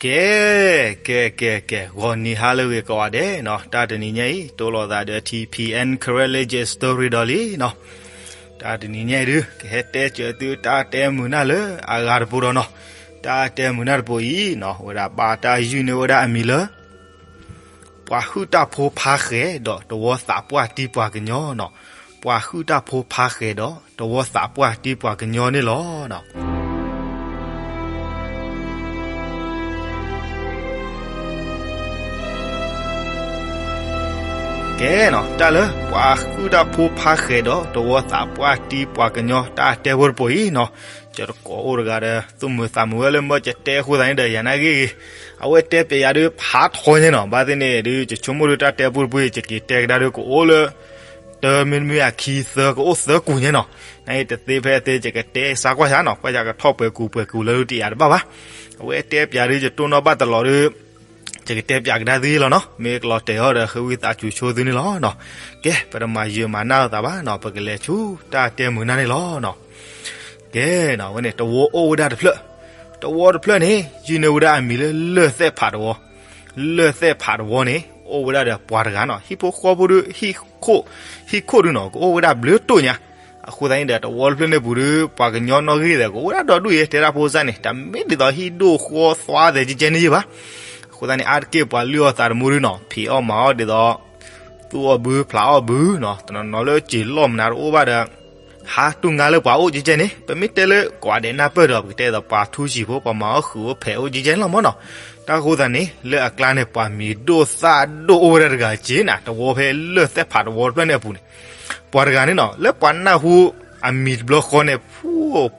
ကဲ, ကဲ ကဲ ကဲ, ဂီၤနံၤဟါလၢအဂ့ၤကိးဂၤဒဲးနီၤ, တၢ်တနံၤညါအံၤ တိလိာ်သးဒီး ထံၣ်ဖံၣ်အဲၣ် Karen Legend Story ဒီးလံနီၤ. တၢ်တနံၤညါအံၤဒုး ကဟဲတဲစၢၤသုတၢ်တဲမုာ်နၢ်လၢအဂၤတပူၤဒီးနီၤ. တၢ်တဲမုာ်နၢ်တပူၤအံၤနီၤ ဝဲဒၣ်ဘၣ်တၢ်ယုၢ်န့ၢ်ဝဲဒၣ်အမံၤလၢ ပှၤဟုၣ်တၢ်ဖိဖါဃဲၤဒီးတဝီသးပှၢ်တံပှၤကညီနီၤ. ပှၤဟုၣ်တၢ်ဖိဖါဃဲၤဒီးတဝီသးပှၢ်တံပှၤကညီန့ၣ်လီၤ. ကဲနီၤ, တၢ်လၢပှၤဟုၣ်တၢ်ဖိဖါဃဲၤဒီးတဝီသးပှၢ်တံပှၤကညီ တၢ်တဲဖိတပူၤအံၤနီၤ, ယတကိးအိၣ်တဂၤဒီး သူၣ်မုာ်သးမုာ်ဝဲလၢ မ့ၢ်ယတဲအဃိသတးန့ၣ်ဒီး ယၤနာ်ဂ့ၤဂ့ၤ, အဝဲတဲပျဲယၤဒုးဖးထီညါနီၤ. ဘၣ်သ့ၣ်န့ၣ်ဒုး ယဆိကမိၣ်ဒုး တၢ်တဲဖိတပူၤအံၤ ယက့ၤတဲကဒါဒုး ကအိၣ်လၢ တမ့တမ့ၢ်အခံသၢ ကအိၣ်သၢကူာ်ညါနီၤ. နာ်ဂ့ၤ တသ့ဖဲအသ့ ယကတဲစါကွၢ်စါနီၤ, ကွၢ်ယၤကထီၣ်ပှဲၤကူာ်ပှဲၤကူာ်လၢဒုးတယၤတဘၣ်ဘၣ်. အဝဲတဲပျဲဒုး ယတိၢ်နီၣ်ဘၣ်တလီၤဒုး ယကတဲပျဲကဒါသုလီၤနီၤ. မ့ၢ်ကလီၤတဲာ်အီၤဒီး ဃ့ဝံသးစူၤဆိသုန့ၣ်လီၤနီၤ. ကဲ, ပတမၤယၢၤမၤနၢ်လိာ်သးဘၣ်နီၤ, ပကလဲၤဆူတၢ်တဲမုာ်နၢ်န့ၣ်လီၤနီၤ. ကဲနီၤ, အဝဲန့ၣ် တဝီအိၣ်ဝဲဒၣ်တဖျၢၣ်, တဝီတဖျၢၣ်န့ၣ် ယုၢ်န့ၢ်ဝဲဒၣ်အမံၤလၢ လၢၢ်သဲးဖးတဝီ. လၢၢ်သဲးဖးတဝီန့ၣ် အိၣ်ဝဲဒၣ်ဒီးပှၤတဂၤနီၤ, ဟံၣ်ဖိဃီဖိဒုး ဟံၣ်ခိၣ်, ဟံၣ်ခိၣ်ဒုးနီၤ ကအိၣ်ဝဲဒၣ်ဘျုးတိၢ်ညါ. အဃိသတးန့ၣ်ဒီး တဝီတဖျၢၣ်န့ၣ်ပူၤဒုး ပှၤကညီနီၣ်ဂံၢ်သဲး ကအိၣ်ဝဲဒၣ်ဒီဒူၣ်အံၤ တဲဒၣ်ဖိစၢ်န့ၣ် တမ့ၢ်ဒ်သိးဟံၣ်ဒိၣ်ဃီသွါသဲးကဲကဲန့ၣ်ယ့ၢ်ဘၣ်. အဃိသတးန့ၣ် အါတက့ၢ်ပှၤလုၢ်အီၣ်သးတမူဒုးနီၤ ဖံးအီၣ်မၤအီၣ်ဒ်သိး သူၣ်အီၣ်ဘု ဖျးအီၣ်ဘုနီၤ, တနီၤနီၤလၢစ့ၤလီၢ်မနုၤတအိၣ်ဘၣ်ဒီး ဟးတူၢ်ငါလၢပှၤအိၣ်ကဲကဲန့ၣ် ပမ့ၢ်တဲလၢကိးဂၤဒဲးနၢ်ပၢၢ်ဒီး ပကတဲဒ်သိးပှၤထူစံာ်ဖိ ပှၤမၤအီၣ်ဃုာ်အိၣ်ဖဲးအိၣ်ကဲကဲန့ၣ်လီၤမၢ်နီၤ. တၢ်အဃိသတးန့ၣ် လၢအကျါန့ၣ် ပှၤမံၤဒိၣ်သၣ်ဒိၣ်အိၣ်ဝဲဒၣ်တဂၤက့ၤနၤ တဝီဖဲလၢၢ်သဲးဖးတဝီတဖျၢၣ်န့ၣ်အပူၤန့ၣ် ပှၤတဂၤန့ၣ်နီၤ လၢပှၤနၢ်ဟူအမံၤတဘျီဃီန့ၣ် ဖူ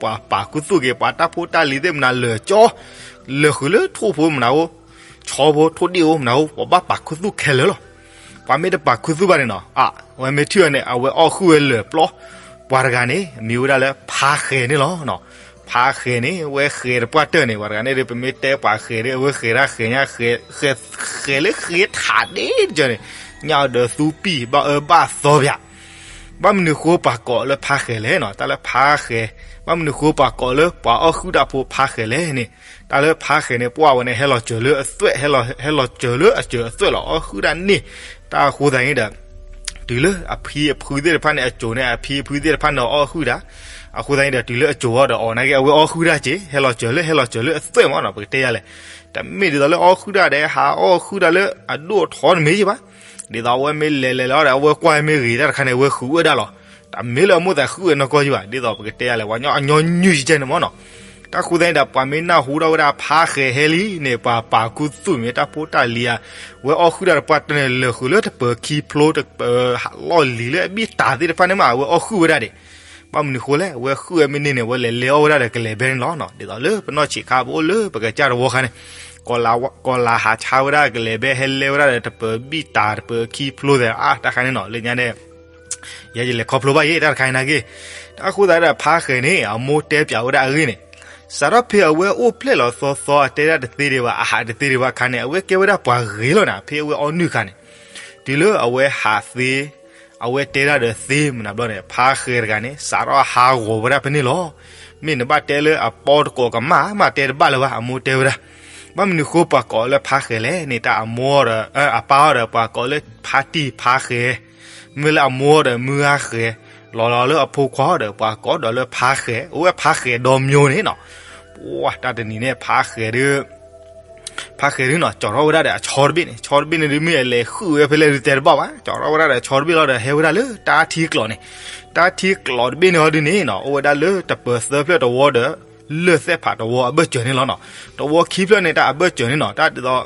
ပှၤပာ်ခူသူၣ်က့ၤ ပှၤတၢ်ဖိတၢ်လံၤသ့ၣ်မနုၤလၢာ်ကၠီ လၢာ်ဃုာ်လၢထိၣ်ဖိမနုၤအိၣ် ဆီဖိထိၣ်ဒံၣ်အိၣ်မနုၤအိၣ် ပှၤဘၣ်ပာ်ခူသူၣ်ခဲလၢာ်လီၤ. ပှၤမ့ၢ်တပာ်ခူသူၣ်ဘၣ်န့ၣ်နီၤ အဝဲမ့ၢ်ထံၣ်ဝဲန့ၣ် အဝဲအီၣ်ဃုာ်ဝဲလၢာ်ပျီ. ပှၤတဂၤန့ၣ် မံၤဝဲဒၣ်လၢဖါဃဲၤန့ၣ်လီၤ. ဖါဃဲၤန့ၣ် အဝဲဃဲၤတပှၢ်တၢၢ်န့ၣ် ပှၤတဂၤန့ၣ်ဒီး ပမ့ၢ်တဲပှၤဃဲၤဒီး အဝဲဃဲၤတၢ်ဃဲၤညါ ဃဲၤလၢဃဲၤထးဒ့တကၢန့ၣ် ညၣ်အီၤဒီးသူပံာ် ဘၣ်အၢဘၣ်သီပၠး ဘၣ်မနုၤဃိပှၤကိးလၢဖါဃဲၤလဲၣ်နီၤ, တၢ်လၢဖါဃဲၤ ဘၣ်မနုၤဃိပှၤကိးလၢပှၤအီၣ်ဃုာ်တၢ်ဖိဖါဃဲၤလဲၣ်န့ၣ်, တၢ်လၢဖါဃဲၤန့ၣ် ပှၢ်ဝဲန့ၣ် ဟဲလီၤစၢၤလၢအသွဲၣ်, ဟဲလီၤစၢၤလၢအစၢၤအသွဲၣ်လီၤ အီၣ်ဃုာ်တၢ်န့ၣ်, တၢ်အဃိသတးန့ၣ်ဒီး တုၤလၢအဖံအဖုသ့ၣ်တဖၣ်န့ၣ် အစိၤန့ၣ် အဖံအဖုသ့ၣ်တဖၣ်န့ၣ်အီၣ်ဃုာ်တၢ်, အဃိသတးန့ၣ်ဒီး တုၤလၢအစိၤအီၤဒီးအီၤနာ်က့ အဝဲအီၣ်ဃုာ်တၢ်က့ၤ ဟဲလီၤစၢၤလၢ ဟဲလီၤစၢၤလၢအသွဲၣ်မၢ်နီၤ ပကတဲယၤလဲၣ်, တမ့ၢ်ဒ်သိးလၢအီၣ်ဃုာ်တၢ်ဒီး ဟးအီၣ်ဃုာ်တၢ်လၢအဒိၣ်အထီတမ့ၢ်ယ့ၢ်ဘၣ်, ဒ်သိးအဝဲမ့ၢ်လဲၤလဲၤလီၤဒီး အဝဲကွၢ်မ့ၢ်ဂ့ၤတၢ်တခါန့ၣ် အဝဲဃုာ်ဝဲဒၣ်လီၤ, တမ့ၢ်လၢအမိၣ်သးဃုာ်ဝဲနီၢ်ကီၢ်ယ့ၢ်ဘၣ်, ဒ်သိးပကတဲယၤလဲၣ် ပှၤကညီအညီနုၢ်ကဲကဲန့ၣ်မၢ်နီၤ, တၢ်ဃိသတးန့ၣ်ဒီး ပှၤမ့ၢ်နၢ်ဟူထီၣ်ဝဲဒၣ်ဖါဃဲၤဟဲလံန့ၣ် ပှၤပာ်ခူသူၣ်မ့ၢ်တၢ်ဖိတၢ်လံၤဧါ, အဝဲအီၣ်ဃုာ်တၢ်တပှၢ်တၢၢ်န့ၣ် လၢာ်ဃုာ်လၢတပၢၤခံဖျိ တပၢၤလီၢ်လံၤလၢအဘံၣ်တၢ်သ့ၣ်တဖၣ်န့ၣ်မး အဝဲအီၣ်ဃုာ်ဝဲဒၣ်ဒံး, ဘၣ်မနုၤဃိလဲၣ် အဝဲဃုာ်ဝဲမ့ၢ်န့ၢ်န့ၣ် အဝဲလဲၤလဲၤအီၣ်ဝဲဒၣ်ဒီးကလဲၤဘဲန့ၣ်လီၤ, ဒ်သိးလၢပနီၢ်ဆံးခါပအိၣ်လၢပကစၢ်တဝီခါန့ၣ် ကီၤလၤဟးဆါဝဲဒၣ်ကလဲၤဘဲ ဟဲလဲဝဲဒၣ်ဒီးတပၢၤဘံၣ်တၢ် တပၢၤခံဖျိသဲး အါ တၢ်တခါန့ၣ်နီၤ လၢညါန့ၣ် ယဲယလဲၤခီဖျိဘၣ်ယ့ၣ် တၢ်တခါအံၤနာ်က့, တၢ်ဃိသတးဒီးဖါဃဲၤန့ၣ် အမိၢ်တဲပျးဝဲဒၣ်အဂ့ၢ်န့ၣ်, စးထီၣ်ဖဲအဝဲအိၣ်ဖျဲၣ်လီၤသီသီ အတဲဒၣ်တသ့ဒံးဘၣ် အဟးတသ့ဒံးဘၣ်အခါန့ၣ် အဝဲကဲဝဲဒၣ်ပှၤဂ့ၤလီၤနၤ ဖဲအဝဲအီနုၢ်အခါန့ၣ်, တုၤလၢအဝဲဟးသ့ အဝဲတဲဒၣ်ဒီးသ့မနုၤဘျီန့ၣ် ဖါဃဲၤတဂၤန့ၣ် စးထီၣ်ဟးဂီၤဝဲဒၣ်ဖဲန့ၣ်လီၤ, မ့ၢ်နဘၣ်တဲလၢအပီတကိးကမၣ်မး တဲတဘၣ်လၢၤဘၣ် အမိၢ်တဲဝဲဒၣ်, ဘၣ်မနုၤဃိပှၤကိးလၢဖါဃဲၤလဲၣ်န့ၣ် တၢ်အမိၢ်ဒီး အပၢ်အီၤဒီး ပှၤကိးလၢဖါတံၢ်ဖါဃဲၤ, မ့ၢ်လၢအမိၢ်ဒီးမုၢ်ဂၤဃဲၤ, လီၤလီၤလၢအဖိခွါဒီး ပှၤကိးဒီးလၢဖါဃဲၤ အိၣ်ဝဲဖါဃဲၤဒီမၠိန့ၣ်နီၤ, ပှၤတၢ်တနံၤန့ၣ် ဖါဃဲၤဒုး ဖါဃဲၤဒုးနီၤ ကၠီထီၣ်ဝဲဒၣ်ဒီးအဆီတဘ့ၣ်န့ၣ် ဆီတဘ့ၣ်န့ၣ်ဒုး မ့ၢ်အလဲၤဃုာ်ဝဲဖဲလဲၣ်ဒုးတဲတဘၣ်ဘၣ် ကၠီထီၣ်ဝဲဒၣ်ဒီးအဆီတဘ့ၣ်လီၤဒီး ဟဲဝဲဒၣ်လၢတၢ်ထံကျိးန့ၣ်, တၢ်ထံကျိးတဘ့ၣ်န့ၣ်ဟီဒုးန့ၣ်နီၤ အိၣ်ဝဲဒၣ်လၢတပၢၤသၢဖျၢၣ်တဝီဒီး လၢၢ်သဲးဖးတဝီအဘၢၣ်စၢၤန့ၣ်လီၤနီၤ, တဝီခံဖျၢၣ်န့ၣ် တၢ်အဘၢၣ်စၢၤန့ၣ်နီၤ တၢ်ဒ်သိး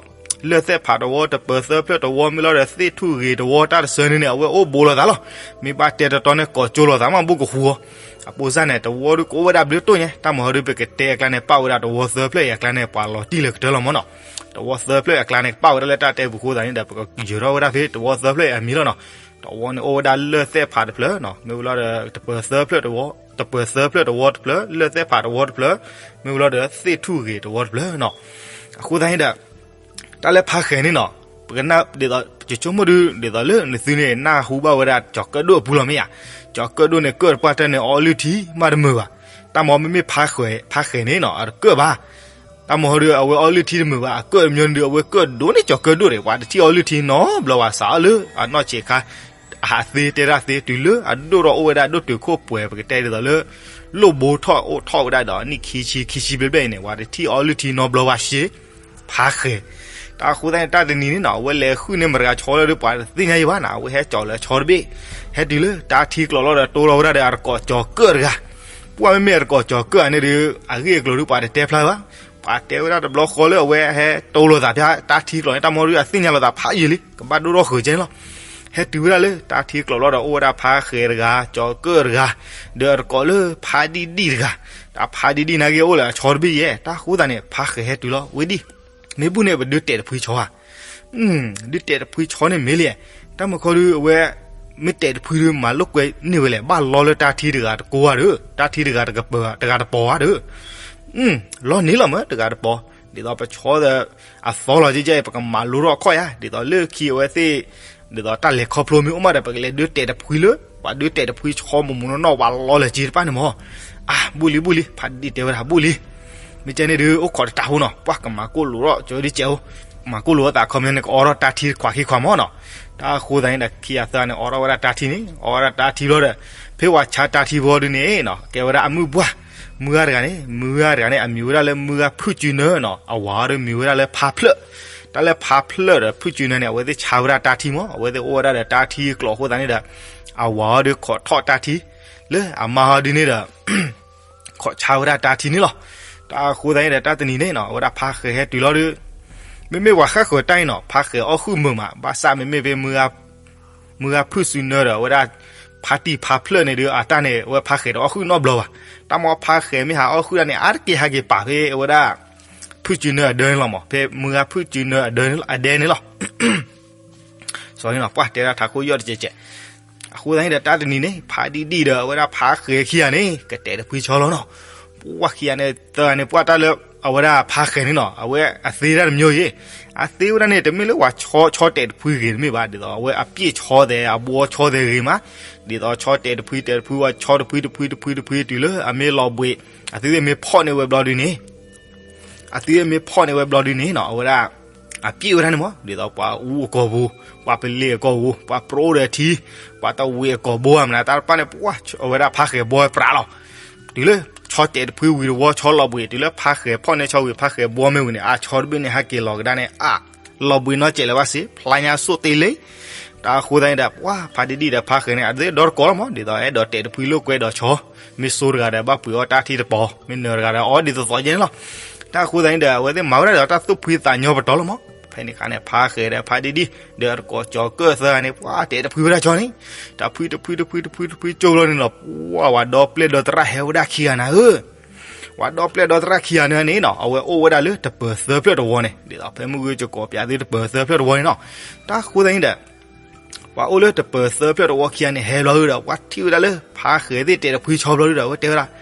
လၢၢ်သဲးဖးတဝီ တပၢၤသၢဖျၢၣ်တဝီ မ့ၢ်လီၤဒီးသ့ၣ်ထူၣ်ဂ့ၤတဝီ တၢ်တဆၢန့ၣ်န့ၣ် အဝဲအိၣ်ဘူးလိာ်သးလီၤ, မ့ၢ်ဘၣ်တဲတတီန့ၣ် ကိးကၠိလိာ်သးမး ဘူးကဟူအီၤ အပိစၢ်န့ၣ် တဝီဒုးကအိၣ်ဝဲဒၣ်ဘျုးတိၢ်ညါ တၢ်မၤဟီဒုး ပကတဲအကျါန့ၣ် ပာ်ဝဲဒၣ်တဝီသၢဖျၢၣ်အံၤအကျါန့ၣ် ပှၤလီၤတံၢ်လၢကတၢၢ်လီၤမၢ်နီၤ, တဝီသၢဖျၢၣ်အကျါန့ၣ် ကပာ်ဝဲဒၣ်လၢတၢ်တဲပူၤဃိသးန့ၣ်ဒီး ပကယၢၤထီၣ်ဝဲဒၣ်ဖဲတဝီသၢဖျၢၣ်အံၤအမံၤလီၤနီၤ, တဝီန့ၣ်အိၣ်ဝဲဒၣ်လၢၢ်သဲးဖးတဖျၢၣ်နီၤ မ့ၢ်ဝံၤလီၤဒီး တပၢၤသၢဖျၢၣ်တဝီ တပၢၤသၢဖျၢၣ်တဝီတဖျၢၣ် လၢၢ်သဲးဖးတဝီတဖျၢၣ် မ့ၢ်ဝံၤလီၤဒီးသ့ၣ်ထူၣ်ဂ့ၤတဝီတဖျၢၣ်နီၤ, အဃိသတးန့ၣ်ဒီး တၢ်လၢဖါဃဲၤန့ၣ်နီၤ, ပကနၣ်ဒ်သိး ယဆိကမိၣ်ဒုး ဒ်သိးလၢနသုန့ၣ် နၢ်ဟူဘၣ်ဝဲဒၣ် ကၠီၤကၢၣ်ဒိၣ်အပူၤလီၤမ့ၢ်ဧါ, ကၠီၤကၢၣ်ဒိၣ်န့ၣ် ကၢၣ်တပှၢ်တၢၢ်န့ၣ် အီလုၢ်ထံမးတမုာ်ဘၣ်, တၢ်မၤမ့မ့ၢ်ဖါဃဲၤန့ၣ်နီၤ အတကၢၣ်ဘၣ်, တၢ်မီဟီဒုး အဝဲအီလုၢ်ထံတမုာ်ဘၣ် အကၢၣ်တမညီန့ၣ်ဒုး အဝဲကၢၣ်ဒိၣ်န့ၢ်ကၠီၤကၢၣ်ဒိၣ်န့ၣ် ပှၤတထံၣ်အီလုၢ်ထံနီတဘျီဘၣ် စးအီလုၢ် အနီၢ်ဆံးခါ အဟးသ့တဲဒၣ်သ့ တုၤလၢအဒိၣ်ထီၣ်အိၣ်ဝဲဒၣ်ဒိၣ်တုာ်ခိၣ်ပှဲၤ ပကတဲဒ်သိးလၢ လိၣ်ဘိထီၣ်အိၣ်ထီၣ်ဝဲဒၣ်ဒီး နံၣ်ခံဆံခံဆံဘျဲၣ်ဘျဲၣ်အံၤန့ၣ် ပှၤတထံၣ်အီလုၢ်ထံနီတဘျီဘၣ် ရှ့ ဖါဃဲၤ. တၢ်အဃိသတးန့ၣ် တၢ်တနံၤန့ၣ်နီၤ အဝဲလဲၤဃုန့ၢ်မတၤဂၤဆီလီၤဒီး ပှၤတသ့ၣ်ညါယံၤဘၣ်နီၤ အဝဲဟဲကၠီၤလၢအဆီတဘ့ၣ် ဟဲတုၤလၢတၢ်ထံကျိးလီၤဒီး တိလီၤဝဲဒၣ်ဒီးအတကိးကၠီၤကၢၣ်တဂၤ. ပှၢ်မ့မ့ၢ်အတကိးကၠီၤကၢၣ်ဧါန့ၣ်ဒီး အဂ့ၢ်အကျိၤဒုးပှၤတတဲဖျါဘၣ်. ပှၤတဲဝဲဒၣ်တဘျီဃီလၢအဝဲဟဲတိလီၤသးဖဲတၢ်ထံကျိးန့ၣ် တၢ်မီဒုးအသ့ၣ်ညါလီၤသးဖးယံာ်လံ ကဘၣ်ဒိၣ်ထီၣ်ဃုာ်ကဲန့ၣ်လီၤ. ဟဲတုၤဝဲဒၣ်လၢတၢ်ထံကျိးလီၤဒီး အိၣ်ဝဲဒၣ်ဖါဃဲၤတဂၤ ကၠီၤကၢၣ်တဂၤ ဒီးအတကိးလၢဖါဒံၣ်ဒံၣ်တဂၤ. တၢ်ဖါဒံၣ်ဒံၣ်နာ်က့အိၣ်လၢအဆီတဘ့ၣ်ယဲၢ် တၢ်အဃိသတးန့ၣ် ဖါဃဲၤဟဲတုၤလီၤ ဝဲဒံၣ် မ့ၢ်ဘူၣ်န့ၣ်ပဒုးတဲာ်တဖှံဆီဧါ. ဒုးတဲာ်တဖှံဆီန့ၣ်မ့ၢ်လံ. တၢ်မခီဒုးအဝဲ မ့ၢ်တဲာ်တဖှံဒုးမၤလိာ်ကွဲန့ၢ်ဝဲလဲၣ် ဘၣ်လီလၢတၢ်ထံတဂၤတကိးဧါဒီး တၢ်ထံတဂၤတကပၤ တဂၤတပီၤဧါဒီး လီန့ၢ်လီၤမ့ၢ်တဂၤတပီၤ ဒ်သိးပဆီဒီး အသီလီၤကဲကဲ ပကမၤလိထီၣ်အခီၣ်ယါ ဒ်သိးလၢခံအဝဲသ့ၣ် ဒ်သိးတၢ်လဲၤခီဖျိမ့ၢ်အိၣ်မးဒီး ပကလဲၤဒုးတဲာ်တဖှံလၢ ပှၤဒုးတဲာ်တဖှံဆီမူးမူးနီၢ်နီၢ် ပှၤလီလၢက့တဖၣ်န့ၣ်မး. အါ ဘူၣ်လံဘူၣ်လံ ဖါဒံၣ်တဲဝဲဒၣ် ဘူၣ်လံ မ့ၢ်ကဲန့ၣ်ဒုး အိၣ်ခိးတတးဖိနီၤ ပှၢ်ကမၤကိၣ်လိာ်ထီၣ်ကၠိဒ်ကဲးအိၣ် မၤကိၣ်လိာ်အသးခီမ့ၢ်န့ၣ် ကအိးထီၣ်တၢ်ထံတခွးခံခွးမးနီၤ. တၢ်အဃိသတးန့ၣ်ဒီး ခံဂၤသၢဂၤန့ၣ် အိးထီၣ်ဝဲဒၣ်တၢ်ထံန့ၣ် အိးဝဲဒၣ်တၢ်ထံဘျီဒီး ဖဲပှၤဆါတၢ်ထံဘျီဒုးန့ၣ်နီၤ ကဲဝဲဒၣ်အမုၢ်ပှၢ် မုၢ်ဂၤတဂၤန့ၣ် မုၢ်ဂၤတဂၤန့ၣ် အမံၤဝဲဒၣ်လၢမုၢ်ဂၤဖုၣ်စုနၢနီၤ အဝၤအီၤဒုးမံၤဝဲဒၣ်လၢဖါဖျၢၣ်. တၢ်လၢဖါဖျၢၣ်ဒီးဖုၣ်စုနၢန့ၣ် အဝဲသ့ၣ်ဆါဝဲဒၣ်တၢ်ထံမး အဝဲသ့ၣ်အိၣ်ဝဲဒၣ်ဒီးတၢ်ထံကျိးအဃိသတးန့ၣ်ဒီး အဝၤအီၤဒုးခိးထီၣ်တၢ်ထံ လၢအမါအီၤဒုးန့ၣ်ဒီး ခိးဆါဝဲဒၣ်တၢ်ထံန့ၣ်လီၤ. တၢ်အဃိသတးန့ၣ်ဒီး တၢ်တနံၤန့ၣ်နီၤ အဝဲဒၣ်ဖါဃဲၤဟဲတုၤလီၤဒီး မ့မ့ၢ်ပှၤဃၣ်ဃၢၤတၢ်အံၤနီၤ ဖါဃဲၤအီၣ်ဃုာ်မုာ်မး ဘၣ်ဆၣ်မ့မ့ၢ်ဖဲ မုၢ်ဂၤဖုၣ်စုနၢဒီး အဝဲဒၣ် ဖါတံၢ်ဖါဖျၢၣ်န့ၣ်ဒီး အတၢ်န့ၣ် အဝဲဖါဃဲၤတအီၣ်ဃုာ်နီတဘျီဘၣ်. တၢ်မ့ၢ်ဖါဃဲၤမ့ၢ်ဟးအီၣ်ဃုာ်တၢ်န့ၣ် အါတက့ၢ်ဟဲက့ၤပာ်ဖဲအဝဲဒၣ် ဖုၣ်စုနၢအဒၢန့ၣ်လီၤမး ဖဲမုၢ်ဂၤဖုၣ်စုနၢအဒၢန့ၣ်လီၤ အဒဲန့ၣ်လီၤ. စီၤန့ၣ်နီၤ ပှၢ်တဲဒၣ်ထးခိၣ်ယီၣ်တကဲးကဲး. အဃိသတးန့ၣ်ဒီး တၢ်တနံၤန့ၣ် ဖါဒံၣ်ဒံၣ်ဒီးအဝဲဒၣ်ဖါဃဲၤခံဂၤန့ၣ် ကတဲာ်တဖှံဆီလီၤနီၤ. ပှၢ်ခံဂၤန့ၣ် သၢဂၤန့ၣ် ပှၢ်တၢ်လၢ အဝဲဒၣ်ဖါဃဲၤန့ၣ်နီၤ အဝဲအသ့တၢ်တမံၤယဲၢ် အသ့ဝဲဒၣ်န့ၣ် တမ့ၢ်လၢပှၤဆီဆီတဲာ်တဖှံဂ့ၤတမ့ၢ်ဘၣ် ဒ်သိးအဝဲအပျ့ၢ်ဆီသဲး အဘှီဆီသဲးဂ့ၤမး ဒ်သိးဆီတဲာ်တဖှံတဲာ်တဖှံဝဲဆီတဖှံတဖှံတဖှံတဖှံတုၤလၢအမ့ၢ်လီၤဘှံး အသ့သ့ၣ်မ့ၢ်ဖီၣ်န့ၢ်ဝဲဘျီဒုးန့ၣ် အသ့သ့ၣ်မ့ၢ်ဖီၣ်န့ၢ်ဝဲဘျီဒုးန့ၣ်နီၤ အဝဲဒၣ် အပျ့ၢ်ဝဲဒၣ်န့ၣ်မး ဒ်သိးပှၤအူအကိာ်ပူၤ ပှၤပလ့ၤအကိာ်ပူၤ ပှၤပြိဒီးထံ ပှၤတဝံးအကိာ်ဘိဧါမနုၤ တၢ်တဖၣ်န့ၣ် ပှၢ်အဝဲဒၣ်ဖါဃဲၤဘှီပြးလီၤ. တုၤလၢ ဆီတဲာ်တဖှံဝံၤတဝီဆီလီၤဘှံး တုၤလၢဖါဃဲၤဖီၣ်န့ၢ်ဆီဝံၤ ဖါဃဲၤဘှီမ့ၢ်ဝံၤန့ၣ် အဆီတဘ့ၣ်န့ၣ် ဟဲက့ၤလီၤကဒါန့ၣ် အ လီၤဘှံးနီတစဲးလၢၤဘၣ်စ့ၢ် ဖျါညါစိၣ်တ့လ့ တၢ်အဃိသတးန့ၣ်ဒီး ပှၢ်ဖါဒံၣ်ဒံၣ်ဒီးဖါဃဲၤန့ၣ် အသ့ၣ်ဒီတကိးလီၤမး ဒ်သိးအဲၣ်ဒိးတဲာ်တဖှံလိာ်ကွဲဒီးဆီ မ့ၢ်စိတဂၤဒီးဘၣ်ပှ့ၤအီၣ်တၢ်ထံတပီၤ မ့ၢ်နၢၤတဂၤဒီးအီၣ်ဒ်သိးသိးယဲန့ၣ်လီၤ. တၢ်အဃိသတးန့ၣ်ဒီး အဝဲသ့ၣ်မၤဝဲဒၣ်ဒီးတၢ်သူၣ်ဖှံသးညီပတီၢ်လီၤမး ဖဲန့ၣ်အခါန့ၣ် ဖါဃဲၤဒီးဖါဒံၣ်ဒံၣ် ဒီးအတကိးကၠီၤကၢၣ်သၢဂၤန့ၣ် ပှၢ်တဲာ်တဖှံဝဲဒၣ်ဆီန့ၣ် တဖှံတဖှံတဖှံတဖှံတဖှံကၠိလီၤန့ၣ်လီၤ ပှၢ်ဝဲဒီပျဲၢ်ဒီသရၣ်ဟဲဝဲဒၣ်ခံဂၤနၤဧၢ ဝဲဒီပျဲၢ်ဒီသရၣ်ခံဂၤန့ၣ်န့ၣ်နီၤ အဝဲအိၣ်ဝဲဒၣ်လၢတပၢၤသၢဖျၢၣ်တဝီန့ၣ် ဒ်သိးဖဲမုၢ်ဂုၢ်ကကိးပၠးသုတပၢၤသၢဖျၢၣ်တဝီန့ၣ်နီၤ တၢ်ဃိသတးန့ၣ်ဒီး ပှၤအိၣ်လၢတပၢၤသၢဖျၢၣ်တဝီခံဂၤန့ၣ် ဟဲဘျီဒုဒီး ပှၢ်ထံၣ်ဝဲဒၣ်လၢ ဖါဃဲၤသ့ၣ်တဲာ်တဖှံဆီဘျီဒုဒီး အဝဲတဲဝဲဒၣ်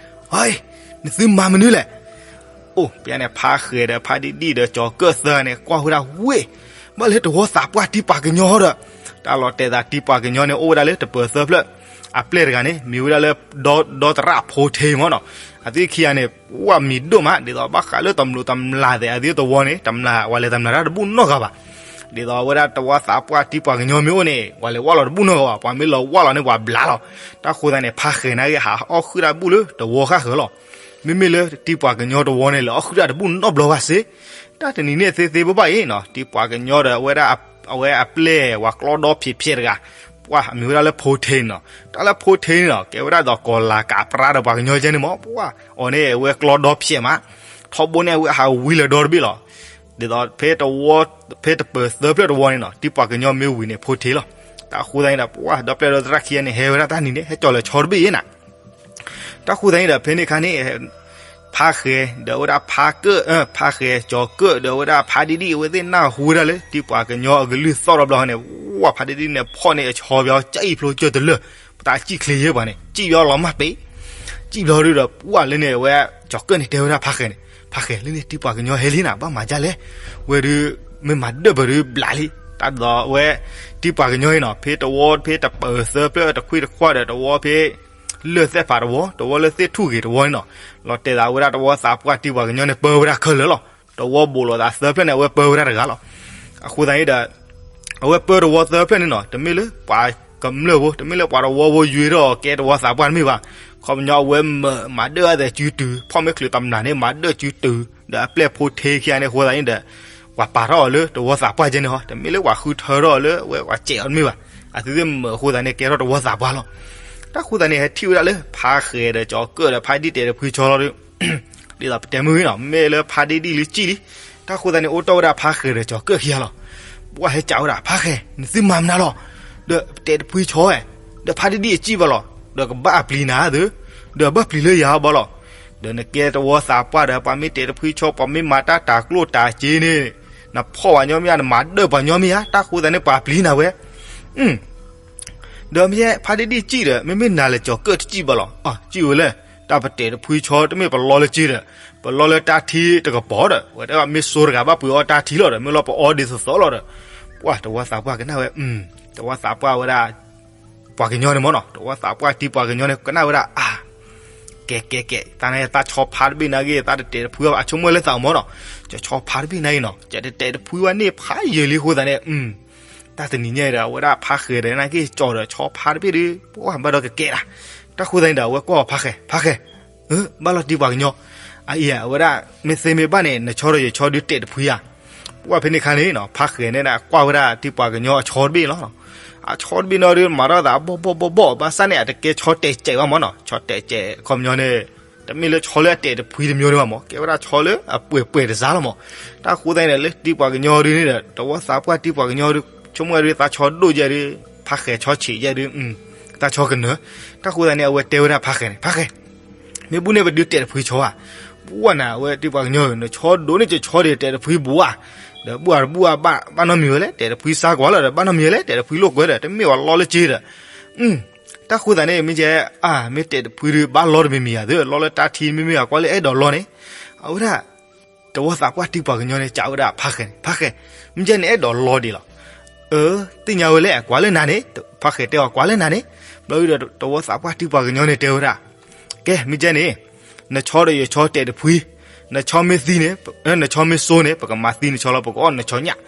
ဟဲ နသုမၤမနုၤလဲၣ် အိၣ် ပှၢ်န့ၣ် ဖါဃဲၤဒီးဖါဒံၣ်ဒံၣ်ဒီးကၠီၤကၢၣ်သၢဂၤန့ၣ် ကွၢ်ဝဲဒၣ်ဝ့ၢ် ဘၣ်လၢတဝီသးပှၢ်တံၢ်ပှၤကညီဒီး တၢ်လီၤတဲာ်သးတံၢ်ပှၤကညီန့ၣ် အိၣ်ဝဲဒၣ်လၢတပၢၤသၢဖျၢၣ် အပျဲၢ်တဂၤန့ၣ် မံၤဝဲဒၣ်လၢ ဒီသရၣ်ဖိထ့မးနီၤ အသ့ၣ်ခံဂၤန့ၣ် ပှၢ်မံၤဒိၣ်မး ဒ်သိးဘၣ်ဃးလၢတမျူးတမျၢ်သဲး အသ့ၣ်တဝီန့ၣ် တမျၢ် ပှၤလဲၤတမျၢ်တၢ်တဘူၣ်နီတဂၤဘၣ် ဒ်သိးအဝဲဒၣ်တဝီသးပှၢ်တံၢ်ပှၤကညီမ့ၢ်အိၣ်န့ၣ် ပှၤလဲၤဝၣ်လီၤတဘူၣ်နီတဂၤဘၣ် ပှၤမ့ၢ်လီၤဝၣ်လီၤန့ၣ် ပှၤဘျါလီၤ တၢ်ဃိသတးန့ၣ် ဖါဃဲၤနာ်က့ ဟးအီၣ်ဃုာ်တၢ်ဘူၣ်လၢတဝီဃၣ်ဃၢၤလီၤ မ့မ့ၢ်လၢတံၢ်ပှၤကညီတဝီန့ၣ် လဲၤအီၣ်ဃုာ်တၢ်တဘူၣ်နီတဘျီဘၣ်စ့ၢ် တၢ်တနံၤန့ၣ်သ့သ့ဘၣ်ဘၣ်အံၤနီၤ တံၢ်ပှၤကညီဒီးအဝဲဒၣ် အဝဲအပျဲၢ် ပှၤကျီဒီဖျဲးဖျဲးတဂၤ ပှၢ်အမံၤဝဲဒၣ်လၢဖိထ့နီၤ တၢ်လၢဖိထ့န့ၣ်နီၤ ကဲဝဲဒၣ်ဒီးကီၤလၤကးပြါဒီးပှၤကညီကဲန့ၣ်မး ပှၢ်အီၤန့ၣ် အဝဲကျီဒီဖျဲးမး ထီဘိန့ၣ် အဝဲဟးဝံၤလၢၤဒီတဘ့ၣ်လီၤ ဒ်သိးဖဲတဝီ ဖဲတပၢၤသၢဖျၢၣ်တဝီန့ၣ်နီၤ တံၢ်ပှၤကညီမ့ၢ်ဝံၤန့ၣ် ဖိထ့လီၤ တၢ်ဃိသတးန့ၣ်ဒီး ပှၢ်ဒီပျဲၢ်ဒီသရၣ်ခံဂၤန့ၣ် ဟဲဝဲဒၣ်တၢ်နံၤန့ၣ် ဟဲကၠီၤလၢၤဆီတဘ့ၣ်အံၤနၤ တၢ်ဃိသတးန့ၣ်ဒီး ဖဲန့ၣ်အခါန့ၣ် ဖါဃဲၤ ဒီးအဝဲဒၣ်ဖါကၢၣ် ဖါဃဲၤ ကၠီၤကၢၣ် ဒီးအဝဲဒၣ်ဖါဒံၣ်ဒံၣ် အဝဲသ့ၣ်နၢ်ဟူဝဲဒၣ်လၢ တံၢ်ပှၤကညီအကလုၢ်သီၣ်ဒီဘျီန့ၣ် ဝၢ်ဖါဒံၣ်ဒံၣ်န့ၣ် ဖီၣ်န့ၢ်အဆီဘၣ် ကၠံၣ်ဖျိကၢၢ်တလၢာ် ပတၢ်စံၣ်ချ့ယဲၢ်ပှၤန့ၣ် စံၣ်ဘၣ်လီၤမၢ်ပ့ၤ စံၣ်ဘျီဒုဒီး ပှၢ်လၢန့ၣ် အဝဲ ကၠီၤကၢၣ်န့ၣ် တဲဝဲဒၣ်ဖါဃဲၤန့ၣ် ဖါဃဲၤ လၢန့ၣ် တံၢ်ပှၤကညီဟဲလံနၤ ဘၣ်မၤဒ်လဲၣ် ဝဲဒု မ့ၢ်မၤဒၢၣ်ပၢၢ်ဒုဘျးလံ တၢ်ဒ်သိးအဝဲ တံၢ်ပှၤကညီအံၤနီၤ ဖဲတဝီဖဲတပၢၤသၢဖျၢၣ်တခွံတခွါဒီးတဝီဖဲ လၢၢ်သဲၣ်ဖးတဝီ တဝီလၢသ့ၣ်ထူၣ်ဂ့ၤတဝီန့ၣ်နီၤ လီၤတဲာ်သးဝဲဒၣ်တဝီသးပှၢ်တံၢ်ပှၤကညီန့ၣ် ပၢဝဲဒၣ်ခဲလၢာ်လီၤ တဝီဘိးလိာ်သးသၢဖျၢၣ်န့ၣ် အဝဲပၢဝဲဒၣ်တဂၤလီၤ. အဃိသတးန့ၣ်ဒီး အဝဲပၢတဝီသၢဖျၢၣ်န့ၣ်နီၤ တမ့ၢ်လၢပှၤကမျၢၢ်ဖိ တမ့ၢ်လၢပှၤတဝီဖိယွ့ထီၣ်ကဲတဝီသးပှၢ်တမ့ၢ်ဘၣ်. ခီပညီအဝဲမၤဒၢၣ်အသးစုတုၤ ဖီၣ်မ့ၢ်ချုးတမျးန့ၣ် မၤဒၢၣ်စုတုၤ ဒီးအပျဲၢ်ဖိထဲခံဂၤန့ၣ် အဃိသတးန့ၣ်ဒီး ပှၤပာ်ထီၣ်အီၤလၢတဝီသးပှၢ်ကဲန့ၣ်ဟီ တမ့ၢ်လၢပှၤဃုထၢထီၣ်အီၤလၢအဝဲပှၤစဲးအီၤတမ့ၢ်ဘၣ်. အသုသ့ၣ်မၤအဃိသတးန့ၣ် ကဲထီၣ်တဝီသးပှၢ်လီၤ. တၢ်ဃိသတးန့ၣ် ဟဲထံၣ်ဝဲဒၣ်လၢဖါဃဲၤဒီးကၠီၤကၢၣ်ဒီးဖါဒံၣ်တဲာ်တဖှံဆီလီၤဒီး ဒ်သိးပတဲမုၢ်ဂ့ၤနီၤ မ့ၢ်လၢဖါဒံၣ်ဒံၣ်လၢစံၣ်လံ. တၢ်ဃိသတးန့ၣ် အိၣ်တီၢ်ဝဲဒၣ်ဖါဃဲၤဒီးကၠီၤကၢၣ်ခံဂၤလီၤ. ပှၢ်ဟဲကးဝဲဒၣ် ဖါဃဲၤ နသုမၤမနုၤလီၤ. ဒီးတဲာ်တဖှံဆီဧါ, ဒီးဖါဒံၣ်ဒံၣ်အစံၣ်ဘၣ်လီၤ. ဒီးကဘၣ်အပျံၤနၤသု, ဒီးဘၣ်ပျံၤလၢယၤဘၣ်လီၤ. ဒီးနကဲတဝီသးပှၢ်ဒီး ပှၤမ့ၢ်တဲာ်တဖှံဆီ ပှၤမ့ၢ်မၤတၢ်တၤကျိၣ်တၤစ့န့ၣ် နဖီၣ်ပှၤညီမ့ၢ်ဧါ, နမၤဒၢၣ်ပှၤညီမ့ၢ်ဧါ, တၢ်ဃိသတးန့ၣ် ပှၤပျံၤနၤဝဲ ဒီးမ့ၢ်ဖါဒံၣ်ဒံၣ်စံၣ်ဒီး မ့မ့ၢ်နၤလဲၤကၠီၤကၢၣ်တစံၣ်ဘၣ်လီၤ. စံၣ်ဝဲလဲၣ်, တၢ်ပတဲာ်တဖှံဆီတမ့ၢ်ပလီလၢစ့ဒီး, ပလီလၢတၢ်ထံတကပၤဒီး ဝဲတဲမ့ၢ်စိတဂၤဘၣ်ပှ့ၤအီၣ်တၢ်ထံလီၤဒီး မ့ၢ်လီၤပအီဒ်သိးသိးလီၤဒီး, ပှၢ်တဝီသးပှၢ်ကနၣ်ဝဲ, တဝီသးပှၢ်ဝဲဒၣ် ပှၤကညီန့ၣ်မ့ၢ်နီၤ, တဝီသးပှၢ်တံၤပှၤကညီန့ၣ် ကနၣ်ဝဲဒၣ် အါ ကဲကဲကဲ, တၢ်န့ၣ် တၢ်ဆီဖါတဘ့ၣ်နာ်က့ တၢ်တတဲာ်တဖှံဘၣ် အဆိကမိၣ်လၢသးမ့ၢ်နီၤ, ကဆီဖါတဘ့ၣ်နာ်က့နီၤ ကတတဲာ်တဖှံဘၣ်န့ၣ်ဖးယံာ်လံအဃိသတးန့ၣ်, တၢ်တနံၤညါအံၤဒီး အဝဲဒၣ်ဖါဃဲၤဒီးနာ်က့ ကၠီၤဒီးဆီဖါတဘ့ၣ်ဒီး ပှၢ်ဘၣ်ဒီးကကဲဒၣ်, တၢ်ဃိသတးန့ၣ်ဒီး အဝဲကွၢ်အီၤဖါဃဲၤ, ဖါဃဲၤ, ဘၣ်လီၤတံၤပှၤကညီ, အအံၤ အဝဲဒၣ် မ့ၢ်သ့မ့ၢ်ဘၣ်န့ၣ် နဆီဒီးယဆီဒုးတဲာ်တဖှံဧါ. ပှၢ်ဖဲန့ၣ်အခါန့ၣ်နီၤ ဖါဃဲၤန့ၣ်ဒၣ်ကွၢ်ဝဲဒၣ်တံၤပှၤကညီအဆီတဘ့ၣ်လီၤ. အဆီတဘ့ၣ်န့ၣ်ဒီး မၤထီၣ်သးဘီၣ်ဘီၣ်ဘီၣ်ဘီၣ် ဘၣ်ဆၣ်န့ၣ် အတကဲဆီတဲာ်စဲးဘၣ်မ့ၢ်နီၤ, ဆီတဲာ်စဲး ခီပညီန့ၣ် တမ့ၢ်လၢဆီလၢအတဲာ်တဖှံတမျိုးန့ၣ်ဘၣ်မ့ၢ်, ကဲဝဲဒၣ်ဆီလၢအပှဲၤပှဲၤတစၢ်လီၤမ့ၢ်. တၢ်ဃိသတးန့ၣ်ဒီး လၢတံၤပှၤကညီဒုန့ၣ်ဒီး တဝီသးပှၢ်တံၤပှၤကညီဒု ဆိကမိၣ်ဝဲဒု သးဆီဒိၣ်ယဲၢ်ဒု, ဖါဃဲၤဆီဆံးယဲၢ်ဒု, သးဆီကနၢၤ, တၢ်ဃိသတးန့ၣ် အဝဲတဲဝဲဒၣ်ဖါဃဲၤန့ၣ်, ဖါဃဲၤ မ့ၢ်ဘူၣ်န့ၣ်ပဒုးတဲာ်တဖှံဆီဧါ. ပှၢ်နၤ အဝဲတံၤပှၤကညီဧၢ, နဆီဒိၣ်န့ၢ်ကဆီဒီးတဲာ်တဖှံဘူးဧါ, ဒီးဘူၣ်ဧါတဘူၣ်ဧါ ဘၣ်နီတမံၤဝဲလဲၣ်, တဲာ်တဖှံစါကွၢ်လီၤဒီး ဘၣ်နီတမံၤဝဲလဲၣ်, တဲာ်တဖှံလိာ်ကွဲဒီး တမ့ၢ်ဝဲလီလၢစ့ဒီး, တၢ်ဃိသတးန့ၣ် မ့ၢ်ကဲ အါ မ့ၢ်တဲာ်တဖှံဒုး ဘၣ်လီတမံၤမံၤဧါသု, လီလၢတၢ်ထံမ့မ့ၢ်ဧါ ကွၢ်လၢအဲၣ်ဒိးလီန့ၣ်, အဝဲဒၣ် တဝီသးပှၢ်တံၤပှၤကညီန့ၣ် စံးဝဲဒၣ်ဖါဃဲၤန့ၣ်, ဖါဃဲၤ, မ့ၢ်ကဲန့ၣ်အဲၣ်ဒိးလီဒံးလီၤ. အၢ သ့ၣ်ညါဝဲလဲၣ်, ကွၢ်လၢနၤန့ၣ်, ဖါဃဲၤတဲအီၤ ကွၢ်လၢနၤန့ၣ်, ဘျီဒုဒီး တဝီသးပှၢ်တံၤပှၤကညီန့ၣ် တဲဝဲဒၣ်, ကဲ မ့ၢ်ကဲန့ၣ် နဆီဒီးယဆီတဲာ်တဖှံ, နဆီမ့ၢ်သံန့ၣ်, နဆီမ့ၢ်စိန့ၣ် ပကမၤသံနဆီလီၤ, ပကအီၣ်နဆီညၣ်,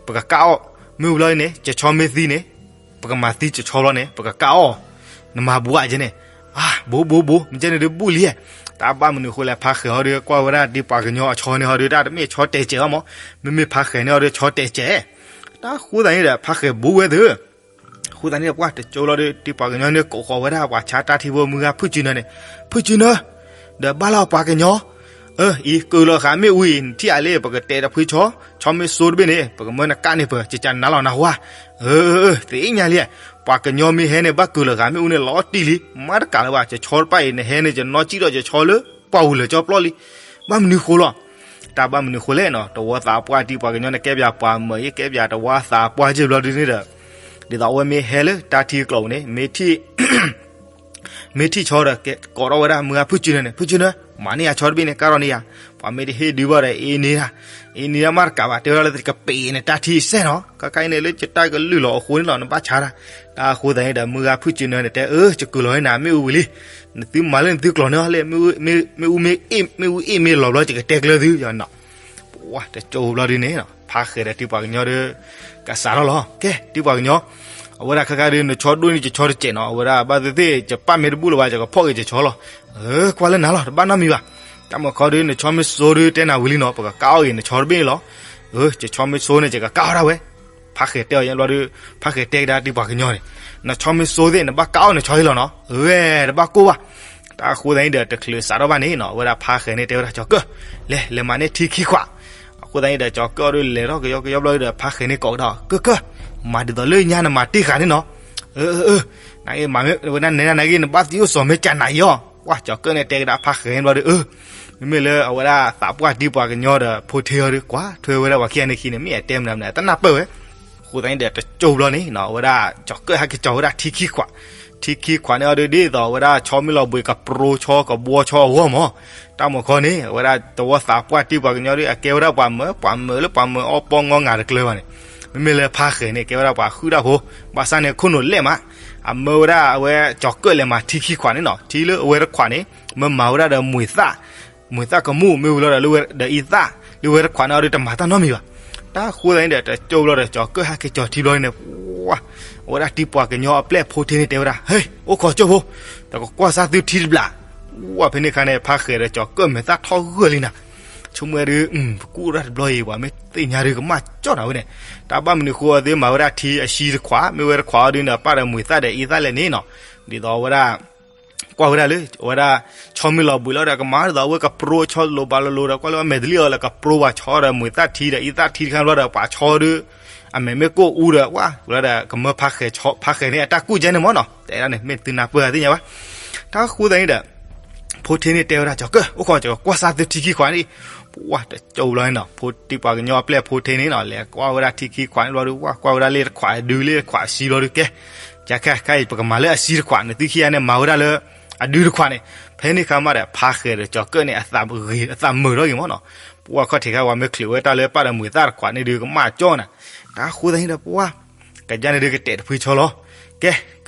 ပကကၣ်အီၣ်, မ့ၢ်ဝံၤလီၤန့ၣ် ယဆီမ့ၢ်သံန့ၣ် ပကမၤသံယဆီဘျီန့ၣ် ပကကၣ်အီၣ်, နမၤဘူးဧါကဲန့ၣ်, အါ ဘူးဘူးဘူး မ့ၢ်ကဲန့ၣ်ဒုးဘူးလံ, တၢ်ဘၣ်မနုၤအဃိလဲၣ်, ဖါဃဲၤဟီဒုး ကွၢ်ဝဲဒၣ်တံၤပှၤကညီအဆီန့ၣ်ဟီဒုး တၢ်တမ့ၢ်ဆီတဲာ်စဲးဘၣ်မ့ၢ်, မ့မ့ၢ်ဖါဃဲၤန့ၣ်ဟီဒုး ဆီတဲာ်စဲး, တၢ်ဃိသတးန့ၣ်ဒီး ဖါဃဲၤဘူးဝဲသု အဃိသတးန့ၣ် ပှၢ်တကၠိလီၤဒီး တံၤပှၤကညီန့ၣ် ကိးဃီၤဝဲဒၣ်ပှၤဆါတၢ်ထံဖိမုၢ်ဂၤဖုၣ်စုနၢန့ၣ်, ဖုၣ်စုနၢ, ဒီးဘၣ်လီၤပှၤကညီ, အၢ အံၤ ကုၢ်လီၤဃာ်မ့ၣ်အူအံၤ နထံၣ်အလံ ပကတဲာ်တဖှံဆီ, ဆီမ့ၢ်စိတဘ့ၣ်န့ၣ် ပကမၢနကၣ်န့ၢ်ပၢၤ ကကနၤလီၤနၢ်ဟူဧါ, အၢ အၢ သ့ၣ်ညါလံ, ပှၤကညီမ့ၢ်ဟဲန့ၣ် ဘၣ်ကုၢ်လီၤဃာ်မ့ၣ်အူန့ၣ် လီၤတံၢ်လံ, မၤတကးလၢၤဘၣ်, ကဆီတဖၣ်အံၤ နဟဲန့ၣ် ကနီၣ်စံၣ်ထီၣ်ကဆီလၢ ပှၢ်ဝူၤလၢာ်ကၠီပျီလံ, ဘၣ်မနုၤဃိလီၤ တၢ်ဘၣ်မနုၤဃိလဲၣ်နီၤ, တဝီသးပှၢ်တံၤပှၤကညီန့ၣ် ကဲပၠးပှၤမၢၤအံၤ ကဲပၠးတဝီသးပှၢ်က့ဘျီဒုန့ၣ်ဒီး, ဒ်သိးအဝဲမ့ၢ်ဟဲလၢတၢ်ထံကျိးန့ၣ် မ့ၢ်ထံၣ် မ့ၢ်ထံၣ်ဆီဒီး ကိးထီၣ်ဝဲဒၣ်မုၢ်ဂၤဖုၣ်စုနၢန့ၣ်, ဖုၣ်စုနၢ, မၤန့ၢ်ယၤဆီတဘ့ၣ်န့ၣ် ကၣ်ထီၣ်န့ၢ်ယၤ, ပှၤမ့ၢ်တဟ့ၣ်ဒုးဘၣ်ဒီး အ့န့ၢ်ဒၣ်, အ့န့ၢ်ဒၣ်မးတကးဘၣ် တဲဝဲဒၣ်လၢကပ့ၤန့ၣ် တၢ်ထံစဲၣ်နီၤ, ခါခါအံၤန့ၣ်လၢယတၢ်ကလုၢ်လီၤအဃိန့ၣ်လီၤ နဘၣ်ဆါတၢ်, တၢ်အဃိသတးန့ၣ်ဒီး မုၢ်ဂၤဖုၣ်စုနၢန့ၣ် တဲအၢ ယကုၢ်လီၤန့ၢ်နၤမ့ၣ်အူဝံၤလံ, နသုမၤလၢနသုကျိၤန့ၣ်လၢ မ့ၣ်အူမ့ၢ်အ့ၣ်မ့ၢ်လီၤဘျီ ယကတဲကျၢသုနီၤ ပှၢ်တကၠိဘျီဒုန့ၣ် ဖါဃဲၤဒီးတံၤပှၤကညီဒီး ကစးထီၣ်လီၤ, ကဲတံၤပှၤကညီ, အဝဲဒၣ်ခါခါဒု နဆီဒိၣ်န့ၢ်ယဆီတစဲးနီၤ, အဝဲဒၣ်ဘၣ်သ့ၣ်သ့ၣ် ယပၣ်မ့ၢ်တဘူၣ်လၢၤဘၣ် ယကဖီၣ်က့ၤယဆီလီၤ, ကွၢ်လၢနၤလီၤ တဘၣ်နီတမံၤဘၣ်, တၢ်မၤခီဒု နဆီမ့ၢ်စိဒု တဲနၤဝံၤလံနီၤ ပကကၣ်အီၣ်ဂ့ၤနဆီတဘ့ၣ်လီၤ, ယဆီမ့ၢ်စိန့ၣ် ယကကၣ်အီၣ်ဒၣ်ဝဲ, ဖါဃဲၤတဲအီၤယဲဘျီဒု, ဖါဃဲၤတဲကဒါတံၤပှၤကညီန့ၣ်, နဆီမ့ၢ်စိသ့ၣ် နဘၣ်ကၣ်အီၣ်နဆီလီၤနီၤ, ဝဲ တဘၣ်ကိၢ်ဘၣ် တၢ်အဃိသတးန့ၣ်ဒီး တချုးစးထီၣ်ဘၣ်န့ၣ်နီၤ အဝဲဒၣ်ဖါဃဲၤန့ၣ် တဲဝဲဒၣ်ကၠီၤကၢၢ်, လဲၤ လဲၤမၤန့ၢ်ထံခံခွး, အဃိသတးန့ၣ်ဒီး ကၠီၤကၢၢ်အီၤဒုး လဲၤထီၣ်ကယီကယီဘျီဒီး ဖါဃဲၤန့ၣ်ကိးကဒါအီၤ ကၢၢ်ကၢၢ်, မၤဒ်သိးလၢညါနမၤတ့ၢ်ဃာ်န့ၣ်နီၤ, အၢ အၢ အၢ, နမၤဝဲဒၣ်နဲဒၣ်နာ်က့ နဘၣ်သံအိၣ်စီၤမ့ၢ်ကနၤအံၤအီၤ, ပှၢ်ကၠီၤကၢၢ်န့ၣ် တဲကဒါဖါဃဲၤန့ၣ်ဘျီဒီး အၢ မ့မ့ၢ်လၢအဝဲဒၣ်သးပှၢ်တံၤပှၤကညီဒီး ဖိထဲအီၤဒီး ကွၢ်ထွဲဝဲဒၣ်ပှၤခံဂၤန့ၣ်ခံန့ၣ် မ့ၢ်အတဲမနုၤမနုၤ တနၢ်ပၢၢ်ဝဲ, အဃိသတးန့ၣ်ဒီး တကၠိဘျီန့ၣ်နီၤ အဝဲဒၣ်ကၠီၤကၢၢ်ဟဲက့ၤကၠီၤဝဲဒၣ်ထံခံခွး, ထံခံခွးန့ၣ်အီၤဒုး ဒ်သိးအဝဲဒၣ်ဆီမ့ၢ်လီၤဘှံးကပြီဆီကဘှီဆီအဂီၢ်မး, တၢ်မၤခီန့ၣ် အဝဲဒၣ်တဝီသးပှၢ်တံၤပှၤကညီဒုး အကဲဝဲဒၣ်ပှၤမၢ ပှၤမၢလၢပှၤမၢအီၣ်ပီၣ်ငီငၤတကျၢၤဘၣ်န့ၣ်, မ့မ့ၢ်လၢဖါဃဲၤန့ၣ် ကဲဝဲဒၣ်ပှၤဟုၣ်တၢ်ဖိ, ဘၣ်ဆၣ်န့ၣ် ခိၣ်နူာ်လဲၢ်မး, အမၢဝဲဒၣ်အဝဲကၠီၤကၢၢ်လဲၤမၤထံခံခွးန့ၣ်နီၤ, ထံလၢအဝဲတခွးန့ၣ် မၢမၤဝဲဒၣ်ဒီးမှံၤသၣ်, မှံၤသၣ်ကမူၣ် မ့ၢ်ဝံၤလီၤဒီးလၢဝဲဒီးအံသၣ်, ဒုးဝဲတခွးန့ၣ်အီၤဒုးတမၤတၢ်နီတမံၤဘၣ်. တၢ်ဃိသတးန့ၣ်ဒီး တကၠိဘျီဒီး ကၠီၤကၢၣ်ဟဲက့ၤကၠီၤထံဘျီန့ၣ် ပှၤ အဝဲဒၣ်တံၤပှၤကညီအပျဲၢ်ဖိထ့န့ၣ်တဲဝဲဒၣ်, ဟ့ၣ်, အိၣ်ခိးကၠိဖိ, တကကွၢ်စၢ်သုထံတဘျီ. ဝဲဖဲန့ၣ်အခါန့ၣ် ဖါဃဲၤဒီးကၠီၤကၢၣ်မဲာ်သၣ်ထီၣ်ဂၢၢ်လံနၤ, ဆိကမိၣ်ဝဲဒုး ပကူၣ်တၢ်တဘျီအံၤ ပှၤမ့ၢ်သ့ၣ်ညါဒုးကမၣ်ကၠီၣ်နၤဝဲန့ၣ်, တၢ်ဘၣ်မနုၤဃိအသ့မၤဝဲဒၣ်ထံအဆံတခွး, မ့ၢ်ဝဲတခွးအီၤဒုးန့ၣ် ပၢ်ဒီးမုာ်သၣ်ဒီးအံသၣ်လဲၣ်န့ၣ်နီၤ, ဒ်သိးအဝဲဒၣ် ကွၢ်ဝဲဒၣ်လၢ အဝဲဒၣ် ဆီမ့ၢ်လီၤဘှံးလီၤဒီးကမၤဒ်သိးအဝဲကပြိဆီလိၤဘၣ်လိၤလိၤဒီး ကွၢ်လၢအမဲာ်တလံၣ်အီၤလၢကပြိပှၤဆီဒီးမုာ်သၣ်ထံဒီးအံသၣ်ထံတခါဘျီဒီး ပှၤဆီဒုး အမဲာ်မ့ၢ်ကိၢ်အူဒီး ဝဲလီၤဒီးကမၢဖါဃဲၤဆီ ဖါဃဲၤန့ၣ်အတၢ်ကူၣ်ကဲန့ၣ်မ့ၢ်နီၤ, တဲဒၣ်န့ၣ် မ့ၢ်သုနၢ်ပၢၢ်သ့ၣ်ညါဘၣ်. တၢ်ဃိသတးန့ၣ်ဒီး ဖိထ့န့ၣ်တဲဝဲဒၣ် ကၠီၤကၢၣ် အိၣ်ခိး ကၠီၤကၢၣ် ကွၢ်စၢ်သုထံခံခွးန့ၣ်, ပှၤတကၠိဘျီန့ၣ်နီၤ, ဖိတံၤပှၤကညီအပျဲၢ်ဖိထ့န့ၣ်နီၤ လဲၤကွၢ်ဝဲဒၣ်ထံခံခွးန့ၣ်ဘျီဒုး ဝဲကွၢ်ဝဲဒၣ်လ့ၣ်တခွးအဒုလ့ၣ်တခွးအဆံဘျီဒုးကဲ ကဲခဲခါအံၤ ပကမၤလၢအဆံတခွးန့ၣ် သုခံဂၤန့ၣ်မၤဝဲဒၣ်လၢ အဒုတခွးန့ၣ်, ဖဲန့ၣ်အခါမးဒီး ဖါဃဲၤဒီးကၠီၤကၢၣ်န့ၣ် အသးမုာ်ထီၣ်ဂ့ၤမ့ၢ်နီၤ, ပှၤခီၣ်ထံးခါဝဲမ့ၢ်ချုးဝဲတၢ်လၢပၢ်ဒီးမုာ်သၣ်တခွးန့ၣ်ဒုးကမၣ်ကၠီၣ်နၤ, တၢ်ဃိသတးန့ၣ်ဒီးပှၤ ကယၤန့ၣ်ဒုးကတဲာ်တဖှံဆီလီၤ, ကဲ,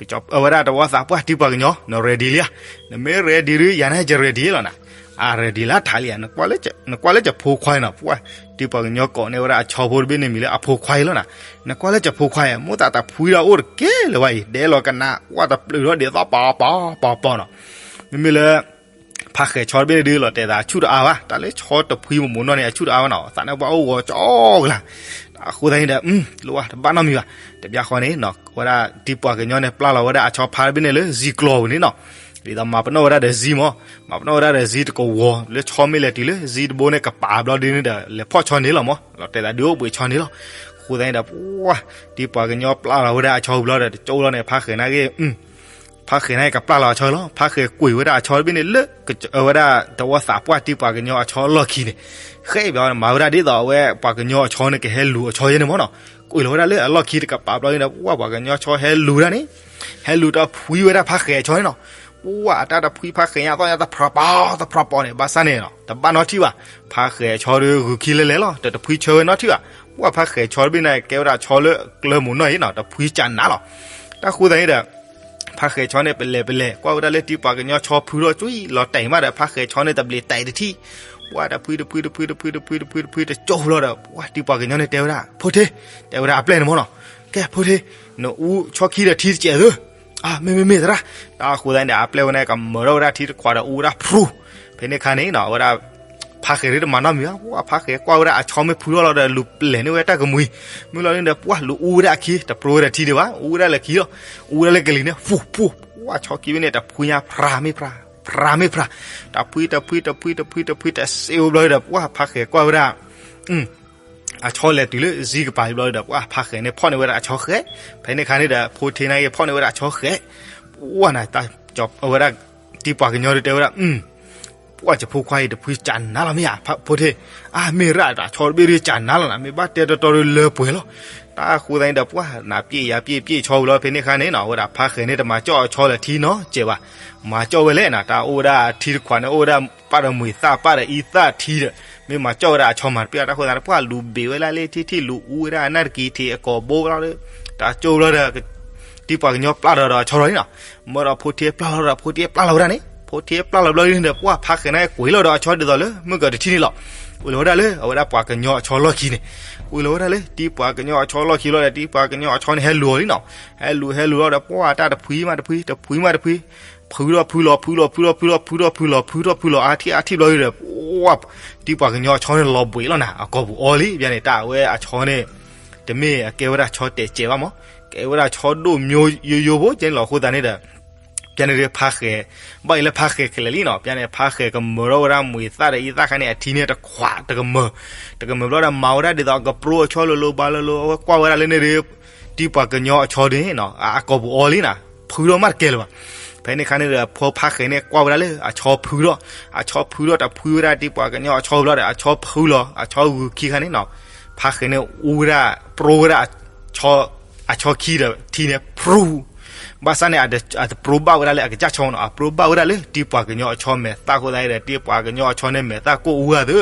အဝဲဒၣ်တဝီသးပှၢ်တံၤပှၤကညီ နreadyလံဧါ, နမ့ၢ်readyဒုး ယၤန့ၣ်ယreadyလီၤနၤ, အreadyလၢထးလံဧါ, နကွၢ်လၢကၠီၤဖိခွါအံၤနီၤ, ပှၤ တံၤပှၤကညီကိးန့ၢ်ဝဲဒၣ်အဆီဖိတဘ့ၣ်န့ၣ်မံၤလၢအဖိခွါအံၤလီၤနၤ, နကွၢ်လၢကၠီၤဖိခွါအံၤ မိၣ်သးတဖှံဒီးအိၣ်တကဲလၢၤဝဲအံၤ ဒဲလီၤကနၣ် ကွၢ်တပျုာ်ထီၣ်ဒ်သိးပီၤပီၤပီၤပီၤနီၤ, မ့မ့ၢ်လၢ ဖါဃဲၤဆီတဘ့ၣ်န့ၣ်ဒုး လီၤတဲာ်သးဆူၣ်တအါဘၣ်, တၢ်လၢဆီတဖှံမိၢ်မိၢ်နီၢ်န့ၣ် အဆူၣ်တအါဘၣ်နီၤ, သးန့ၣ်ပှၤအိၣ်ဂီၤကၠီကလၤ, အဃိသတးန့ၣ်ဒီး လိၣ်ဘၣ်တဘၣ်နီတမံၤဘၣ်, တဘျီဃီန့ၣ် အဝဲဒၣ်တံၤပှၤကညီန့ၣ် ပျၢ်လီၤဝဲဒၣ်အဆီဖါတဘ့ၣ်န့ၣ်လၢစံကျီၤပူၤန့ၣ်နီၤ, ဒ်သိးမၤပနီၣ်ဝဲဒၣ်ဒီးစံမး, မၤပနီၣ်ဝဲဒၣ်ဒီးစံတကဝီၤ လၢဆီမ့ၢ်လဲၤတုၤလၢစံတဘိန့ၣ် ကပာ်ဘျီဒုန့ၣ်ဒီး လဲၤဖီၣ်ဆီန့ၣ်လီၤမး, လီၤတဲာ်သးဒုးအိၣ်ဘှံးဆီန့ၣ်လီၤ, အဃိသတးန့ၣ်ဒီး ပှၤ တံၤပှၤကညီပျၢ်လီၤဝဲဒၣ်အဆီဘျီဒီး တကၠိလီၤန့ၣ် ဖါဃဲၤန့ၣ်က့ ဖါဃဲၤန့ၣ်ကပျၢ်လီၤအဆီလီၤ, ဖါဃဲၤကွံာ်ဝဲဒၣ်အဆီတဘ့ၣ်န့ၣ်လၢ အဝဲဒၣ်တဝီသးပှၢ်တံၤပှၤကညီအဆီအလီၢ်ခံန့ၣ်, ဃဲဘျီမၤဝဲဒၣ်ဒ်သိးအဝဲပှၤကညီအဆီန့ၣ် ကဟဲလူၤအဆီယဲန့ၣ်မ့ၢ်နီၤ, ကွံာ်လီၤဝဲဒၣ်လၢအလီၢ်ခံတကပၤဘျီန့ၣ်ဒီး ပှၤပှၤကညီဆီဟဲလူၤဒၣ်န့ၣ်, ဟဲလူၤတဖှံဝဲဒၣ်ဖါဃဲၤအဆီန့ၣ်နီၤ, ပှၤအတၢ်တဖှံဖါဃဲၤညါသီၣ်ညါတဖြးပီၤတဖြးပီၤန့ၣ် ဘၣ်ဆၣ်န့ၣ်နီၤ တဘၣ်နီထံၣ်ဘၣ်, ဖါဃဲၤအဆီဒုးဂုာ်ခံလဲၤလဲၤလီၤ တတဖှံဆၢဝဲနီထံၣ်ဘၣ်, ပှၤဖါဃဲၤဆီတဘ့ၣ်န့ၣ် ကဲဝဲဒၣ်ဆီလၢကျၢၤမိၢ်နီၢ်အံၤနီၤ တဖှံကနးလီၤ, တၢ်ဃိသတးန့ၣ်ဒီး ဖါဃဲၤဆီန့ၣ် ပလဲၤပလဲၤ ကွၢ်ဝဲဒၣ်လၢတံၤပှၤကညီဆီဖုထီၣ်ကွံာ်လီၤတဲာ်မးဒီး ဖါဃဲၤဆီန့ၣ်တဘျီတဲာ်တထံၣ်, ပှၤတဖှံတဖှံတဖှံတဖှံတဖှံတဖှံတဖှံတဖှံတကၠိလီၤဒီး ပှၤတံၤပှၤကညီန့ၣ်တဲဝဲဒၣ် ဖိထ့, တဲဝဲဒၣ်အပျဲၢ်န့ၣ်မ့ၢ်နီၤ, ကဲဖိထ့, နအူဆီခံဒီးထံတစဲးသု, အမ့ၢ်မ့ၢ်မ့ၢ်သရၣ်, တၢ်ဃိသတးန့ၣ်ဒီး အပျဲၢ်ဝဲန့ၣ်ကမၢထီၣ်ဝဲဒၣ်ထံတခွးဒီးအူဝဲဒၣ်ဖြူ, ဖဲန့ၣ်အခါန့ၣ်နီၤ အဝဲဒၣ် ဖါဃဲၤဒုးတမၤနီတမံၤဘၣ်, ပှၤဖါဃဲၤကွၢ်ဝဲဒၣ်အဆီမ့ၢ်ဖုထီၣ်လီၤဒီး လူၤပလဲၤန့ၢ်ဝဲတၢ်ကမှံၤ, မုၢ်လီၤန့ၣ်ဒီး ပှၤလူၤအူဝဲဒၣ်အခံ တပြိဝဲဒၣ်ထံဒံးဘၣ်, အူဝဲဒၣ်လၢခံလီၤ, အူဝဲဒၣ်လၢကလံၤန့ၣ် ဖူဖူ, ပှၤဆီခံဘ့ၣ်န့ၣ် တဖှံညါဖြးမ့ၢ်ဖြး, ဖြးမ့ၢ်ဖြး, တဖှံတဖှံတဖှံတဖှံတဖှံတဖှံတစဲးအိၣ်ဘျီဒီး ပှၤဖါဃဲၤကွၢ်ဝဲဒၣ် အဆီလဲၤတုၤလၢစံကပၤဘျီဒီး ပှၤဖါဃဲၤန့ၣ်ဖီၣ်န့ၢ်ဝဲဒၣ်အဆီဃဲး, ဖဲန့ၣ်အခါန့ၣ်ဒီး ဖိထ့န့ၣ်က့ၤဖီၣ်န့ၢ်ဝဲဒၣ်အဆီဃဲး, ပှၤနၤ အဝဲဒၣ် တံၤပှၤကညီဒုးတဲဝဲဒၣ် ပှၤကၠီၤဖိခွါအံၤတဖှံကနးလီၤမ့ၢ်ဧါ, ဖိထ့, အမ့ၢ်ရၣ်တၢ်ဆီတဘ့ၣ်ဒုးကနးလီၤနၤ, မ့ၢ်ဘၣ်တဲတီတီဒုးလၢပှဲၤလီၤ, တၢ်ဃိသတးန့ၣ်ဒီး ပှၤနၤပျဲၢ်ယၤပျဲၢ်ပျဲၢ်ဆီဝံၤလီၤ, ဖဲန့ၣ်အခါန့ၣ်နီၤ အဝဲဒၣ်ဖါဃဲၤန့ၣ် တမၤကၠီၣ်အဆီလၢထံနီတစဲးဘၣ်, မၤကၠီၣ်ဝဲလဲၣ်နၤ, တၢ်အိၣ်ဝဲဒၣ်ထံတခွးန့ၣ် အိၣ်ဝဲဒၣ်ပၢ်ဒီးမှံၤသၣ်ပၢ်ဒီးအံသၣ်ထံဒီး မ့ၢ်မၤကၠီၣ်ဝဲဒၣ်အဆီမၤတပျဲၢ်, တၢ်ဃိသတးန့ၣ် ပှၤလူၤဘ့ၣ်ဝဲလၢလ့ထံထံ လူၤအူဝဲဒၣ်အနၢ်တကံၤထံးအကိာ်ဘိလီၤဒီး တၢ်ကၠိလီၤဒီး တံၤပှၤကညီပျၢ်လီၤဒီးအဆီလီၤန့ၣ်နီၤ, မၢဒီးဖိထ့ပျၢ်လီၤဒီး ဖိထ့ပျၢ်လီၤဝဲဒၣ်န့ၣ်, ဖိထ့ပျၢ်လီၤဘျီန့ၣ်ဒီး ပှၤဖါဃဲၤန့ၣ်ကွံာ်လီၤဒီးအဆီဒ်သိးလၢ မုၢ်ကတထံၣ်န့ၣ်လီၤ, ကွံာ်လီၤဝဲဒၣ်လၢ အဝဲဒၣ်ပှၤကညီအဆီလီၢ်ခံန့ၣ်, ကွံာ်လီၤဝဲဒၣ်လၢ တံၤပှၤကညီအဆီလီၢ်ခံလီၤဒီး တံၤပှၤကညီအဆီန့ၣ်ဟဲလူၤအီၤလံနီၤ, ဟဲလူၤဟဲလူၤလီၤဒီး ပှၤတၢ်တဖှံမးတဖှံ တဖှံမးတဖှံ ဖုထီၣ်ဖုလီၤ ဖုလီၤ ဖုလီၤ ဖုထီၣ်ဖုလီၤ ဖုထီၣ်ဖုလီၤ အါထံၣ်အါထံၣ်ဘျီဒီး ပှၤ တံၤပှၤကညီအဆီန့ၣ်လီၤဘှံးလီၤနၤ အကိာ်ပူၤအီလံ, ဘၣ်န့ၣ် တၢ်အဝဲအဆီန့ၣ် တမ့ၢ်အကဲဝဲဒၣ်ဆီတဲာ်စဲးဘၣ်မး, ကဲဝဲဒၣ်ဆီဒိၣ်မျိုးယိယိဖိကဲန့ၣ်လီၤ, အဃိသတးန့ၣ်ဒီး ကဲန့ၣ်ဒုးဖါဃဲၤ, ဘၣ်အံၤလၢဖါဃဲၤခဲလၢာ်လံနီၤ, ဘၣ်န့ၣ် ဖါဃဲၤကမၢထီၣ်ဝဲဒၣ်မှံၤသၣ်ဒီးအံသၣ်ခါန့ၣ် အထံန့ၣ်တခွးတကမၢၤ, တကမၢၤဘျီဒီး မၤဝဲဒၣ်ဒ်သိးအကပြိအဆီလိၤလိၤဘၣ်လိၤလိၤ, အဝဲကွၢ်ဝဲဒၣ်လၢန့ၣ်ဒုး တံၤပှၤကညီအဆီဒုးနီၤ အကိာ်ပူၤအီလံနၤ, ဖုထီၣ်မးတကဲလၢၤဘၣ်. ဖဲန့ၣ်အခါန့ၣ်ဒီး ဖိဖါဃဲၤန့ၣ်ကွၢ်ဝဲဒၣ်လၢအဆီဖုထီၣ်, အဆီဖုထီၣ်တဖှံဝဲဒၣ်တံၤပှၤကညီအဆီဘျီဒီး အဆီဖုလီၤ, အဆီဂုာ်ခံခါန့ၣ်နီၤ, ဖါဃဲၤန့ၣ်အူဝဲဒၣ် ပြိဝဲဒၣ် အဆီခံဒီးထံန့ၣ် ဖြူ, ဘၣ်ဆၣ်န့ၣ် အတပြိဘၣ်ဝဲဒၣ်လၢအကစၢ်ဆီနီၤ, အပြိဘၣ်ဝဲဒၣ်လၢတံၤပှၤကညီအဆီမဲာ်သၣ်အဃိသတးဒီး တံၤပှၤကညီအဆီန့ၣ်မဲာ်သၣ်ကိၢ်အူဂၤသု,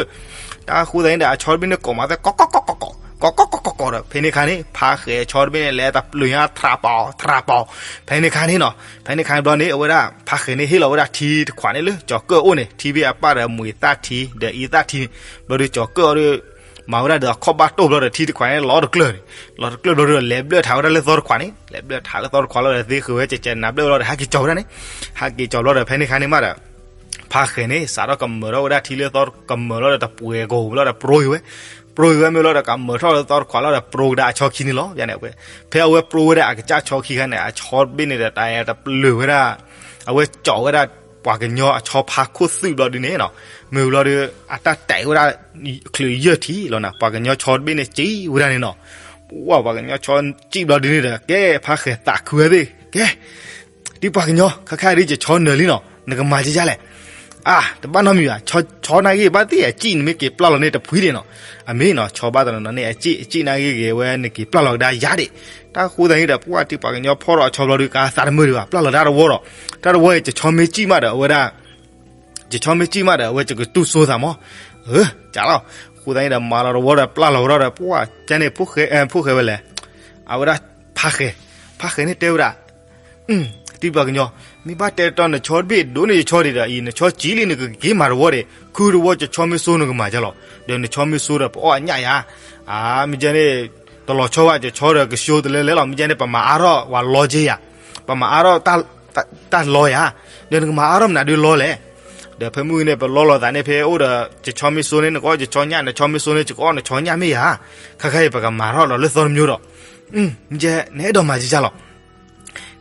တၢ်အဃိသတးန့ၣ်ဒီး အဆီတဘ့ၣ်န့ၣ်ကိးမးသဲ ကိးကိးကိးကိးကိး ကီးကီးကီးကီးကီးဒီး ဖဲန့ၣ်ခါန့ၣ် ဖါဃဲၤဆီတဘ့ၣ်န့ၣ် လဲၤတပျုာ်ညါ ထြးပီၤ ထြးပီၤ. ဖဲန့ၣ်ခါန့ၣ်နီၤ ဖဲန့ၣ်ခါန့ၣ်ဘျီန့ၣ် အဝဲဒၣ် ဖါဃဲၤန့ၣ်ဟ့ၣ်လီၤဝဲဒၣ်ထံတခွးန့ၣ်လၢ ကၠီၤကၢၣ်အိၣ်န့ၣ် ထံဘ့ၣ်အပၢ်ဒီးမွံၤသၣ်ထံ ဒီးအံသၣ်ထံန့ၣ် ဘျီဒီးကၠီၤကၢၣ်အီၤဒီး မၤဝဲဒၣ်ဒီးအခီၣ်ဘၣ်တိၢ်ဘျီဒီး ထံတခွးန့ၣ် လီၤတကျၢၢ်န့ၣ် လီၤတကျၢၢ်ဘျီဒီး လဲၤဘျၢၣ်ထးဝဲဒၣ်လၢသီတခွးန့ၣ် လဲၤဘျၢၣ်ထးလၢသီတခွးလီၤဒီး သ့ဃုာ်ဝဲ ကကနးဘျၢၣ်လီၤဒီး ဟးက့ၤကၠီၤဝဲဒၣ်န့ၣ် ဟးက့ၤကၠီၤဘျီဒီး ဖဲန့ၣ်ခါန့ၣ်မးဒီး ဖါဃဲၤန့ၣ် စးထီၣ်ကမၢၢ်ထီၣ်ဝဲဒၣ်ထံလၢသီ ကမၢၢ်လီၤဒီးတပှဲၤကီၢ်ပူၤလီၤဒီး ပြိယဝဲ, ပြိယဝဲမ့ၢ်လီၤဒီး ကမၢၢ်ထီၣ်လၢသီတခွးလီၤဒီး ပြိကဒါအဆီခံန့ၣ်လီၤ. ဖဲန့ၣ်အဝဲ ဖဲအဝဲပြိဝဲဒၣ်အကစၢ်ဆီခံခါန့ၣ် အဆီတဘ့ၣ်န့ၣ်ဒီး တၢ်တပျၢ်ဝဲဒၣ် အဝဲကၠီၤဝဲဒၣ် ပှၤကညီအဆီဖါခိၣ်သုးဘျီဒုန့ၣ်နီၤ, မ့ၢ်ဘျီဒီး အတၢ်တဲာ်ဝဲဒၣ် ချုးယဲၢ်ထံလီၤနီၤ, ပှၤကညီဆီတဘ့ၣ်န့ၣ် စံးဝဲဒၣ်န့ၣ်နီၤ, ဝဲပှၤကညီဆီစံးဘျီဒုန့ၣ်ဒီး ကဲ ဖါဃဲၤသးခုဝဲသ့ၣ် ကဲ တံၤပှၤကညီ ခဲခါဒုး ယဆီနၢၤလံနီၤ, နကမၤကကလဲၣ်. အါ တဘၣ်နီတမံၤဘၣ်, ဆီနာ်ဂ့ၤ ဘၣ်သ့ၣ်အစံး နမ့ၢ်က့ၤပျၢ်လီၤန့ၣ်တဖှံဒံးနီၤ. အမ့ၢ်နီၤ, ဆီဘၣ်တနီၤနီၤန့ၣ် အစံး အစံးနာ်ဂ့ၤဂ့ၤ အဝဲနက့ၤပျၢ်လီၤကဒါယၤဒံး. တၢ်ဃိသးန့ၣ်ဒီး ပှၤတံၤပှၤကညီဖီၣ်ဒီးအဆီဘျီဒုး ကသးတမုာ်ဒံးဘၣ်, ပျၢ်လီၤတၢ်တဝီဒီး, တၢ်တဝီအံၤ ယဆီမ့ၢ်စံးမးဒီး အဝဲဒၣ် ယဆီမ့ၢ်စံးမးဒီး အဝဲယကတူၢ်စိသးမး. ကလီၤ, ဃိသးန့ၣ်ဒီး မၤလီၤတဝီဒီး ပျၢ်လီၤကဒီးဒီး ပှၤကန့ၣ် ဖိၣ်ဃဲဝဲလဲၣ်, အဝဲဒၣ်ဖါဃဲၤ, ဖါဃဲၤန့ၣ်တဲဝဲဒၣ် တံၤပှၤကညီ, မ့ၢ်ဘၣ်တဲတီနဆီတဘ့ၣ်ဒိၣ်န့ၢ်ယဆီဒံးဒီးအံၤ နဆီစံးလံ နကက့ၤမၤတဝီဒံး, ခုတဝီယဆီမ့ၢ်စိနကမၤကလီၤ, ဒီးနဆီမ့ၢ်စိဒီး ပအီၣ်အညၣ်ယၤ, အါ မ့ၢ်ကန့ၣ် တလီၤဆီဘၣ် ယဆီဒီးကၠိတလဲလဲလီၤ, မ့ၢ်ကန့ၣ် ပမၤအါထီၣ်ပှၤလီက့ယၤ, ပမၤအါထီၣ် တၢ်လီယၤ, ဒီးနကမၤအါထီၣ်မနုၤဒုးလီလဲၣ်. ဒီးဖဲမုၢ်ဂီၤန့ၣ် ပလီလီၤသးန့ၣ် ဖဲအိၣ်ဒီးယဆီမ့ၢ်စိန့ၣ် နကအီၣ်ယဆီညၣ်, နဆီမ့ၢ်စိန့ၣ် ယကအီၣ်နဆီညၣ်မ့ၢ်ယၤ, ခဲခါအံၤပကမၤထီၣ်ဒီးလၢသီတမျိုးဒီး, မ့ၢ်ကဲ နအဲၣ်ဒိးမၤကကလီၤ.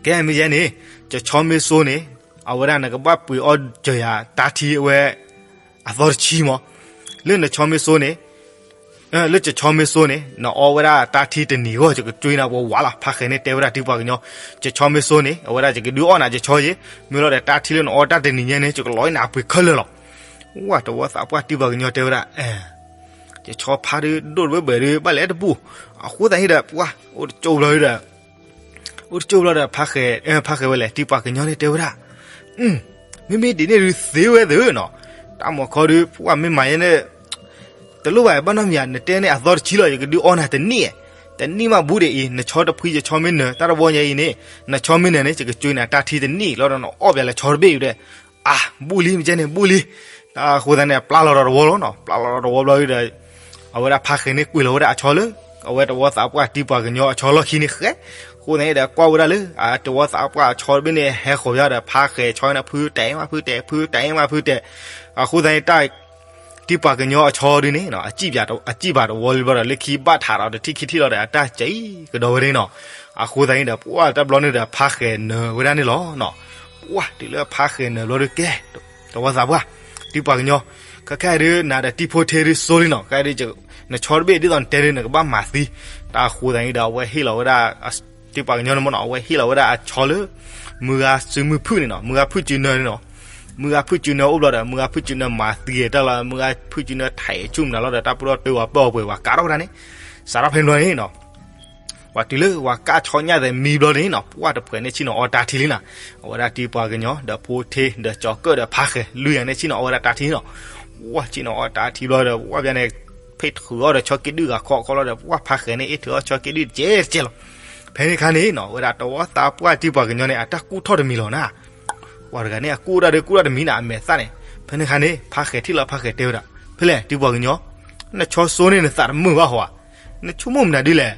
ကဲ မ့ၢ်ကဲန့ၣ် ယဆီမ့ၢ်စိန့ၣ် အဝဲဒၣ်နကဘၣ်ပှ့ၤအီၣ်စၢၤယၤတၢ်ထံအဝဲ အသီတဆံမး, လၢနဆီမ့ၢ်စိန့ၣ် လၢယဆီမ့ၢ်စိန့ၣ် နအီၣ်ဝဲဒၣ်တၢ်ထံတနံၤအဂီၢ် ယကကွ့နၤပဝးလီၤ. ဖါဃဲၤန့ၣ်တဲဝဲဒၣ်တံၤပှၤကညီ, ယဆီမ့ၢ်စိန့ၣ် အဝဲဒၣ်ယကဒုးအီၣ်နၤယဆီယ့, မ့ၢ်လီၤဒီးတၢ်ထံလၢနအီၣ်တၢ်တနံၤညါန့ၣ် ယကလီၤနၤအပှ့ၤခဲလၢာ်လီၤ. ဝဲတဝီသးပှၢ်တံၤပှၤကညီတဲဝဲဒၣ် ယဆီဖါဒုးဒိၣ်တဘၢဘၢဒုး ဘၣ်လဲၤတဘူၣ်, အဃိသတးန့ၣ်ဒီး ပှၤ အိၣ်တကၠိဘျီဒီး အိၣ်တကၠိဘျီဒီး ဖါဃဲၤ ဖါဃဲၤဝဲလဲၣ် တံၤပှၤကညီန့ၣ်တဲဝဲဒၣ်, မ့မ့ၢ်ဒ်န့ၣ်ဒုးသ့ဝဲသ့နီၤ, တၢ်မီၤခီဒုး ပှၤမ့ၢ်မၤယဲန့ၣ် တလိၣ်ဘၣ်ဘၣ်နီတမံၤဧါ, နတဲန့ၣ်အသီတဆံလီၤ ယကဒုးအီၣ်နၤတနံၣ်, တနံၣ်မးဘူးဒံးအံၤ နဆီတဖှံယဆီမ့ၢ်နၢၤ တၢ်တဝီညါအံၤန့ၣ် နဆီမ့ၢ်နၢၤန့ၣ် ယကကွ့နၤတၢ်ထံတနံၣ်လီၤဒီးနအီၣ်ဘၣ်လၢဆီတဘ့ၣ်အံၤဒီး အါ ဘူးလံ မ့ၢ်ကဲန့ၣ် ဘူးလံ. တၢ်ဃိသတးန့ၣ် ပျၢ်လီၤဒီးတဝီလီၤနီၤ, ပျၢ်လီၤဒီးတဝီဘျီဒီး အဝဲဒၣ်ဖါဃဲၤန့ၣ်ကွံာ်လီၤဝဲဒၣ်အဆီလၢ အဝဲတဝီသးပှၢ်တံၤပှၤကညီအဆီလီၢ်ခံန့ၣ်ဃဲ, ဃိသတးန့ၣ်ဒီးကွၢ်ဝဲဒၣ်လၢ တဝီသးပှၢ်အဆီတဘ့ၣ်န့ၣ် ဟဲဃီၤဘၣ်ဒီး ဖါဃဲၤဆီန့ၣ် ဖုတဲာ်မးဖုတဲာ် ဖုတဲာ်မးဖုတဲာ်, အဃိသတးန့ၣ် တံၤပှၤကညီအဆီဒုန့ၣ် အစံးဘၣ်တဝီလံဘျီဒီး လၢခံဘၣ်ထးဒီးတထံၣ်ခံထံၣ်လီၤဒီး အတၢ်စံးကဒီးဝဲန့ၣ်နီၤ. အဃိသတးန့ၣ်ဒီး ပှၤတဘျီန့ၣ်ဒီး ဖါဃဲၤနၢၤဝဲဒၣ်န့ၣ်လီၤ. ပှၤတုၤလၢဖါဃဲၤနၢၤဘျီဒီးကဲ တဝီသးပှၢ် တံၤပှၤကညီ, ခဲခါအံၤဒုး နၤဒီးတံၤဖိထ့ဒုးစိလံနီၤ, ခဲအံၤဒုး နဆီတဘ့ၣ်ဒ်သိးနတဲဒုး နကဘၣ်မၤသံ. တၢ်ဃိသတးန့ၣ်ဒီး အဝဲဟ့ၣ်လီၤဝဲဒၣ် တံၤပှၤကညီန့ၣ်မ့ၢ်နီၤ, အဝဲဟ့ၣ်လီၤဝဲဒၣ်အဆီလၢ မုၢ်ဂၤစုမုၢ်ဖုၣ်န့ၣ်နီၤ, မုၢ်ဂၤဖုၣ်စုနၢၤန့ၣ်နီၤ, မုၢ်ဂၤဖုၣ်စုနၢၤအိၣ်ဘျီဒီး မုၢ်ဂၤဖုၣ်စုနၢၤမၤသံတၢ်လီၤ, မုၢ်ဂၤဖုၣ်စုနၢၤထဲးဆူၣ်မနုၤလီၤဒီး တၢ်ပၢၢ်ထီၣ်တၢ်ဝၤပၢၢ်အီၤပှဲၤဝဲကးထီၣ်ဝဲဒၣ်န့ၣ်, စးထီၣ်ဖဲန့ၣ်ဘျီန့ၣ်နီၤ ပှၤတုၤလၢပှၤကၢ်ဆီညၣ်သဲးမံဘျီန့ၣ်နီၤ, ပှၤတဖှဲးန့ၣ်ဆ့ၣ်နီၤအီတၢ်ထံလံနီၤ, အဝဲဒၣ်တံၤပှၤကညီ ဒီးဖိထ့ ဒီးကၠီၤကၢၣ်ဒီးဖါဃဲၤ လွံၢ်ဂၤန့ၣ် ဆ့ၣ်နီၤအီဝဲဒၣ်တၢ်ထံနီၤ, ပှၤဆ့ၣ်နီၤအီတၢ်ထံဘျီဒီး ပှၤဘၣ်န့ၣ် ဖ့ၣ်ထုးအီၣ်ဒီးဆီက့ဒုၣ်ဂၤခီခီလီၤဒီး ပှၤဖါဃဲၤန့ၣ် အ့ၣ်ထုးအီၣ်ဆီက့ဒုၣ်တကဲတကဲလီၤ. ဖဲန့ၣ်ခါန့ၣ်နီၤ အဝဲဒၣ်တဝီသးပှၢ်တံၤပှၤကညီန့ၣ် အတၢ်ကူၣ်ထီၣ်တမံၤလီၤနၤ, ပှၤတဂၤန့ၣ် အကူၣ်ဒၣ်ဒုးကူၣ်ဒၣ်တမံၤနၤ အမဲာ်သၣ်န့ၣ်, ဖဲန့ၣ်ခါန့ၣ် ဖါဃဲၤထံၣ်လီၤ ဖါဃဲၤတဲဝဲဒၣ်, ဖဲလဲၣ် တံၤပှၤကညီ နဆီစိန့ၣ် နသးတမုာ်ဘၣ်ဟီဧါ, နဆိကမိၣ်မနုၤဒ်လဲၣ်,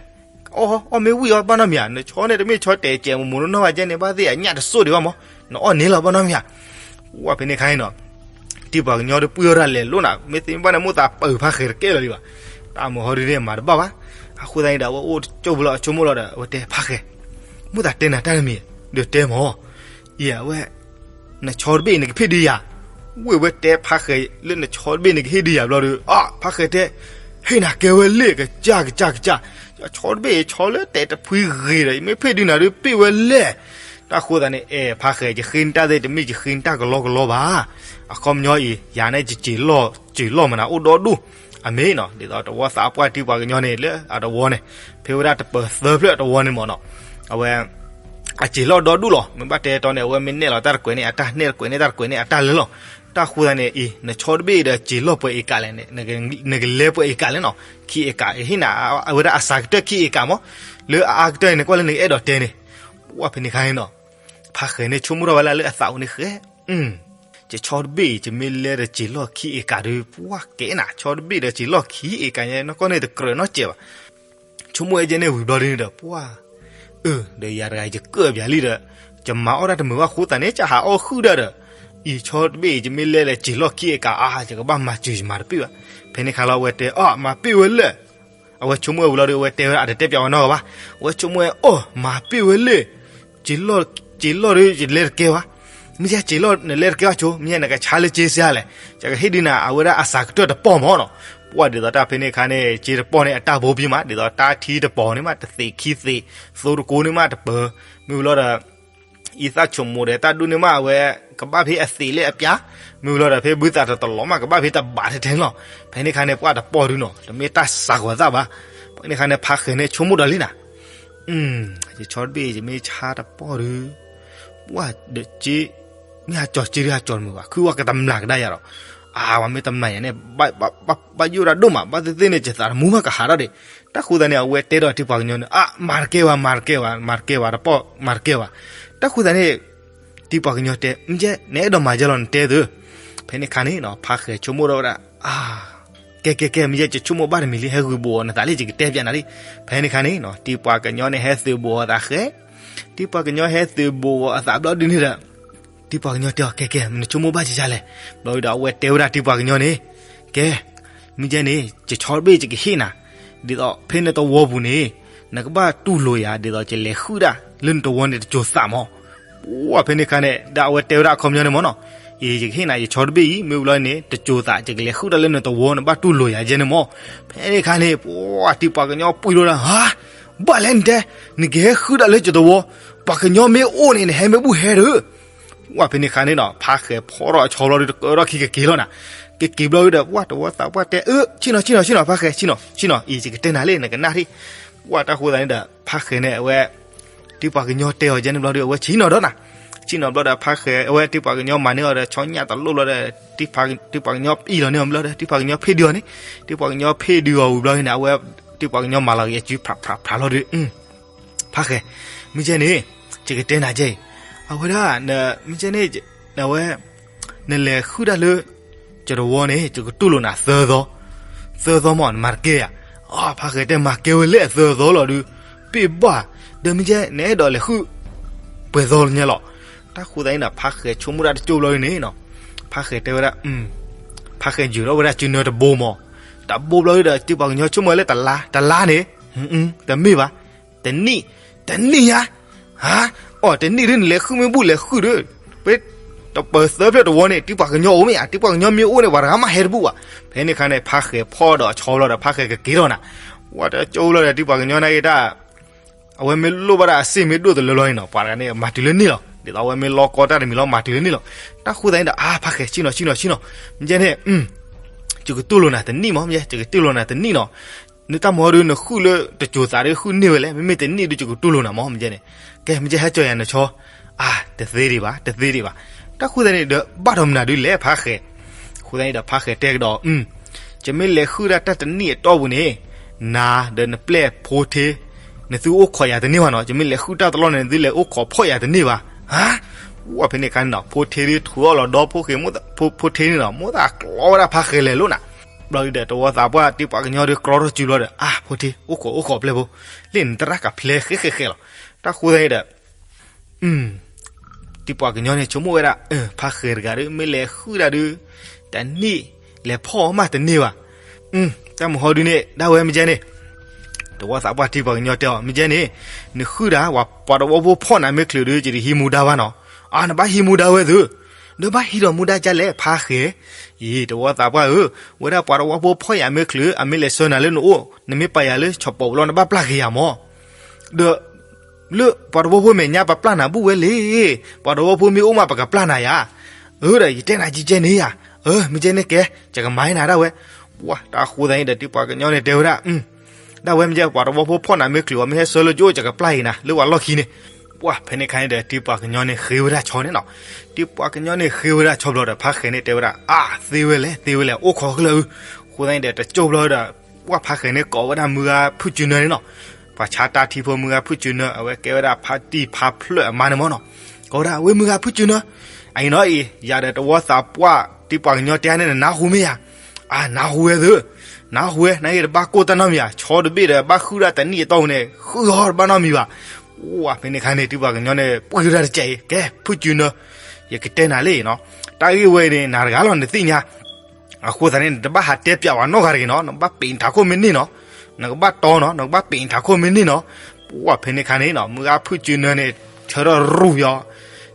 အီၣ် အီၣ်မ့ၢ်ဝံၣ်အီၣ်ဘၣ်နီတမံၤဧါ, နဆီန့ၣ်တမ့ၢ်ဆီတဲာ်ကဲးမူးမူးနီၢ်နီၢ်ဘၣ်ကဲန့ၣ် ဘၣ်သ့ၣ်အညၣ်တစိၢ်ဒံးဘၣ်မး, နအီၣ်န့ၢ်လီၤဘၣ်နီတမံၤဧါ. ပှၤဖဲန့ၣ်ခါန့ၣ်နီၤ တံၤပှၤကညီဒီးပှံၢ်အီၣ်တၢ်လဲၤလိၣ်နၤ မ့ၢ်သ့မ့ၢ်ဘၣ်န့ၣ် မိၢ်သးပၢၢ်ဖါဃဲၤတကဲလီၤဒံးဘၣ်, တၢ်မုၢ်ဟီဒုန့ၣ်မၤတဘၣ်ဘၣ်. အဃိသတးန့ၣ်ဒီး အဝဲအိၣ်တကၠိၢ်ဖိလီၤ အဆိကမိၣ်လီၤဒီး အဝဲတဲဖါဃဲၤ, မိၢ်သးတဲနၤတၢ်တမံၤ ဒီးတဲမး အံၤအဝဲ နဆီတဘ့ၣ်နကဟ့ၣ်ဒုးယၤ, ဝ့ၢ်ဝဲတဲဖါဃဲၤလၢနဆီတဘ့ၣ်နကဟ့ၣ်ဒုးယၤဘျီဒီး အါ ဖါဃဲၤတဲ ဟ့ၣ်နၤကဲဝဲလ့ၣ် ကစၢ်ကစၢ်ကစၢ်, ဆီတဘ့ၣ်ဆီလၢတဲတဖှံဂ့ၤဒီး ယမ့ၢ်ဟ့ၣ်ဒုးနၤဒုးပ့ၢ်ဝဲလ့ၣ်. တၢ်ဃိသတးန့ၣ် အဲၣ်ဖါဃဲၤ ယဃ့နတၢ်သ့ၣ်တမ့ၢ်ယဃ့နတၢ်ကလီကလီဘၣ်. အခီပညီအံၤ ယၤန့ၣ်ယစံးလီၢ်စံးလီၢ်မနုၤအိၣ်ဒီဒူၣ်, အမ့ၢ်နီၤ ဒ်သိးတဝီသးပှၢ်တံၤပှၤကညီန့ၣ် လၢအတဝီန့ၣ် ဖဲဝဲဒၣ်တပၢၤသၢဖျၢၣ်အတဝီန့ၣ်မ့ၢ်နီၤ အဝဲ အစံးလီၢ်ဒီဒူၣ်လီၤ. မ့ၢ်ဘၣ်တဲတီန့ၣ် အဝဲမ့ၢ်နဲၣ်လီၤတၢ်တကွဲးန့ၣ် အတၢ်နဲၣ်တကွဲးန့ၣ် တၢ်တကွဲးန့ၣ် အတၢ်လၢလီၤ. တၢ်ဃိသတးန့ၣ် အံၤ နဆီတဘ့ၣ်အံၤဒီးစ့ၤလီၢ်ပှဲၤအ့ကးလဲၣ်န့ၣ်, နကလဲပှဲၤအ့ကးလဲၣ်နီၤ, ခံအ့ကး ဟ့ၣ်နၤအဝဲဒၣ်အစှၤကတၢၢ်ခံအ့ကးမး, လၢအအါကတၢၢ်န့ၣ် နကွၢ်လၢနကအဲၣ်ဒိးတဲန့ၣ်, ပှၢ်ဖဲန့ၣ်ခါန့ၣ်နီၤ, ဖါဃဲၤန့ၣ်ဆိကမိၣ်ထီၣ်ဝဲလၢလၢအသးအိၣ်န့ၣ်ဃဲ, ယဆီတဘ့ၣ်အံၤ ယမ့ၢ်လဲဒီးစ့ၤလီၢ်ခံအ့ကးဒီး ပှၢ်ကဲနၤ ဆီတဘ့ၣ်ဒီးစ့ၤလီၢ်ခံအ့ကး နကွၢ်န့ၣ်တကြၢးနီတစဲးဘၣ် ဆိကမိၣ်ဝဲကဲန့ၣ်ဝံၤဘျီဒ်န့ၣ်ဒီး ပှၢ်, အၢ ဒီးယၤတဂၤယကၢၣ်ပၠးလံဒီး, ယမၤအီၣ်တၢ်တမုာ်ဘၣ်ဃိသတးန့ၣ် ကဟးအီၣ်ဃုာ်ဒၣ်ဒီး, အံၤဆီတဘ့ၣ်အံၤ ယမ့ၢ်လဲဒီးစ့ၤလီၢ်ခံအ့ကး အါ ယကဘၣ်မၤစၢၤယမၤတပ့ၢ်ဘၣ်, ဖဲန့ၣ်ခါလီၤအဝဲတဲအီၤ မၤပ့ၢ်ဝဲလၢ အဝဲဆိကမိၣ်ဝဲဝံၤလီၤဒီး အဝဲတဲဝဲဒၣ် အတတဲပၠးဝဲနီတဂၤဘၣ်, အဝဲဆိကမိၣ်ဝဲအီၤ မၤပ့ၢ်ဝဲလၢ စ့ၤလီၢ်ဒီးယလဲတကဲဘၣ်, မ့ၢ်ယဲစ့ၤလီၢ်နလဲတကဲဘၣ်ဆိ မ့ၢ်ယဲနကဆါလၢစ့စ့ၢ်လဲၣ်, ယကဟ့ၣ်ဒုးနၤ အဝဲဒၣ်အစှၤကတၢၢ်တပီၢ်မးနီၤ, ပှၢ်ဒ်သိးတၢ်ဖဲန့ၣ်အခါန့ၣ် စ့တပီၢ်န့ၣ် အတၢ်ဘိပံမး ဒ်သိးတၢ်ထံတပီၢ်န့ၣ်မး တသ့းခံသ့း, သိတကိန့ၣ်မးတပၢၤ, မ့ၢ်ဝံၤလီၤဒီး အံသၣ်ဆိမိၣ်ဒီးတၢ်ဒိၣ်န့ၢ်မး အဝဲကဘၣ်ဖဲအသ့းလၢအပၠး, မ့ၢ်ဝံၤလီၤဒီးဖဲဘုသးတတလီၤမး ကဘၣ်ဖဲတဘးထဲထဲန့ၣ်လီၤ, ဖဲန့ၣ်ခါန့ၣ် ပှၢ်တပီၢ်ဒုးနီၤ တမ့ၢ်တၢ်စှၤဂီၤသၣ်ဘၣ်, ဖဲန့ၣ်ခါန့ၣ် ဖါဃဲၤန့ၣ်ဆိကမိၣ်ဒီးလံနၤ ယဆီတဘ့ၣ် ယမ့ၢ်ဆါတပီၢ်ဒုး, ပှၢ်ဒီးစ့, မ့ၢ်ဟးကၠီၤစ့ဒုးဟးကၠီၤတမုာ်ဘၣ် ခုဝဲကတမျးကဒါယၤဒီး, အါ ပှၤမ့ၢ်တမျးယၤန့ၣ် ဘၣ်ယိၣ်တၢ်ဒိၣ်မး ဘၣ်သ့ၣ်သ့ၣ်န့ၣ် ယသးတမူမးကဟးထီၣ်ဒံး, တၢ်ဃိသတးန့ၣ် အဝဲတဲဒီးတံၤပှၤကညီန့ၣ် အါ မၤတကဲဘၣ် မၤတကဲဘၣ် မၤတကဲဘၣ်တပီၢ် မၤတကဲဘၣ်, တၢ်ဃိသတးန့ၣ် တံၤပှၤကညီတဲ မ့ၢ်ကဲ နအဲၣ်ဒိးမၤယဲလီၤနတဲသု, ဖဲန့ၣ်ခါန့ၣ် ဖါဃဲၤဆိကမိၣ်ထီၣ်ဝဲဒၣ် အါ ကဲကဲကဲ မ့ၢ်ယဲယဆိကမိၣ်ဘၣ်တမံၤလံ ဟဲဂုာ်ဘူးအီၤနသးလံ ယကတဲပၠးနၤလံ, ဖဲန့ၣ်ခါန့ၣ် တံၤပှၤကညီန့ၣ် ဟဲသုးဘူးအီၤသးဃဲ, တံၤပှၤကညီဟဲသုးဘူးအီၤအသးဘျီဒုးန့ၣ်ဒီး, တံၤပှၤကညီတဲအီၤ ကဲကဲ နဆိကမိၣ်ဘၣ်ကကလဲၣ်, ဘျီဒုးဒီးအဝဲတဲဝဲဒၣ်တံၤပှၤကညီန့ၣ်, ကဲ, မ့ၢ်ကဲန့ၣ် ယဆီတဘ့ၣ်ယကဟ့ၣ်နၤ, ဒ်သိးဖဲနတဝီပူၤန့ၣ်, နကဘၣ်တူၢ်လိာ်ယၤ ဒ်သိးယလဲၤဃုာ်ဒၣ်လၢနတဝီန့ၣ်တစိၤသးမး ပှၢ်ဖဲန့ၣ်ခါန့ၣ် ဒီးအဝဲတဲဝဲဒၣ်အခီပညီန့ၣ်မးနီၤ, အံၤ ယကဟ့ၣ်နၤယဆီတဘ့ၣ်အံၤ မ့ၢ်ဝံၤလီၤန့ၣ် တစိၤသး ယကလဲၤဃုာ်ဒၣ်လၢနတဝီ နဘၣ်တူၢ်လိာ်ယၤယဲန့ၣ်မး, ဖဲန့ၣ်ခါန့ၣ် ပှၢ်တံၤပှၤကညီပှံၤလိာ်ဒီး ဟါ, ဘၣ်လဲၣ်နတဲ, နကဟဲဃုာ်ဒၣ်လၢယတဝီ, ပှၤကညီမ့ၢ်အိၣ်န့ၣ် နဟဲမ့ၢ်ဘူၣ်ဟဲဒီး ပှၢ်ဖဲန့ၣ်ခါန့ၣ်နီၤ ဖါဃဲၤဖီၣ်ထီၣ်အဆီဘျီဒုး တကၢထီၣ်ခံကက့ၤလီၤနၤ, ကက့ၤဘျီဒုးဒီး ပှၢ်တဝီသးပှၢ်တဲ အၢ ဆ့ၣ်နီၤ ဆ့ၣ်နီၤ ဆ့ၣ်နီၤ ဖါဃဲၤ ဆ့ၣ်နီၤ ဆ့ၣ်နီၤ အံၤ ယကတဲနၤလံ နကနၣ်ထံၣ်, ပှၢ်တၢ်ဃိသတးန့ၣ်ဒီး ဖါဃဲၤန့ၣ် အဝဲ တံၤပှၤကညီတဲအီၤယဲန့ၣ်ဘျီဒုး အဝဲဆ့ၣ်နီၤဒီးနၤ, ဆ့ၣ်နီၤဘျီဒီး ဖါဃဲၤ အဝဲတံၤပှၤကညီမၤန့ၢ်အီၤဒီး ဆီညၣ်တလိၣ်ဘျီဒီး တံၤပှၤကညီအံၣ်လီၤန့ၢ်အီၤဘျီဒီး တံၤပှၤကညီဖ့ၣ်ဒုးအီၤန့ၣ်, တံၤပှၤကညီဖ့ၣ်ဒုးအီၤဝံၤဘျီန့ၣ် အဝဲ တံၤပှၤကညီမၤလီၤက့ၤအစု ဖြးဖြးဖြးလီၤဒုး ဖါဃဲၤ, မ့ၢ်ကဲန့ၣ် ယကတဲနၤကဲအံၤ, အဝဲဒၣ် မ့ၢ်ကဲန့ၣ် အဝဲ နလဲၤဃုာ်တၢ်လၢ ယတဝီန့ၣ် ယကတူၢ်လိာ်နၤသၢသီ, သၢသီမး နမၤတကဲဧါ, အဖါဃဲၤတဲမၤကဲဝဲလဲၣ်အသၢသီလီၤဒုး, ပ့ၢ်ဘၣ်, ဒီးမ့ၢ်ကဲ နအဲၣ်ဒိးလဲၤဃုာ် ပှဲၤသီလၢညါလီၤ, တၢ်ဃိသတးန့ၣ်ဒီး ဖါဃဲၤဆိကမိၣ်တၢ်တကၠိဘျီဒုးန့ၣ်နီၤ, ဖါဃဲၤတဲဝဲဒၣ် ဖါဃဲၤယုာ်ထီၣ်ဝဲဒၣ်စုနၢတဘိမး, တဘိဘျီဒုးဒီး တံၤပှၤကညီဆိကမိၣ်ဝဲလၢတလါ, တလါန့ၣ်, တမ့ၢ်ဘၣ်, တနံၣ်, တနံၣ်ညါ, ဟါ, အိၣ် တနံၣ်ဒုးနလဲၤဃုာ်မ့ၢ်ဘူၣ်လဲၤဃုာ်ဒီး, ပတပၢၤသၢဖျၢၣ်တဝီန့ၣ် တံၤပှၤကညီအိၣ်မ့ၢ်ဧါ, တံၤပှၤကညီမ့ၢ်အိၣ်န့ၣ် ပှၤတဂၤမးဟဲတဘူၣ်ဘၣ်, ဖဲန့ၣ်ခါန့ၣ် ဖါဃဲၤဖီၣ်ဒီးဆီဘျီဒီး ဖါဃဲၤကက့ၤထီၣ်နၤ, ဝဲတကၠိဘျီဒီး တံၤပှၤကညီနာ်က့ၤတၢ် အဝဲမ့ၢ်လိၣ်ဘၣ်ဒၣ်အစ့ၣ်မ့ၢ်ဒိၣ်တလၢလီၤန့ၣ်နီၤ ပှၤတဂၤန့ၣ် မၤတုၤလၢန့ၣ်လီၤ, ဒ်သိးအဝဲမ့ၢ်လီကီတၢ်တမံၤလီၤ မၤတုၤလၢန့ၣ်လီၤ, တၢ်ဃိသတးန့ၣ်ဒီး အါ ဖါဃဲၤ ဆ့ၣ်နီၤ ဆ့ၣ်နီၤ ဆ့ၣ်နီၤ, မ့ၢ်ကဲန့ၣ် ယကတူၢ်လိာ်နၤတနံၣ်မး မ့ၢ် ယကတူၢ်လိာ်နၤတနံၣ်နီၤ, နတၢ်မၤဟီဒုး နဃုာ်လၢတစိၤသးဒုးဃုာ်န့ၢ်ဝဲလဲၣ်, မ့မ့ၢ်တနံၣ်ဒုး ယကတူၢ်လိာ်နၤမး မ့ၢ်ကဲန့ၣ်, ကဲ မ့ၢ်ကဲ ဟဲကၠီယၤနဆီ, အါ တသ့ဒံးဘၣ် တသ့ဒံးဘၣ်, တၢ်ဃိသတးန့ၣ်ဒီး ဘၣ်ဒီးမနုၤဒုးလဲၣ် ဖါဃဲၤ, ဃိသတးန့ၣ်ဒီး ဖါဃဲၤတဲကဒီး ယမ့ၢ်လဲၤဃုာ်ဒၣ်တၢ်တနံၣ်အတီၢ်ပူၤန့ၣ်, နၤဒီးနပျဲၢ်ဖိထ့, နသုအိၣ်ခိးယၤတန့ၢ်ဘၣ်နီၤ, ယမ့ၢ်လဲၤဃုာ်တၢ်တလီၢ်န့ၣ် နသုလဲၤအိၣ်ခိးဖီၣ်ယၤတန့ၢ်ဘၣ်, ဟါ, ဝဲဖဲန့ၣ်ခါန့ၣ်နီၤ ဖိထ့ဒုးထုးအီၣ်လီၤဒီ ဖိထ့န့ၣ်နီၤ မိၢ်သးကျီဝဲဒၣ်ဖါဃဲၤလဲၤလိာ်နၤ, ဘျီဒုးဒီး တဝီသးပှၢ်တံၤပှၤကညီဒုးကြီထီၣ်စုဘျီဒီး အါ ဖိထ့ အိၣ်ခိးအိၣ်ခိးပျဲၢ်ဖိ, လၢနတရၣ်ကဖျဲးဃဲဃဲဃဲလီၤ, တၢ်ဃိသတးန့ၣ်ဒီး တံၤပှၤကညီန့ၣ် ဆိကမိၣ်ဝဲဒၣ် ဖါဃဲၤတဂၤဒီး မ့ၢ်လဲၤဃုာ်ဒၣ်ဒုး တနံၣ် လဲၤဖီၣ်အီၣ်မးတန့ၢ်ဘၣ်, တၢ်မုၢ်ဟီဒုးန့ၣ် ဒၣ်ဝဲမ့ၢ်ကဲန့ၣ်, တဝီသးပှၢ်တံၤပှၤကညီတဲအီၤ မ့ၢ်ကဲန့ၣ်, နဃုာ်ဒၣ် ပှၤတဝီဖိဖီၣ်နၤမ့ၢ်ချုးဒီး ယတဟံးမူဒါဘၣ်နီၤ, အါ နဘၣ်ဟံးမူဒါဝဲသု, ဒီးဘၣ်ဟံးဒီးမူဒါကလဲၣ် ဖါဃဲၤ, အံၤ တဝီသးပှၢ်ဧၢ, ဝဲဒၣ်ပှၤတဝီဖိဖီၣ်ယၤမ့ၢ်ချုး အမ့ၢ်လဲၤဆှၢနၤလၢနအိၣ် နမ့ၢ်ပာ်ယၤလၢဆီၣ်ပိာ်ပူၤလီၤ နဘၣ်ပျၢ်က့ၤယၤမး ဒီး လၢပှၤတဝီဖိမဲာ်ညါ ပပျၢ်နၤဘူၣ်ဝဲလံ, ပှၤတဝီဖိမ့ၢ်အိၣ်မး ပကပျၢ်နၤယၤ, အၢ ဒီးယတဲနၤကကဲန့ၣ်ယၤ, အၢ မ့ၢ်ကဲန့ၣ်ကဲ ယကမၤနၤဒၣ်ဝဲ, ပှၤတၢ်ဃိသတးန့ၣ်ဒီး တံၤပှၤကညီန့ၣ်တဲဝဲဒၣ်, ဒၣ်ဝဲမ့ၢ်ကဲ ပှၤတဝီဖိဖီၣ်နၤမ့ၢ်ချုး အမ့ၢ်ဟဲဆှၢလၢယအိၣ် ယကပျၢ်အံၤနၤ လၢပှၤလီၢ်ခံန့ၣ်, ပှၢ်ဖဲန့ၣ်ခါန့ၣ်ဒီး တံၤပှၤကညီန့ၣ်ဃ့ဝဲဒၣ်ဆီန့ၣ်နီၤ. တံၤပှၤကညီန့ၣ်ဃ့ဝဲဒၣ်ဆီဘျီဒီး ဖါဃဲၤန့ၣ်တဲဝဲဒၣ် အါ သ့ဝဲလဲၣ် သ့ဝဲလဲၣ် အိၣ်ခိးကလၢာ်ဧၢ. အဃိသတးန့ၣ်ဒီး တကၠိၢ်ဘျီဒီး ပှၢ်ဖါဃဲၤန့ၣ်ကိးဝဲဒၣ်မုၢ်ဂၤဖုၣ်စူၤနၢန့ၣ်နီၤ. ပှၤဆါတၢ်ထံဖိမုၢ်ဂၤဖုၣ်စူၤနၢ အဝဲကဲဝဲဒၣ်ဖါတံၢ်ဖါဖျၢၣ်အမါန့ၣ်မ့ၢ်နီၤ. ကိးဝဲဒၣ် ဝဲမုၢ်ဂၤဖုၣ်စူၤနၢ အံၤနီၤအံၤ ယၤဒီးတဝီသးပှၢ်တံၤပှၤကညီတဲန့ၣ် နနၢ်ဟူမ့ၢ်ဧါ. အါ နၢ်ဟူဝဲသ့, နၢ်ဟူဝဲ နာ်က့တဘၣ်ကိၢ်တၢ်နီတမံၤဧါ, ဆီတဘ့ၣ်ဒီးဘၣ်ဃုာ်ဒၣ်တနံၣ်အတီၢ်ပူၤန့ၣ် ဃုာ်အီၤတဘၣ်နီတမံၤဘၣ်. ပှၢ်ဖဲန့ၣ်ခါန့ၣ် တံၤပှၤကညီန့ၣ် ပှၢ်ဒၣ်တစဲးအံၤ ကဲ ဖုၣ်စူၤနၢ ယကတဲနၤလံနီၤ, တၢ်ဂ့ၢ်ဝဲအံၤန့ၣ် နၤတဂၤလီၤ နသ့ၣ်ညါ အဃိသတးန့ၣ် နတဘၣ်ဟးတဲပၠးဝဲနီတဂၤတဂ့ၤနီၤ, နကဘၣ်ပ့ၤနထးခိၣ်မ့ၢ်န့ၢ်နီၤ, နကဘၣ်တီနီၤ, နကဘၣ်ပ့ၤနထးခိၣ်မ့ၢ်န့ၢ်နီၤ. ပှၢ်ဖဲန့ၣ်ခါန့ၣ်နီၤ မုၢ်ဂၤဖုၣ်စူၤနၢန့ၣ် ဆၢထၢၣ်ရူၢ်ယီၤ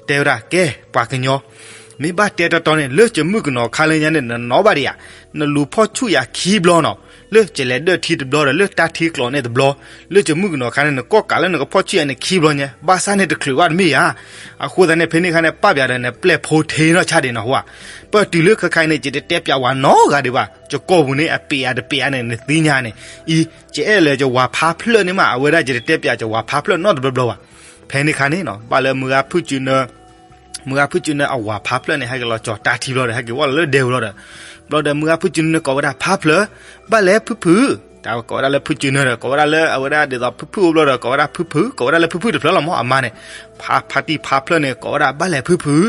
တဲဝဲဒၣ် ကဲ ပှၤကညီ မ့ၢ်ဘၣ်တဲတီတီန့ၣ် လၢကမုၣ်ကနီၤခါလၢညါန့ၣ် နနီၣ်ဘၣ်ဒံးဧါ, နလူၤဖီၣ်ဆူၣ်ယၤခံဘျီနီၤ, လၢကလဲၤဒၢၣ်ထံတဘျီဒီး လၢတၢ်ထံကျိးန့ၣ်တဘျီ, လၢကမုၣ်ကနီၤခါန့ၣ် နကိးကးလၢနကဖီၣ်ဆူၣ်ယၤန့ၣ်ခံဘျီညါ, ဘၣ်ဆၣ်န့ၣ်တချုးဘၣ်တမ့ၢ်ဧါ. အဃိသတးန့ၣ် ဖဲန့ၣ်ခါန့ၣ် ပာ်ပၠးဒီးနပျဲၢ်ဖိထ့နီၢ်ဆါဒံးနီၤဟူဧါ. ပတုၤလၢခဲခါအံၤန့ၣ် ယတတဲပၠးဝဲနီတဂၤဒံးဘၣ်, ယကိာ်ပူၤန့ၣ် အပ့ၤအါတပ့ၤအါန့ၣ် နသ့ၣ်ညါန့ၣ်, အံၤ ယအဲၣ်လၢယဝၤဖါဖျၢၣ်န့ၣ်မး အဝဲဒၣ်ယတတဲပၠးယဝၤဖါဖျၢၣ်နီတဘျီဘျီဘၣ်. ဖဲန့ၣ်ခါန့ၣ်နီၤ ဘၣ်လၢမုၢ်ဂၤဖုၣ်စူၤနၢ မုၢ်ဂၤဖုၣ်စူၤနၢအဝၤဖါဖျၢၣ်န့ၣ် ဟဲက့ၤလီၤကၠီၤတၢ်ထံဘျီဒီး ဟဲက့ၤဝဲလီၤလၢဒဲပူၤလီၤဒီး, ဘျီဒီးမုၢ်ဂၤဖုၣ်စူၤနၢန့ၣ်ကိးဝဲဒၣ်ဖါဖျၢၣ်, ဘၣ်လဲၣ်ဖုၣ်ဖုၣ်, တၢ်ကိးဝဲဒၣ်လၢဖုၣ်စူၤနၢဒီး ကိးဝဲဒၣ်လၢအဝဲဒၣ်ဒ်သိးဖုၣ်ဖုၣ်အိၣ်ဘျီဒီး ကိးဝဲဒၣ်ဖုၣ်ဖုၣ်, ကိးဝဲဒၣ်လၢဖုၣ်ဖုၣ်တဖျၢၣ်လီၤမး အမါန့ၣ်, ဖါ ဖါတံၢ်ဖါဖျၢၣ်န့ၣ် ကိးဝဲဒၣ်ဘၣ်လဲၣ်ဖုၣ်ဖုၣ်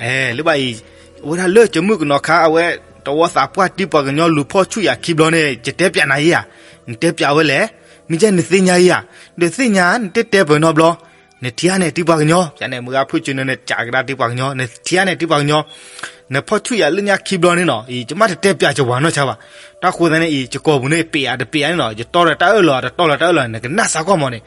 အဲ လၢဘၣ်အံၤ, အဝဲဒၣ်လၢကမုၣ်ကနီၤခါ အဝဲတဝီသးပှၢ်တံၤပှၤကညီလူၤဖီၣ်ဆူၣ်ယၤခံဘျီန့ၣ် ယတဲပၠးနၤယဲဧါ, နတဲပၠးဝဲလဲၣ်, မ့ၢ်ကဲနသ့ၣ်ညါယဲဧါ, နတသ့ၣ်ညါ နတတဲပၢၢ်နီတဘျီ, နထံၣ်ဧါန့ၣ်တံၤပှၤကညီ, ယန့ၣ် မုၢ်ဂၤဖုၣ်စူၤနၢန့ၣ် ကးကဒါတံၤပှၤကညီ, နထံၣ်ဧါန့ၣ်တံၤပှၤကညီ, နဖီၣ်ဆူၣ်ယၤလၢညါခံဘျီန့ၣ်နီၤ, အံၤ ယမ့ၢ်တတဲပၠးယဝၤနီၢ်ဆါဘၣ်, တၢ်ဃိသတးန့ၣ်အံၤ ယကိာ်ပူၤန့ၣ် ပ့ၤအါတပ့ၤအါန့ၣ်နီၤ, ယတီဒီးတၢ်အၢၣ်လီၤ တတီလီၤတၢ်အၢၣ်လီၤ နကနၣ်စါကွၢ်မးန့ၣ်,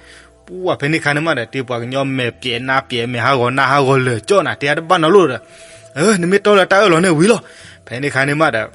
ပှၢ်ဖဲန့ၣ်ခါန့ၣ်မးဒီး တံၤပှၤကညီမဲာ်ပျဲၤနါပျဲၤ မဲာ်ဟးဂီၤနါဟးဂီၤလၢာ်ကၠီၣ်နၤ တဲတဘၣ်နီတဘျီဒီး, နမ့ၢ်တီလၢတၢ်အၢၣ်လီၤန့ၣ်ဝံၤလီၤ. ဖဲန့ၣ်ခါန့ၣ်မးဒီး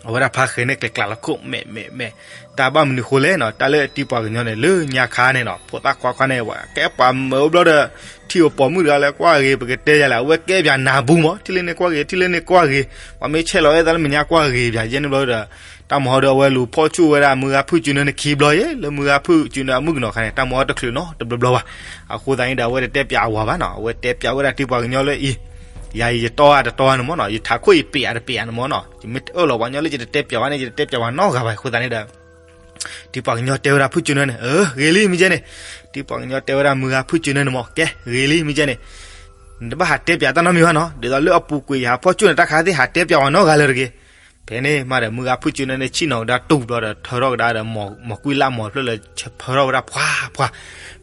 အဝဲဒၣ်ဖါဃဲၤန့ၣ် ကျဲၤကျးလီၤခိၣ် မဲာ်မဲာ်မဲာ်, တၢ်ဘၣ်မနုၤဃိလဲၣ်နီၤ, တၢ်လၢတံၤပှၤကညီန့ၣ် လၢညါခါန့ၣ်နီၤ ဖိသၣ်ခွါခွါန့ၣ် ကဲပှၤမၢအိၣ်ဘျီဒီး ထံၣ်အပိာ်မုၣ်တဂၤလၢကွၢ်ဂ့ၤ ပကတဲယၤလဲၣ် အဝဲကဲပၠးနၤဘူးမး ထံၣ်လၢန့ၣ်ကွၢ်ဂ့ၤ ထံၣ်လၢန့ၣ်ကွၢ်ဂ့ၤ, ပှၤမ့ၢ်ဆဲးလီၤအဲၣ်သးလၢမဲာ်ညါကွၢ်ဂ့ၤပၠးယဲန့ၣ်ဘျီဒီး, တၢ်မၤဟီဒီးအဝဲလူၤဖီၣ်ဆူၣ်ဝဲဒၣ်မုၢ်ဂၤဖုၣ်စူၤနၢန့ၣ်ခံဘျီယဲ လၢမုၢ်ဂၤဖုၣ်စူၤနၢအမုၣ်ကနီၤခါန့ၣ် တၢ်မၤဟီတချုးနီတဘျီဘျီဘၣ်. အဃိသတးန့ၣ်ဒီး အဝဲတတဲပၠးအဝၤဘၣ်နီၤ, အဝဲတဲပၠးဝဲဒၣ်တံၤပှၤကညီလၢအံၤ ယၤအံၤယတီဧါတတီဧါန့ၣ်မးနီၤ, ယထးခိၣ်အံၤပ့ၤဧါတပ့ၤဧါန့ၣ်မးနီၤ, ယမ့ၢ်တအၢၣ်လီၤပှၤကညီလၢယတတဲပၠးဘၣ်န့ၣ် ယတတဲပၠးဝဲနီတဂၤဘၣ် အဃိသတးန့ၣ်ဒီး တံၤပှၤကညီတဲဝဲဒၣ်ဖုၣ်စူၤနၢန့ၣ် အၢ ဂ့ၤလံမ့ၢ်ကဲန့ၣ်, တံၤပှၤကညီတဲဝဲဒၣ်မုၢ်ဂၤဖုၣ်စူၤနၢန့ၣ်မး ကဲ ဂ့ၤလံမ့ၢ်ကဲန့ၣ်, နတဘၣ်ဟးတဲပၠးတၢ်နီတမံၤဘၣ်နီၤ, ဒ်သိးလၢအပူၤကွံာ်ယဟးဖီၣ်ဆူၣ်န့ၣ် တၢ်ခါသ့ၣ်ဟးတဲပၠးဝဲနီတဂၤလၢၤတဂ့ၤ. ဖဲန့ၣ်မးဒီး မုၢ်ဂၤဖုၣ်စူၤနၢန့ၣ် ဆ့ၣ်နီၤကဒါတူၢ်ဘျီဒီး ထၢထီၣ်ကဒါဒီး မီၢ်ကွံလၢမီၢ်ဖျၢၣ်လၢ ဆၢဖၢထီၣ်ဝဲဒၣ်ပှၤပှၤ.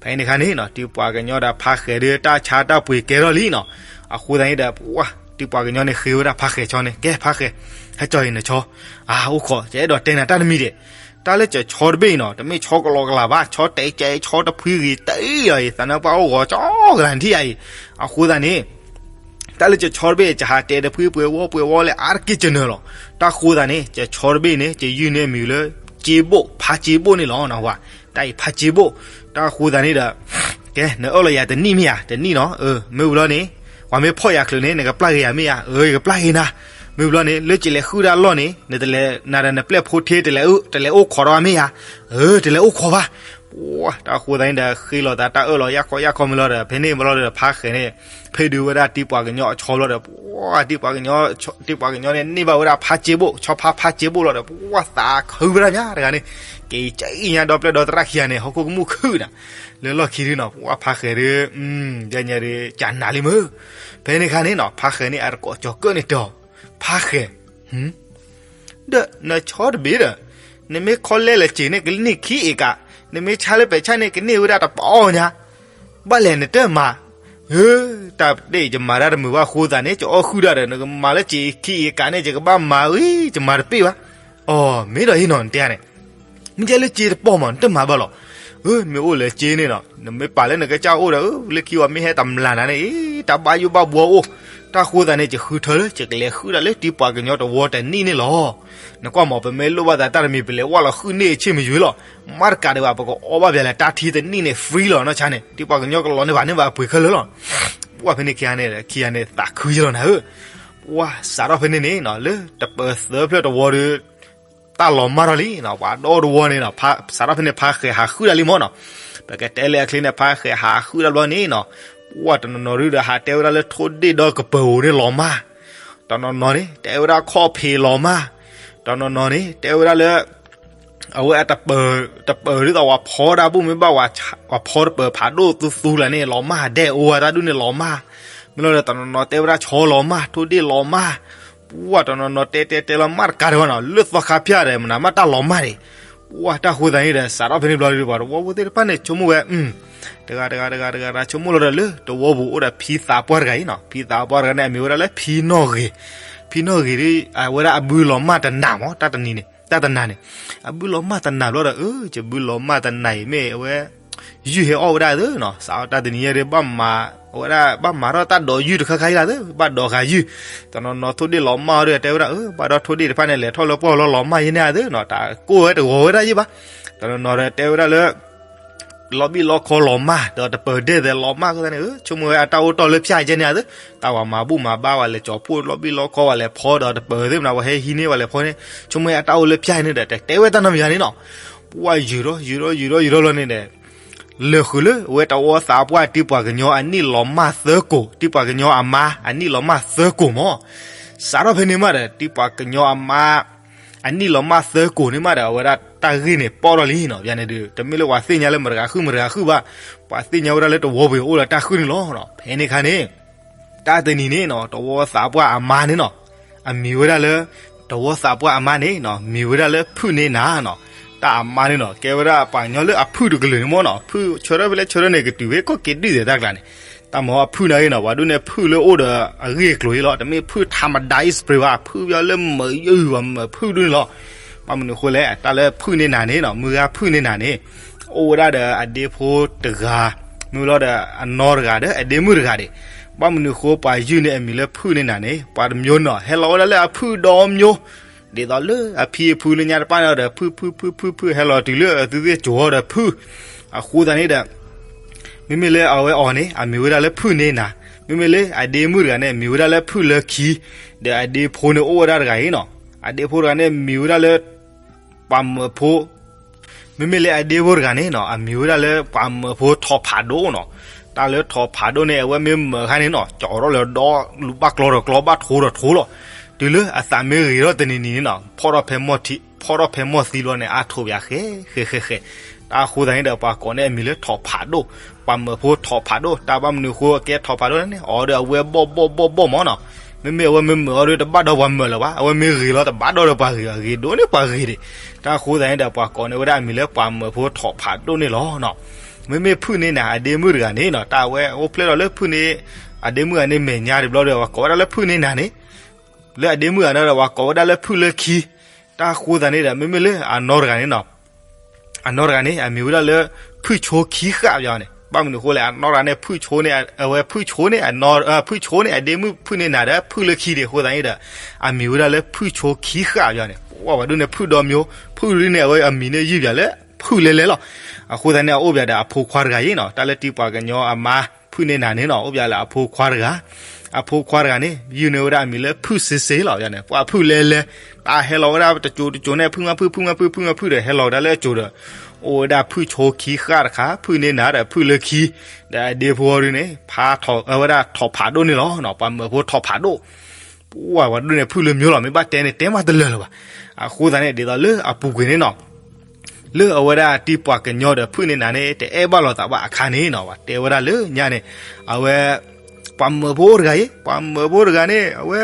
ဖဲန့ၣ်ခါန့ၣ်နီၤ တံၤပှၤကညီဒီးဖါဃဲၤဒီး တၢ်ဆါတၢ်ပှ့ၤကဲထီၣ်လံနီၤ, အဃိသတးန့ၣ်ဒီး ပှၢ် တံၤပှၤကညီန့ၣ်ဃ့ဝဲဒၣ်ဖါဃဲၤဆီန့ၣ် ကဲဖါဃဲၤ, ဟဲကၠီအံၤနဆီ, အအိၣ်ခိး ယအဲၣ်ဒိးတဲနၤတၢ်တမံၤဒဲး, တၢ်လၢကဆီတဘ့ၣ်အံၤနီၤ တမ့ၢ်ဆီကလီကလးဘၣ်, ဆီတဲကဲ ဆီတဖှံဂ့ၤတဲအံၤအံၤ သးနါပှၢ်အိၣ်ဂီၤကၠီကလးနထံၣ်ယၤအံၤ, အဃိသတးန့ၣ် တၢ်လၢကဆီတဘ့ၣ် ကဟးတဲတဖှံပှဲၤဝီပှဲၤဝီလၢအါတက့ၢ်ကနၢၤလီၤ. တၢ်ဃိသတးန့ၣ် ကဆီတဘ့ၣ်န့ၣ် ကယုၢ်န့ၢ်မံၤလၢ က့ဘိၣ် ဖါက့ဘိၣ်န့ၣ်လီၤ. တၢ်အံၤဖါက့ဘိၣ်, တၢ်ဃိသတးန့ၣ်ဒီး ကဲ နအၢၣ်လီၤယၤတနံၣ်မ့ၢ်ဧါ, တနံၣ်နီၤ, မ့ၢ်ဝံၤလီၤန့ၣ် ပှၤမ့ၢ်ဖီၣ်ယၤချုးန့ၣ် နကပျၢ်က့ၤယၤမ့ၢ်ဧါ, အၢ ယကပျၢ်က့ၤနၤ, မ့ၢ်ဝံၤလီၤန့ၣ် လၢကလဲၤဃုဒၣ်လီၢ်န့ၣ် နတလဲၤ နၤဒီးနပျဲၢ်ဖိထ့ တလဲၤ တလဲၤအိၣ်ခိးဒီးအီၤမ့ၢ်ဧါ, အၢ တလဲၤအိၣ်ခိးဘၣ် ပှၢ် တၢ်ဃိသတးန့ၣ်ဒီး ဃ့လိာ်သးတၢ်အၢၣ်လီၤယၢ်ခီယၢ်ခီမ့ၢ်လီၤဒီး ဖဲန့ၣ်မ့ၢ်လီၤဒီး ဖါဃဲၤန့ၣ် ဖ့ၣ်ဒုးဝဲဒၣ်တံၤပှၤကညီအဆီဘျီဒီး ပှၢ် တံၤပှၤကညီန့ၣ် န့ၢ်ဘၣ်ဝဲဒၣ်ဖါစ့ဘိၣ် ဆီဖါဖါစ့ဘိၣ်လီၤဒီး ပှၢ် သးခုဝဲဒၣ်ညါတဂၤန့ၣ် က့ၤကၠံၣ်ညါဒီပျဲၢ်ဒီသရၣ်ခံဂၤန့ၣ် ဟီၣ်ခိၣ်ကမူၣ်ခုၣ်ဒီး လၢလီၢ်ခံဒုနီၤ ပှၢ် ဖါဃဲၤဒုး ဒ်ညါဒုး ကနၤလံမ့ၢ် ဖဲန့ၣ်ခါန့ၣ်နီၤ ဖါဃဲၤန့ၣ် အတကိးကၠီၤကၢၣ်န့ၣ်တဲအီၤ ဖါဃဲၤ ဒီးနဆီတဘ့ၣ်ဒီး နမ့ၢ်ခီလဲလၢက့ၤန့ၣ် ကန့ၢ်ခံအ့ကး, နမ့ၢ်ဆါလၢပဲာ်ဆၣ်န့ၣ် ကန့ၢ်ဝဲဒၣ်တပီညါ, ဘၣ်လဲၣ်နတမၤ, ဧၢ, တၢ်တ့ၢ်ယမၤတၢ်တမုာ်ဘၣ်အဃိသတးန့ၣ် ယအီၣ်ဃုာ်ဒၣ်ဒီး နကမၤလၢက့ၤခံအ့ကးန့ၣ် ယကဘၣ်မၤဝံၤ ယမၤတပ့ၢ်ဘၣ်, အီၤ မ့ၢ်ဒီးဟ့ၣ်နီၤ နတဲန့ၣ် မ့ၢ်ကဲလၢက့ၤတပီၢ်မး နတမၤဘၣ်လီၤ. ဧၢ မ့ၢ်အိၣ်လၢက့ၤန့ၣ်နီၤ နမ့ၢ်ပာ်လၢနကစၢ်အိၣ်ဒီး ဧၢ လၢခံဝဲမ့ၢ်ဟဲတမျၢ်နၤန့ၣ် အံၤ တၢ်ဘၣ်ယိၣ်ဘၣ်ဘှီအိၣ်, တၢ်ဃိသတးန့ၣ် ယဃုထၢလၢ ယကလဲၤဃုာ်ဒၣ်လၢတံၤပှၤကညီတဝီတနံၣ်န့ၣ်လီၤ. နကွၢ်မး ပမ့ၢ်လိၣ်ဘၣ်သးတၢ်တမံၤ ပလဲၤဝဲလီၤဃုာ်န့ၢ်အဆ့ၣ်မယွၤလီၤ. မ့ၢ်တကးဒံးဘၣ် ပကအီၣ်ဘၣ်ပှၤလဲၤတၢ်ထံတနံၣ်န့ၣ် free လီၤ နီၢ်ဆါန့ၣ် တံၤပှၤကညီကလီၤန့ၢ်ဘၣ်န့ၢ်ဘၣ်အပှ့ၤခဲလၢာ်လီၤ. ပှၢ်ဖဲန့ၣ်ခံဂၤန့ၣ် ခံဂၤန့ၣ် သးခုယလီၤနၤဧၢ ပှၢ် စးထီၣ်ဖဲန့ၣ်န့ၣ် လၢတပၢၤသၢဖျၢၣ်တဝီဒီး တၢ်လီၤမၢ်ထီၣ်လံနီၤ, ပှၤဒီတဝီန့ၣ်နီၤ, စးထီၣ်ဖဲန့ၣ် ဖါဃဲၤဟးဃုာ်တၢ်လံမၢ်နီၤ, ပကတဲလၢအချ့န့ၣ် ဖါဃဲၤဟးဃုာ်တၢ်ဘျီန့ၣ်နီၤ, ပှၤတနီၤနီၤဒုးဒီး ဟးတဲဝဲဒၣ်လၢထိၣ်ဒ့ၣ်ဒီးကပၢၤဧိၤန့ၣ်လီၤမၢ်, တနီၤနီၤန့ၣ် တဲဝဲဒၣ်ခီၣ်ဖံးလီၤမၢ်, တနီၤနီၤန့ၣ် တဲဝဲဒၣ်လၢ အဝဲအတပၢၤ တပၢၤဒ်သိးပှၤဖီတၢ်ဘူၣ်မ့ၢ်ဘၣ် ပှၤဖီတပၢၤဖးဒိၣ်သူသူလၢာ်န့ၣ် လီၤမၢ်, ဒဲအိၣ်ဝဲတၢ်ဒူၣ်န့ၣ်လီၤမၢ်, မ့ၢ်လီၤဒီးတနီၤနီၤတဲဝဲဒၣ်ဆီလီၤမၢ်, ထိၣ်ဒ့ၣ်လီၤမၢ်, ပှၤတနီၤနီၤတဲတဲတဲလီၤမၢ်တကးဒံးဘၣ်နီၤ, လၢသီခါဖၠၣ်ဒီး မနုၤမးတၢ်လီၤမၢ်န့ၣ်, ပှၤတၢ်ဃိသးန့ၣ်ဒီး စးထီၣ်ဖဲန့ၣ်ဘျီဒီး ပှၤတဝီဖိသ့ၣ်တဖၣ်န့ၣ် ဆိကမိၣ်ဝဲ တဂၤတဂၤတဂၤတဂၤတဂၤ ဆိကမိၣ်လီၤဒီးလၢတဝီပူၤအိၣ်ဒီးဖံသးပှၢ်တဂၤအံၤနီၤ, ဖံသးပှၢ်တဂၤန့ၣ် အမံၤဝဲဒၣ်လၢဖံနီၣ်ဂ့ၤ, ဖံနီၣ်ဂ့ၤဒ် အဝဲဒၣ်အဘုလီၤမၢ်တနၤမၢ်, တၢ်တနံၤန့ၣ် တၢ်တနၤန့ၣ် အဘုလီၤမၢ်တနၤဘျီဒီး အၢ ယဘုလီၤမၢ်တနၤအံၤမ့ၢ်အဝဲ ယုၢ်ဟဲအီၣ်ဝဲဒၣ်သ့နီၤ, စးထီၣ်တၢ်တနံၤညါဒီး ဘၣ်မၤဝဲဒၣ် ဘၣ်မၤထီၣ်တၢ်ဒိးယုၢ်တခါခါအံၤလၢသ့, ဘၣ်ဒိးဃာ်ယုၢ်, တနီၤနီၤထိၣ်ဒ့ၣ်လီၤမၢ်အီၤဒီး တဲဝဲဒၣ် အၢ ဘၣ်ဒီးထိၣ်ဒ့ၣ်တဖၣ်န့ၣ် လဲၤထီၣ်လၢပှၢ်လီၤလီၤမၢ်ယဲန့ၣ်သ့နီၤ, တၢ်ကိၢ်ဝဲတဂီၤဝဲဒၣ်ယဲဘၣ်, တနီၤနီၤဒီးတဲဝဲဒၣ်လၢ လီၤဘံၣ်လီခီလီၤမၢ် ဒီးတပၢၤဒဲသဲးလီၤမၢ်အဃိသတးန့ၣ် အၢ ဆိကမိၣ်ဝဲအတၢ်အိၣ်တီၢ်လၢဖၠၣ်ယဲန့ၣ်သ့, တၢ်ဝဲမၤဘူၣ်မၤဘါဝဲလဲၤကၠီၤဖှိၣ်လီၤဘံၣ်လီခီဝဲလဲၤဖီဒီးတပၢၤသ့ၣ်မနၤ ဝဲဟဲဟံးန့ၢ်ဝဲလဲၤဖီန့ၣ် ဆိကမိၣ်ဝဲအတၢ်အိၣ်လၢဖၠၣ်ယဲန့ၣ်ဒီး တတဲဝဲတၢ်နီတမံၤယါန့ၣ်နီၤ, ပှၤယုၢ်ထီၣ်ယုၢ်ထီၣ်ယုၢ်ထီၣ်ယုၢ်ထီၣ်လီၤန့ၣ်ဒီး လဲၤဃုာ်လၢအဝဲတဝီသးပှၢ်တံၤပှၤကညီအနံၣ်လီၤမၢ်သၢကိာ်, တံၤပှၤကညီအမါအနံၣ်လီၤမၢ်သၢကိာ်မၢ်, စးထီၣ်ဖဲန့ၣ်မးဒီး တံၤပှၤကညီအမါ အနံၣ်လီၤမၢ်သၢကိာ်န့ၣ်မးဒီး အဝဲဒၣ်တၢ်ဂ့ၢ်န့ၣ်ပီၣ်ထီၣ်လံနီၤ, ယန့ၣ်ဒီး တမ့ၢ်လၢပှၤသ့ၣ်ညါလၢမတဂၤဃုမတဂၤဃုဘၣ်, ပှၤသ့ၣ်ညါဝဲဒၣ်လၢတဝီပူၤအိၣ်ဒီးတၢ်ဃုန့ၣ်လီၤ, ဖဲန့ၣ်ခါန့ၣ် တၢ်တနံၤန့ၣ်နီၤ တဝီသးပှၢ်အမါန့ၣ်နီၤ, အမံၤဝဲဒၣ်လၢ တဝီသးပှၢ်အမါန့ၣ်နီၤ မံၤဝဲဒၣ်လၢဖုၣ်န့ၢ်နၤနီၤ, တၢ်အမါန့ၣ်နီၤ ကဲဝဲဒၣ်ပှၤကညီလၢအဖုၣ်တကလုာ်န့ၣ်မၢ်နီၤ, ဖုၣ်ဆၢထၢၣ်ဖဲလဲၣ်ဆၢထၢၣ်န့ၣ် ကတုၤဖဲကီၢ်က့ၤဒုၣ်သဲးတၢ်ကျါန့ၣ်, တၢ်မၤအဖုၣ်န့ၣ်ဂ့ၤနီၤ ပှၤဒိၣ်န့ၣ်ဖုၣ်လၢအိၣ်ဒီးအဂ့ၢ်အကျိၤအံၤလီၤ, တမ့ၢ်ဖုၣ်ထးမဒါအံၤ spray ဘၣ်, ဖုၣ်ပျီလၢမုာ်ယုၢ်ပှၤမုာ်ဖုၣ်ဒိၣ်န့ၣ်လီၤ, ဘၣ်မနုၤအဃိလဲၣ် တၢ်လၢဖုၣ်န့ၢ်နၤန့ၣ်နီၤ မုၢ်ဂၤဖုၣ်န့ၢ်နၤန့ၣ် အိၣ်ဝဲဒၣ်ဒီးအဒ့ဖိတဂၤ, မ့ၢ်လီၤဒီးအနီၢ်တဂၤဒီးအဒ့မုၣ်တဂၤဒံး, ဘၣ်မနုၤအဃိပှၤယုၢ်န့ၣ်အမံၤလၢဖုၣ်န့ၢ်နၤန့ၣ် ပှၤတမျိုးန့ၣ်နီၤ ဟဲလီၤဝဲဒၣ်လၢအဖုၣ်ဒီမျိုး, ဒ်သိးလၢအဖံအဖုလၢညါတပၣ်န့ၣ်ဒီး ဖုၣ်ဖုၣ်ဖုၣ်ဖုၣ်ဖုၣ် ဟဲလီၤတုၤလၢအသုသ့ၣ်ကိၤအီၤဒီးဖုၣ်, အဃိသတးန့ၣ်ဒီး မ့မ့ၢ်လၢအဝဲအီၤန့ၣ် အမံၤဝဲဒၣ်လၢဖုၣ်န့ၢ်နၤ, မ့မ့ၢ်လၢအဒ့မုၣ်တဂၤန့ၣ် မံၤဝဲဒၣ်လၢဖုၣ်လၢခံ, ဒီးအဒ့ဖိန့ၣ်အိၣ်ဝဲဒၣ်တဂၤအံၤနီၤ, အဒ့ဖိတဂၤန့ၣ်မံၤဝဲဒၣ်လၢ ပှၤမၢဖိ, မ့မ့ၢ်လၢအဒ့ဖိတဂၤန့ၣ်နီၤ အမံၤဝဲဒၣ်လၢပှၤမၢဖိထိးဖးဒိၣ်နီၤ, တၢ်လၢထိးဖးဒိၣ်န့ၣ် အဝဲမ့ၢ်မၢအခါန့ၣ်နီၤ ကၠီၤထီၣ်လၢဒီ လူၤဘၣ်ကျီဒီးကျီ ဘၣ်ထိဒီးထိလီၤ, တုၤလၢအသးမ့ၢ်ဂ့ၤထီၣ်တနံၤနံၤန့ၣ်နီၤ ဖီၣ်ထီၣ်ဖဲမီၢ်သံဘျီန့ၣ် အါထိးပၠးဃဲဃဲဃဲဃဲ, တၢ်အဃိသတးန့ၣ်ဒီး ပှၤကိးန့ၢ်အမံၤလၢထိးဖးဒိၣ်, ပှၤမၢဖိထိးဖးဒိၣ်, တၢ်ဘၣ်မနုၤအဃိအကဲထိးဖးဒိၣ်န့ၣ် အီၤဒီးအဝဲဘီၣ်ဘီၣ်ဘီၣ်ဘီၣ်မၢ်နီၤ, မ့မ့ၢ်အဝဲမ့ၢ်မၢအီၤဒီးတဘၣ်ဒီးပှၤမၢလၢၤဘၣ်, အဝဲမ့ၢ်ဂ့ၤလီၤတဘၣ်ဒီးပှၤဂ့ၤဘၣ်, ဂ့ၤဒိၣ်န့ၢ်ပှၤဂ့ၤဒံး, တၢ်အဃိသတးန့ၣ်ဒီး ပှၤကိးန့ၢ်ဝဲဒၣ်အမံၤလၢပှၤမၢဖိထိးဖးဒိၣ်န့ၣ်လီၤနီၤ. မ့မ့ၢ်ဖုၣ်န့ၢ်နၤအဒ့မုၣ်တဂၤန့ၣ်နီၤ တၢ်အဝဲအိၣ်ဖျဲၣ်ဒီးလၢဖုၣ်န့ၢ် အဒ့မုၣ်တဂၤန့ၣ်မဲာ်ညါတဘျီဒီး ပှၤကိးဝဲဒၣ်လၢဖုၣ်န့ၢ်နၤန့ၣ် လၢအဒ့မုၣ်တဂၤန့ၣ်ဒီး ပှၤကိးဝဲဒၣ်လၢဖုၣ်လၢခံ, တၢ်အဃိသတးန့ၣ်ဒီး မ့မ့ၢ်လၢအနီၢ်တဂၤန့ၣ်နီၤ အနီၢ်တဂၤန့ၣ် အမံၤဝဲဒၣ်လၢ ဖုၣ်ဆိခံဃၣ်ပယီၤန့ၣ်, ဘၣ်မနုၤအဃိလဲၣ် အနီၢ်တဂၤန့ၣ် ဖုၣ်ဆိန့ၣ် အဝဲဖုၣ်ဆိန့ၣ် အနီၢ် ဖုၣ်ဆိန့ၣ် အဒ့မုၣ်ဖုၣ်န့ၢ်နၤဒီး ဖုၣ်လၢခံဒံးအဃိသတးန့ၣ်ဒီး အမံၤဝဲဒၣ်လၢဖုၣ်ဆိခံဃၣ်ပယီၤန့ၣ်, ပှၤဒိၣ်န့ၣ်ဖုၣ်ဒီးမၠိ, ဖုၣ်ဒ်န့ၣ် အဝဲအမံၤန့ၣ်ယုၢ်ပယီၤလၢ ဖုၣ်လဲလဲလီၤ. အဃိသတးန့ၣ် အအိၣ်ပယီၤဒီးအဖိခွါတဂၤအံၤနီၤ, တၢ်လၢတံၤပှၤကညီအမါ ဖုၣ်န့ၢ်နၤန့ၣ်နီၤ အိၣ်ပယီၤလၢအဖိခွါတဂၤ အဖိခွါတဂၤန့ၣ် ယုၢ်န့ၢ်ဝဲဒၣ်အမံၤလၢဖုၣ်စ့စ့လီၤန့ၣ်, ပှၤဖုၣ်လဲလဲ, တၢ်ဟဲလီၤဝဲဒၣ်တစိၤတစိၤန့ၣ် ဖုၣ်မးဖုၣ် ဖုၣ်မးဖုၣ် ဖုၣ်မးဖုၣ်ဒီး ဟဲလီၤဝဲဒၣ်လၢအစိၤဒီး အိၣ်ဝဲဒၣ်ဖုၣ်ဆိခံဃၣ်တခါ ဖုၣ်န့ၢ်နၤဒီးဖုၣ်လၢခံ, ဒီးအဒ့ဖိဒ်န့ၣ် ဖးထီၣ်ဝဲဒၣ်ထိးဖးဒိၣ်န့ၣ်လီၤ. ပှၤမၢဖိထိးဖးဒိၣ် ပှၤဒိၣ်န့ၣ်ဖုၣ်လၢမၠိလီၤ, မ့ၢ်ဘၣ်တဲန့ၣ် တဲမးတလၢာ်လၢၤဘၣ်. အဃိသတးန့ၣ် ဒ်သိးလၢအပူၤကွံာ်န့ၣ်နီၤ လၢအဝဲဒၣ်တံၤပှၤကညီဒီးဖုၣ်န့ၢ်နၤန့ၣ် တအဲၣ်ဘၣ်လိာ်သးဘၣ်အခါန့ၣ်နီၤ, ပှၤတဲဝဲဒၣ်လၢညါန့ၣ် အဝဲ ပှၤမၢဖိတဂၤအံၤ ပှၤမၢဖိတဂၤန့ၣ် အဝဲ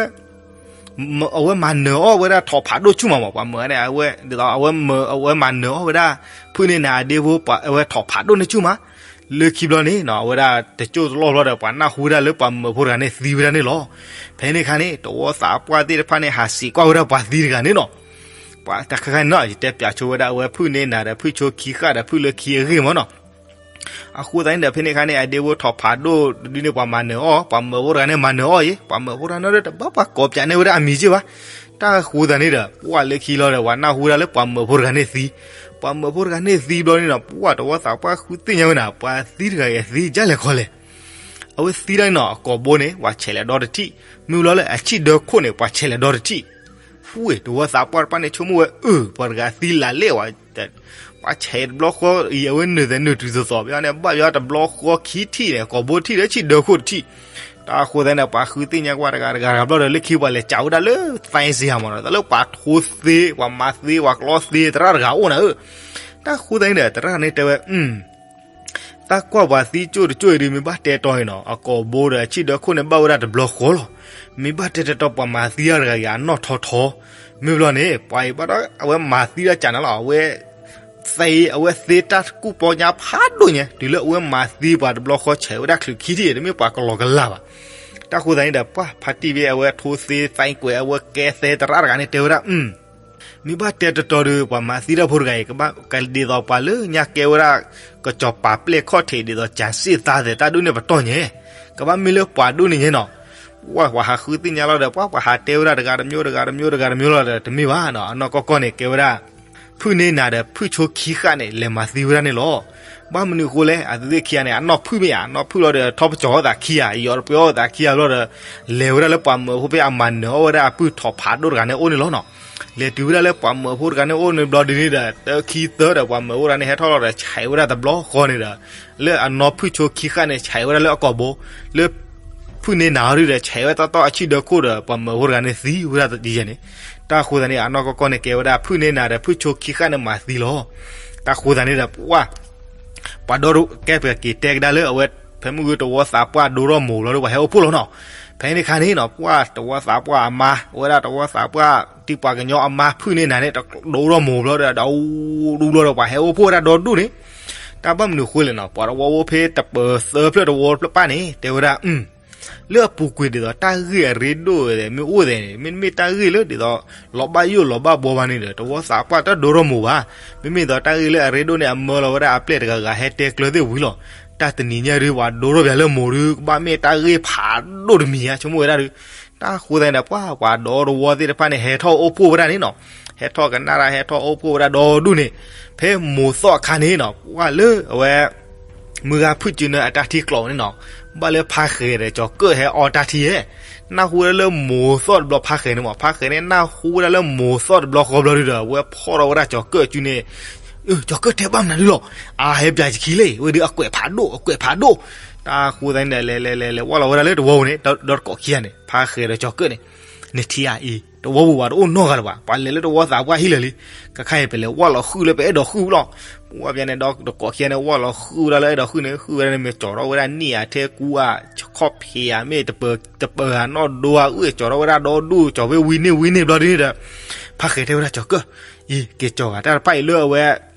အဝဲမၤနၢၤအီၣ်ဝဲဒၣ်ထိးဖးဒိၣ်ဆူၣ်မးမး, ပှၤမၢန့ၣ် အဝဲ ဒ်သိးအဝဲမၢ အဝဲမၤနၢၤအီၣ်ဝဲဒၣ် ဖုၣ်န့ၢ်နၤအဒ့ဖိ အဝဲထိးဖးဒိၣ်န့ၣ်ဆူၣ်မး လၢခံဘျီန့ၣ်နီၤ အဝဲဒၣ်တကၠိၢ်တလီၢ်ဘျီဒီး ပှၤနၢ်ဟူဝဲဒၣ်လၢပှၤမၢဖိတဂၤန့ၣ်သံဝဲဒၣ်န့ၣ်လီၤ. ဖဲန့ၣ်အခါန့ၣ် တဝီသးပှၢ်သ့ၣ်တဖၣ်န့ၣ် ဟးစံးကွၢ်ဝဲဒၣ်ပှၤသံတဂၤန့ၣ်နီၤ, ပှၤတခါခါန့ၣ်နီၤ ယတဲပၠးဆိဝဲဒၣ် အဝဲဖုၣ်န့ၢ်နၤဒီးဖုၣ်ဆိခံဃၣ်ဒီးဖုၣ်လၢခံအဂ့ၢ်မးနီၤ. အဃိသတးန့ၣ်ဒီး ဖဲန့ၣ်အခါန့ၣ် အဒ့ဖိထိးဖးဒိၣ်ဒ်န့ၣ် ပှၤမၤနၢၤအီၣ်, ပှၤမၢဖိတဂၤန့ၣ်မၤနၢၤအီၣ်အံၤ, ပှၤမၢဖိတဂၤန့ၣ်ဒီး တဘၣ်ပှၤကိးပၠးန့ၢ်ဝဲဒၣ်အမံၤက့ၢ်ဘၣ်. တၢ်အဃိသတးန့ၣ်ဒီး ပှၤလၢခံလီၤဒီး ပှၤနၢ်ဟူဝဲဒၣ်လၢပှၤမၢဖိတဂၤန့ၣ်သံ, ပှၤမၢဖိတဂၤန့ၣ်သံဘျီန့ၣ်နီၤ ပှၤတဝီသးပှၢ်ဃုသ့ၣ်ညါဝဲနၤ ပှၤသံတဂၤအံၤအသံဒ်လဲၣ်ခီလဲၣ်. အဝဲသံဒၣ်န့ၣ်နီၤ အကိာ်ဘိန့ၣ် ပှၤဆဲးလဲၤဒီတထံၣ်, မ့ၢ်လီၤလၢအဆံၣ်ဒၢခိၣ်န့ၣ် ပှၤဆဲးလဲၤဒီတထံၣ် ဖူဝဲ တဝီသးပှၢ်တဖၣ်န့ၣ် ဆိကမိၣ်ဝဲ အၢ ပှၤတဂၤသံလၢ်လဲၣ်ဝဲ, ပှၤဆဲးတဘျီဃီအံၤ အဝဲနုာ်သဲးနုာ်တုၤသိးသိး ပန့ၣ် ဘၣ်ယွၤတဘျီဃီခံထံၣ်န့ၣ် ကိာ်ဘိထံၣ်ဒီးဆံၣ်ဒၢခိၣ်တထံၣ်. တၢ်ဃိသတးန့ၣ် ပှၤဃုသ့ၣ်ညါကွၢ်တဂၤတဂၤတဂၤဘျီဒီး လၢခံပှၤလဲၤကးဝဲဒၣ်လၢ သဲစ့ဟးမးဒီး တၢ်လၢပှၤထိသ့ ပှၤမၤသ့ ပှၤကျီသ့ သရၣ်တဂၤအိၣ်နၤဧၢ. တၢ်ဃိသတးန့ၣ်ဒီး သရၣ်န့ၣ်တဲဝဲ တၢ်ကွၢ်ပှၤသံကၠိၣ်တကၠိၣ်အံၤဒီး မ့ၢ်ဘၣ်တဲတီၤအံၤနီၤ အကိာ်ဘိဒီးအဆံၣ်ဒၢခိၣ်န့ၣ် ဘၣ်ဝဲဒၣ်တဘျီဃီလီၤ. မ့ၢ်ဘၣ်တဲတတီၤ ပှၤမၤသံတၢ်တဂၤအံၤ အနီၣ်ထီထီ, မ့ၢ်ဘျီန့ၣ် ပှၤအံၤဘၣ်ဒီး အဝဲမၤသံတၢ်ကးနၤလီၤ. အဝဲ သဲအံၤ အဝဲသ့တၢ်ကူၣ်ပီညါဖးဒိၣ်ညါ တုၤလၢအဝဲမၤသံပှၤတဘျီဃီ ဆဲးဝဲဒၣ်ချုးခံထံၣ် တမ့ၢ်ပှၤကလီၤကလးဘၣ်. တၢ်ဃိသတးန့ၣ်ဒီး ပှၤဖါတံၢ်ဖဲအဝဲထိသ့သဲကွဲး အဝဲကဲသဲသရၣ်တဂၤန့ၣ် တဲဝဲဒၣ် မ့ၢ်ဘၣ်တဲတတီၤဒီး ပှၤမၤသံတၢ်ဖိတဂၤအံၤ ကဘၣ်ကဒ်သိးပှၤလၢညါကဲဝဲဒၣ် ကစီၤပၤပျဲၢ်ခီၣ်ထံး ဒ်သိးကၠၤစ့ၣ်သါသဲးတၢ်ဒိၣ်န့ၢ်ပတီၢ်ညါ, ကဘၣ်မ့ၢ်လၢပှၤဒိၣ်န့ၣ်ညါနီၤ. ပှၤ ပှၤဟးဃုသ့ၣ်ညါလီၤဒီး ပှၤ ပှၤဟးတဲဝဲဒၣ်တဂၤတမျိုး တဂၤတမျိုး တဂၤတမျိုးလီၤဒီး တမ့ၢ်ဘၣ်နီၤ. အနီၢ်ကီၢ်ကီၢ်န့ၣ် ကဲဝဲဒၣ် ဖုၣ်န့ၢ်နၤဒီး ဖုၣ်ဆိခံဃၣ်န့ၣ် လဲၤမၤသံဝဲဒၣ်န့ၣ်လီၤ. ဘၣ်မနုၤအဃိလဲၣ်, အသုသ့ၣ်ခံဂၤန့ၣ် အနီၢ်ဖုၣ်မ့ၢ်ဧါ, အနီၢ်ဖုၣ်လီၤဒီး ထီၣ်ပကၠီၤအသးခံဂၤ ယီၤတပျီအသးခံဂၤဘျီဒီး လဲၤဝဲဒၣ်လၢပှၤမၢဖိဖဲအမၤနၢၤအီၣ်ဝဲဒၣ်အပုၢ်ထီၣ်ဖးဒိၣ်တဂၤန့ၣ်အိၣ်န့ၣ်လီၤနီၤ. လဲၤတုၤဝဲဒၣ်လၢပှၤမၢဖိတဂၤန့ၣ်အိၣ်န့ၣ်ဘျီဒ်န့ၣ်ဒီး တခံသၢဒီး ပှၤမၢဖိတဂၤန့ၣ် ဟဲထီၣ်လီၤဒီး ဆဲးဝဲဒၣ်တဘျီဃီန့ၣ်ဒီး လၢအနီၢ်ဖုၣ်ဆိခံဃၣ်န့ၣ် ဆဲးဝဲဒၣ်လၢအကိာ်ဘိ, လၢ ဖုၣ်န့ၢ်နၤအီၤဒီး ဆဲးဝဲတၢ်တီၢ်အဆံၣ်ဒၢခိၣ်ဒီး ပှၤမၢဖိတဂၤန့ၣ်သံဝဲဒၣ်ယဲန့ၣ်. တၢ်ဃိသတးန့ၣ် အနီၢ်ကီၢ်ကီၢ်န့ၣ် ကဲဝဲဒၣ် ဖုၣ်န့ၢ်နၤဒီး ဖုၣ်ဆိခံဃၣ်န့ၣ်မၤသံလီၤ. တၢ်ဃိသတးန့ၣ်ဒီး ပှၤ ပှၤဒီးကဲပက့ၤတဲကဒါလၢအဝဲ ဖဲမုၢ်ဂ့ၤတဝီသးပှၢ်ဒိထီၣ်မိၢ်လီၤဒီး ပှၤဟဲအိၣ်ဖှိၣ်လီၤနီၤ. ဖဲန့ၣ်ခါန့ၣ်နီၤ ပှၤတဝီသးပှၢ်အမါ အဝဲဒၣ်တဝီသးပှၢ်တံၤပှၤကညီအမါ ဖုၣ်န့ၢ်နၤန့ၣ် ဒိထီၣ်မိၢ်ဘျီဒီး ဒူဒူဘျီဒီး ပှၤဟဲအိၣ်ဖှိၣ်ဝဲဒၣ်ဒီဒူၣ်န့ၣ်. တၢ်ဘၣ်မနုၤအဃိလဲၣ်နီၤ ပှၤတဝီအိၣ်ဖဲတပၢၤသၢဖျၢၣ်တဝီဖျၢၣ်ပၢ်န့ၣ် တဲဝဲဒၣ် လၢအပူၤကွံာ်ဒ်သိး တၢ်ဂ့ၢ်အရ့ဒိၣ်မ့ၢ်အိၣ်သဲးန့ၣ် မ့တမ့ၢ်တၢ်ဂ့ၢ်လၢဒ်သိး လီၤဘၣ်ယိၣ်လီၤဘၣ်ဘှီဘၣ်န့ၣ်ဒီး တဝီသးပှၢ်တဒိထီၣ်မိၢ်ဘၣ်. မ့မ့ၢ်ဒ်သိးတၢ်ဂ့ၢ်လၢအရ့ဒိၣ်န့ၣ် အမၢလီၤဝဲဒၣ်အပျဲၢ်တဂၤဂၤဟဲတဲကျၢၤသ့ၣ်ဝံၤလီၤ. တၢ်တနံၤညါဒုး ပှၤဒိထီၣ်ပှၤလၢမိၢ်ဒုး ကဘၣ်မ့ၢ်တၢ်ဂ့ၢ်ဖးဒိၣ်တမံၤဧါ ဆိကမိၣ်ဝဲဒၣ်ဒုး. တၢ်ဃိသတးန့ၣ်ဒီး ပှၤ ပှၤဒီတဝီသ့ၣ်တဖၣ်န့ၣ် ဟဲထီၣ်အိၣ်ဖှိၣ်ဝဲဒၣ်န့ၣ်နီၤ. ဟဲထီၣ်ကနၣ်တၢ် ဟဲထီၣ်အိၣ်ဖှိၣ်ဝဲဒၣ်ဒီဒူၣ်န့ၣ် ဖဲမိၢ်သီၣ်အခါန့ၣ်နီၤ ပှၤလၢအဝဲ မုၢ်ဂၤဖုၣ်စုနၢအတၢ်ထံကျိးန့ၣ်နီၤ, ဘၣ်လၢဖါဃဲၤဒီးကၠီၤကၢၣ်ဟဲအီတၢ်ထံဧဲ. နၢ်ဟူဝဲဒၣ်လၢမိၢ်သီၣ်တဘျီ ဖါဃဲၤန့ၣ်မး ဖါဃဲၤန့ၣ် နၢ်ဟူဝဲဒၣ်လၢမိၢ်သီၣ်တဘျီဃီဘျီဒုးဒီး အဝဲဖီၣ်ထီၣ်ဝဲဒၣ်ကၠီၤကၢၣ်စုန့ၣ်, ကၠီၤကၢၣ်တဲဘၣ်မနုၤဒုးလီၤ. အဟဲပၠးယခံလံ ဝဲဒုးအကွဲးဖးဒိၣ် အကွဲးဖးဒိၣ်. တၢ်ဃိသတးန့ၣ်ဒီး လဲၤလဲၤလဲၤလဲၤဝၢ်လီၤဝဲဒၣ်လၢတဝီပူၤန့ၣ် ဒီးတကိးခံဂၤန့ၣ် ဖါဃဲၤဒီးကၠီၤကၢၣ်န့ၣ် နထံၣ်ဧါအံၤ တဝီပူၤပှၤတအိၣ်နီတဂၤလၢၤဘၣ်. ပှၤလဲၤလၢတဝီသးပှၢ်ဟံၣ်လၢာ်လံ. ကခါအံၤ ပလဲၤဝၢ်လီၤဃုာ်လၢပအဲၣ်ဒိးဃုာ်လီၤ. ပှၤပၠးန့ၣ်ဒီးတကိးခံဂၤန့ၣ် ဝၢ်လီၤဃုာ်ဝဲဒၣ်လၢအဲၣ်ဒိးဃုာ်န့ၣ် ဃုာ်ဝဲဒၣ်န့ၣ် မ့ၢ်ကၠီၤထီၣ်ဝဲဒၣ်နံၣ်ဧါ ထဲကူဧါ ခီၣ်ဖံးဧါ မ့ၢ်တပၢၤဧါ နီၣ်ဒိဧါ အုၣ်ကၠီၤထီၣ်ဝဲဒၣ်ဒီဒူၣ် ကၠီၤဝဲဝံန့ၢ်ဝံန့ၢ်ဘျီဒ်န့ၣ်ဒီး ဖါဃဲၤတဲဝဲဒၣ်ကၠီၤကၢၣ်, အံၤ က့ၤကၠီၤဂၤတၢ်တဖၣ်အံၤလၢအဝဲ တၢ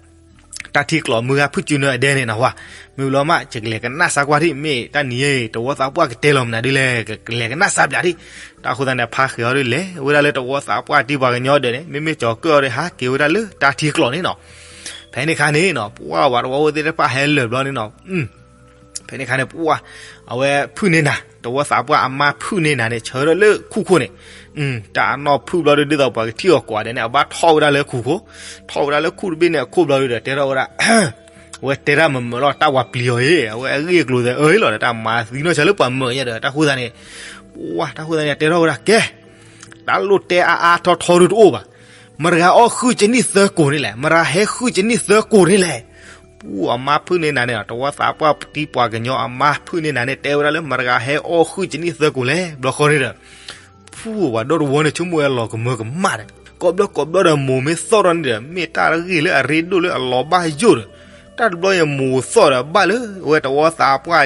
်ထံကျိးမုၢ်ဂၤဖုၣ်စုနၢအဒဲန့ၣ်နီၤဝဲ, မ့ၢ်ဘျီမး ယကလဲၤကနၣ်စၢ်ကွၢ်ထံၣ် မ့ၢ်တၢ်နံၤအံၤ တဝီသးပှၢ်ကတဲလီၤမနုၤဒ်လဲၣ် ကလဲၤကနၣ်စၢ်ပၠးထံၣ်. တၢ်ဃိသတးန့ၣ် ဖါဃဲၤအီၤဒ်လဲၣ် ဝဲဒၣ်လၢတဝီသးပှၢ်တံၤပှၤကညီဒဲးန့ၣ် မ့မ့ၢ်ကၠီၤကၢၣ်အီၤဒီး ဟးက့ၤဝဲဒၣ်လၢတၢ်ထံကျိးန့ၣ်နီၤ. ဖဲန့ၣ်ခါန့ၣ်နီၤ ပှၤဝဲတဝီအိၣ်သ့ၣ်တဖၣ်ဟဲလၢာ်ဘျီန့ၣ်နီၤ ဖဲန့ၣ်ခါန့ၣ် ပှၤ အဝဲဖုၣ်န့ၢ်နၤ တဝီသးပှၢ်အမါဖုၣ်န့ၢ်နၤန့ၣ် ဆၢထၢၣ်လၢခိၣ်ခိၣ်န့ၣ်, တၢ်အနီၢ်ဖုၣ်ဘျီဒုး ဒ်သိးပှၤကထံၣ်အီၤကွၢ်ဒဲးန့ၣ် အဘၣ်ထီၣ်ဝဲဒၣ်လၢခိၣ်ခိၣ်, ထီၣ်ဝဲဒၣ်လၢခိၣ်တဘ့ၣ်န့ၣ်အခိၣ်ဘျီဒုးဒီး တဲထီၣ်ဝဲဒၣ် အဝဲတဲတၢ်မၤမုာ်လီၤ တၢ်ဝၤပျံၤအီၤအံၤ အဝဲအဂ့ၢ်အကျိၤသဲးအၢအံၤလီၤဒီး တၢ်မၤသံနီၢ်ဆၢလၢပှၤမုာ်ညါဒီး တၢ်ဃိသတးန့ၣ်, ပှၤ တၢ်ဃိသတးန့ၣ် တဲထီၣ်ဝဲဒၣ်ကဲ တၢ်လိၣ်တဲအါအါထီထီဒုးတအိၣ်ဘၣ်. မတဂၤအီၣ်ဃုၣ်ကနံၣ်သၢကိၢ်န့ၣ်လဲၣ်, မတဂၤဟဲဃုၣ်ကနံၣ်သၢကိၢ်န့ၣ်လဲၣ်. ပှၤအမါဖုၣ်န့ၢ်နၤန့ၣ် တဝီသးပှၢ်တံၤပှၤကညီအမါဖုၣ်န့ၢ်နၤန့ၣ် တဲဝဲဒၣ်လၢမတဂၤဟဲအီၣ်ဃုၣ်ကနံၣ်သၢကိၢ်လဲၣ် ဘျီဃီန့ၣ်ဒီး ဖုၣ်ဝဲပှၤဒီတဝီန့ၣ်ဆိကမိၣ်ဝဲလီၤကမၢကမၣ်ဒီး ကိးဘျီကိးဘျီဒီးမိၢ်မ့ၢ်သီၣ်ထီၣ်န့ၣ်ဒီး မ့ၢ်တၢ်ဂ့ၢ်လၢအရ့ဒိၣ်လၢအလီၤဘၣ်ယိၣ်ဒီး တၢ်တဘျီအံၤမိၢ်သီၣ်ဒီး ဘၣ်လၢဝဲတဝီ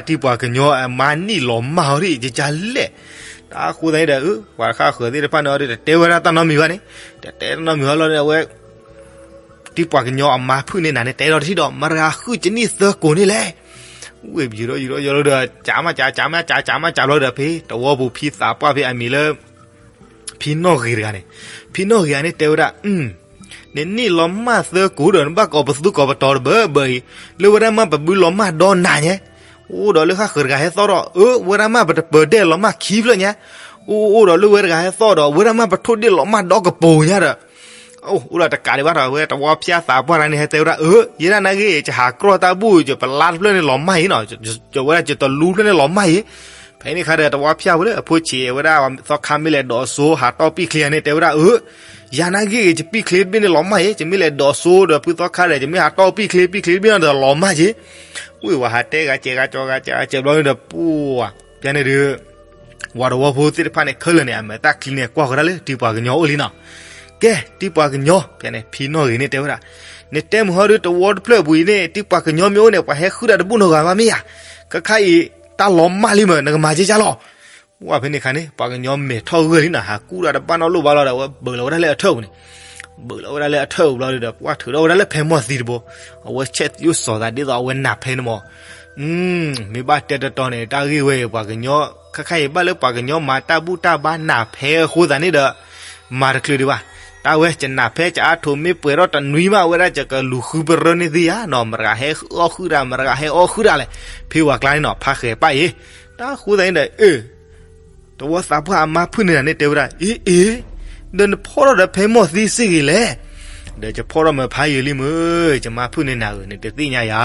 သးပှၢ်တံၤပှၤကညီအမါနံၣ်လီၤမၢ်အီၤဒ်ယကလဲၣ်. တၢ်ဃိသတးန့ၣ်ဒီး ပှၤတခါဃၢၤသ့ၣ်တဖၣ်န့ၣ်အီၤဒီး တတဲဝဲဒၣ်တၢ်နီတမံၤဘၣ်န့ၣ်, တတဲတၢ်နီတမံၤဘၣ်လီၤဒီး အဝဲ တံၤပှၤကညီအမါဖုၣ်န့ၢ်နၤန့ၣ် တဲထီၣ်တထံၣ်ဒီး မတဂၤဃုၣ်ကနံၣ်သၢကိၢ်န့ၣ်လဲၣ်. ဝ့ၢ်ယူၤဒီးယူၤဒီးယူၤဒီး ကးမးကး ကးမးကး ကးမးကးဘျီဒီး ဖဲတဝီပူၤဖံသးပှၢ်ဖဲအမံၤလၢ ဖံနီၣ်ဂ့ၤတဂၤန့ၣ်, ဖံနီၣ်ဂ့ၤန့ၣ်တဲဝဲဒၣ် နနံၣ်လီၤမၢ်သၢကိၢ်ဒီး နဘၣ်ကိးပသူကိးပတီၤတဘၢဘၢအံၤ, လၢဝဲဒၣ်မးပဘုလီၤမၢ်ဒီနၤညါ, အိၣ်ဒီးလၢဃၣ်ဃၢၤတဂၤဟဲသီၣ်ထီၣ် အၢ ဝဲဒၣ်မးပတပၢၤဒဲးလီၤမၢ်ခံဖျၢၣ်ညါ, အိၣ်အိၣ်ဒီးလၢဝဲတဂၤဟဲသီၣ်ဒီး ဝဲဒၣ်မးပထိၣ်ဒ့ၣ်လီၤမၢ်ဒီကပိာ်ညါဒီး အိၣ်ဒီးတကးဒံးဘၣ်ဒီး ဝဲတဝီဖၠါသးပှၢ်တဂၤန့ၣ် ဟဲတဲဝဲဒၣ် အၢ ယဲဒၣ်နာ်က့ ယဟးကြီၢ်တၢ်ဘူၣ် ယပလါတဖျၢၣ်န့ၣ်လီၤမၢ်အံၤနီၤ, ယဝဲဒၣ်ယတလူဖျၢၣ်န့ၣ်လီၤမၢ်အံၤ, ဖဲန့ၣ်ခါဒီး တဝီဖၠၣ်ဖိလၢအဖိဆံးဝဲဒၣ် သီခါမ့ၢ်လဲၤဒိးစိဟးတီၢ်ပံၣ်ချ့န့ၣ် တဲဝဲဒၣ် အၢ ယၤနာ်ဂ့ၢ်ဂ့ၤ ယပံၣ်ချ့တဘ့ၣ်န့ၣ်လီၤမၢ်အံၤ ယမ့ၢ်လဲၤဒိးစိဒီးဖုသီခါဒီး ယမ့ၢ်ဟးတီၢ်ပံၣ်ချ့ ပံၣ်ချ့တဘ့ၣ်န့ၣ်ဒီးလီၤမၢ်က့ၤ. ဝံၤဝဲဟးတဲဂၤစဲးဂၤကၠီဂၤစဲးဂၤစဲးဘျီန့ၣ်ဒီး ပှၤ ဖဲန့ၣ်ဒီး ဝၤတဝီဖိသ့ၣ်တဖၣ်န့ၣ် ခဲလၢာ်န့ၣ် အမဲာ်သၣ်ချံန့ၣ် ကွၢ်ဃီၤဒၣ်လၢတံၤပှၤကညီအိၣ်လံနီၤ. ကဲ တံၤပှၤကညီ ဖဲန့ၣ် ဖံနီၣ်ဂ့ၤန့ၣ်တဲဝဲဒၣ် နတဲမုာ်ဟီဒုး တဝီတဖျၢၣ်အပူၤအံၤန့ၣ် တံၤပှၤကညီမ့ၢ်အိၣ်န့ၣ် ပှၤဟဲဃုတၢ်တဘူၣ်နီတဂၤဘၣ်မ့ၢ်ဧါ. ခဲခါအံၤ တၢ်လီၤမၢ်လံမ့ၢ် နကမၤက့ၤကၢ်လီၤ. ဝဲဖဲန့ၣ်ခါန့ၣ် ပှၤကညီမဲာ်ထီၣ်ဂၢၢ်လံနီၤ ဟးကူၣ်တၢ်တဘၣ်နီတလိၣ်ဘၣ်လီၤဒီး အဝဲဘၢးလီၤဝဲဒၣ်လၢအထၢၣ်ပူၤန့ၣ် ဘၢးလီၤဝဲဒၣ်လၢအထၢၣ်ပူၤဘျီဒီး ပှၢ်ထုးထီၣ်ဝဲဒၣ်လၢဖဲမီၢ်သံတဘိ အဝဲဆဲးသယိၣ်စီၤသးဒ်သိးအဝဲနၢ်ဖဲန့ၣ်မး မ့ၢ်ဘၣ်တဲတတီန့ၣ် တၢ်ဂ့ၢ်ဝဲအံၤ ပှၤကညီ ခဲခါအံၤဘၣ်လၢပှၤကညီမၤတၢ်ဘူၣ်တၢ်ဘါနၢ်ဖဲအဃိသတးန့ၣ်ဒီး မၤတချုးဒံးဘၣ်. တၢ်ဝဲ ယနၢ်ဖဲ ယအါထိးမ့ၢ်ပှဲၤထီၣ်တနွံမး အဝဲဒၣ်ယကလူၤဃုပရၢန့ၢ်သ့ဧါနီၤ မတဂၤဟဲအီၣ်ဃုာ်တၢ် မတဂၤဟဲအီၣ်ဃုာ်တၢ်လဲၣ် ဖဲဝဲကျါန့ၣ်နီၤ ဖးဃဲၤပၣ်အံၤ တၢ်ဃိသတးန့ၣ်ဒီး အၢ တဝီသးပှၢ်အမါဖုၣ်န့ၢ်နၤန့ၣ်တဲဝဲဒၣ် အ့ အ့ ဒီးနဖီၣ်ထီၣ်ဒီးဖဲမီၢ်သံစ့ၢ်ဂ့ၤလဲၣ်. ဒီးယဖီၣ်ထီၣ်မ့ၢ်ဖးယံာ်လံမ့ၢ် ယမါဖုၣ်န့ၢ်နၤဧၢ နတသ့ၣ်ညါယၤ.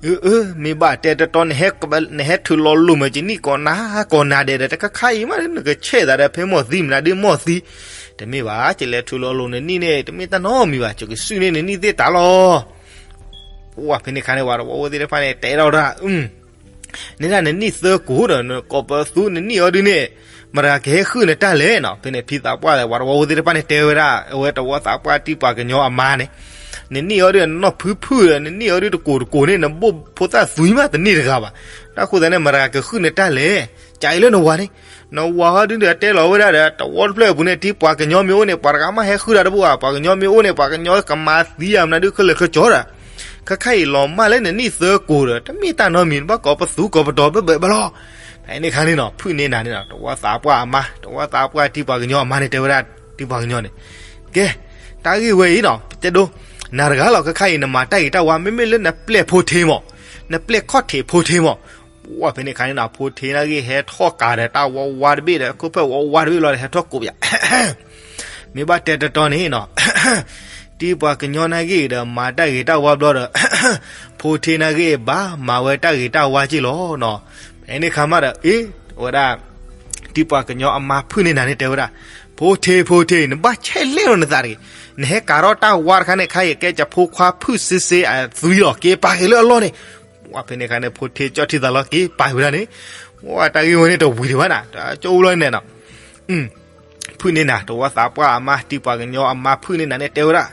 အၢ အၢ မ့ၢ်ဘၣ်တဲတတီ နဟဲထုးလီၤလိာ်မ့ၢ်ကနံၣ်ကိးနၤကိးနၤဒဲးဒီး တခါခါအံၤမး နကဆဲးသးဒီးဖဲမီၢ်သံမနုၤဒ်မီၢ်သံ တမ့ၢ်ဘၣ် ယလဲၤထုးလီၤလိာ်နနံၣ်န့ၣ် တမ့ၢ်တၢ်နီတမံၤဘၣ် ယကစုၣ်န့ၢ်နနံၣ်သ့ၣ်တၢ်လီၤ. ပှၢ်ဖဲန့ၣ်ခါန့ၣ် ဝၤတဝီဖိသ့ၣ်တဖၣ်န့ၣ် တဲထီၣ်ဝဲဒၣ် နဒၣ်နနံၣ်သၢကိးဒီး နကိးပသူနနံၣ်အီၤဒုးန့ၣ် မတၤကဟဲဃုာ်နတၢ်လဲၣ်နီၤ. ဖဲန့ၣ်ဖံသးပှၢ်ဒီး ဝၤတဝီဖိသ့ၣ်တဖၣ်န့ၣ် တဲဝဲဒၣ် အဝဲတဝီသးပှၢ်တံၤပှၤကညီအမါန့ၣ် နနံၣ်အီၤဒုးနီၢ်ဖုဖုဒီး နနံၣ်အီၤဒုးတကိးတကိးန့ၣ် နဘိၣ်ဖိသၣ်သွံမးတန့ၢ်တဂၤဘၣ်. တၢ်ဃိသတးန့ၣ် မတၤကဃုာ်နတၢ်လဲၣ်. ကးအံၤလၢနဝၤန့ၣ် နဝၤဟီဒုးဒီးတဲလီၤဝဲဒၣ်ဒီး တဝီတဖျၢၣ်အပူၤန့ၣ် တံၤပှၤကညီမ့ၢ်အိၣ်န့ၣ် ပှၤတဂၤမးဟဲဃုာ်တၢ်တဘူၣ်ဧါ. ပှၤကညီမ့ၢ်အိၣ်န့ၣ် ပှၤကညီကမၤသံဧါမနုၤဒုးခဲလၢာ်ခဲဆ့ဒီး ခဲခါအံၤလီၤမၢ်လၢနနံၣ်သၢကိးဒီး တမ့ၢ်တၢ်နီတမံၤ နဘၣ်ကိးပသူကိးပတီၤဘၢဘၢဘၣ်လီၤ. ဖဲန့ၣ်ခါန့ၣ်နီၤ ဖုၣ်န့ၢ်နၤန့ၣ်နီၤ တဝီသးပှၢ်အမါ တဝီသးပှၢ်တံၤပှၤကညီအမါန့ၣ် တဲဝဲဒၣ်တံၤပှၤကညီန့ၣ် ကဲ တၢ်ဂ့ၢ်ဝဲအံၤနီၤ ပတဲဒိ နၤတဂၤလီၤ ခဲခါအံၤ နမၤတၢ်ဂ့ၤတၢ်ဝါ မ့မ့ၢ်လၢနပျဲၢ်ဖိထ့မး နပျဲၢ်ခီၣ်ထံးဖိထ့မး ဝဲဖဲန့ၣ်ခါန့ၣ်နီၤ ဖိထ့နာ်ဂ့ၢ်ဟဲထီၣ်ကးဒီးတၢ်ဝါဝါတဘ့ၣ်ဒီး ခိၣ်ဖၢၣ်ဝါဝါတဘ့ၣ်ဘျီဒီး ဟဲထီၣ်ကိးယၤ မ့ၢ်ဘၣ်တဲတတီန့ၣ်နီၤ တံၤပှၤကညီနာ်ဂ့ၢ်ဒီး မၤတၢ်ဂ့ၤတၢ်ဝါဘျီဒီး ဖိထ့နာ်ဂ့ၢ်ဘၣ်မၤဝဲတၢ်ဂ့ၤတၢ်ဝါက့ၢ်လီၤနီၤ. ဖဲန့ၣ်ခါမးဒီး အ့ ဝဲဒၣ် တံၤပှၤကညီအမါဖုၣ်န့ၢ်နၤန့ၣ်တဲဝဲဒၣ် ဖိထ့ ဖိထ့ နဘၣ်ဆဲးလဲၣ်လီၤနသးတဂ့ၤ. နဟဲကးထီၣ်တၢ်ဝါတခါန့ၣ် ခါအံၤကဲကဖိခွါဖုၣ်စ့စ့အသွံလီၤ က့ၤပာ်က့ၤလၢအလီၢ်န့ၣ်. ဝဲဖဲန့ၣ်ခါန့ၣ် ဖိထ့ကၠီၣ်ထံသးလီၤ က့ၤပာ်ဝဲဒၣ်န့ၣ်. ဝဲတၢ်ဂ့ၢ်ဝဲန့ၣ်တဝံၤဒံးဘၣ်နၤ တၢ်ကၠိလီၤန့ၣ်နီၤ ဖုၣ်န့ၢ်နၤ တဝီသးပှၢ်အမါ တံၤပှၤကညီအမါဖုၣ်န့ၢ်နၤန့ၣ်တဲဝဲဒၣ်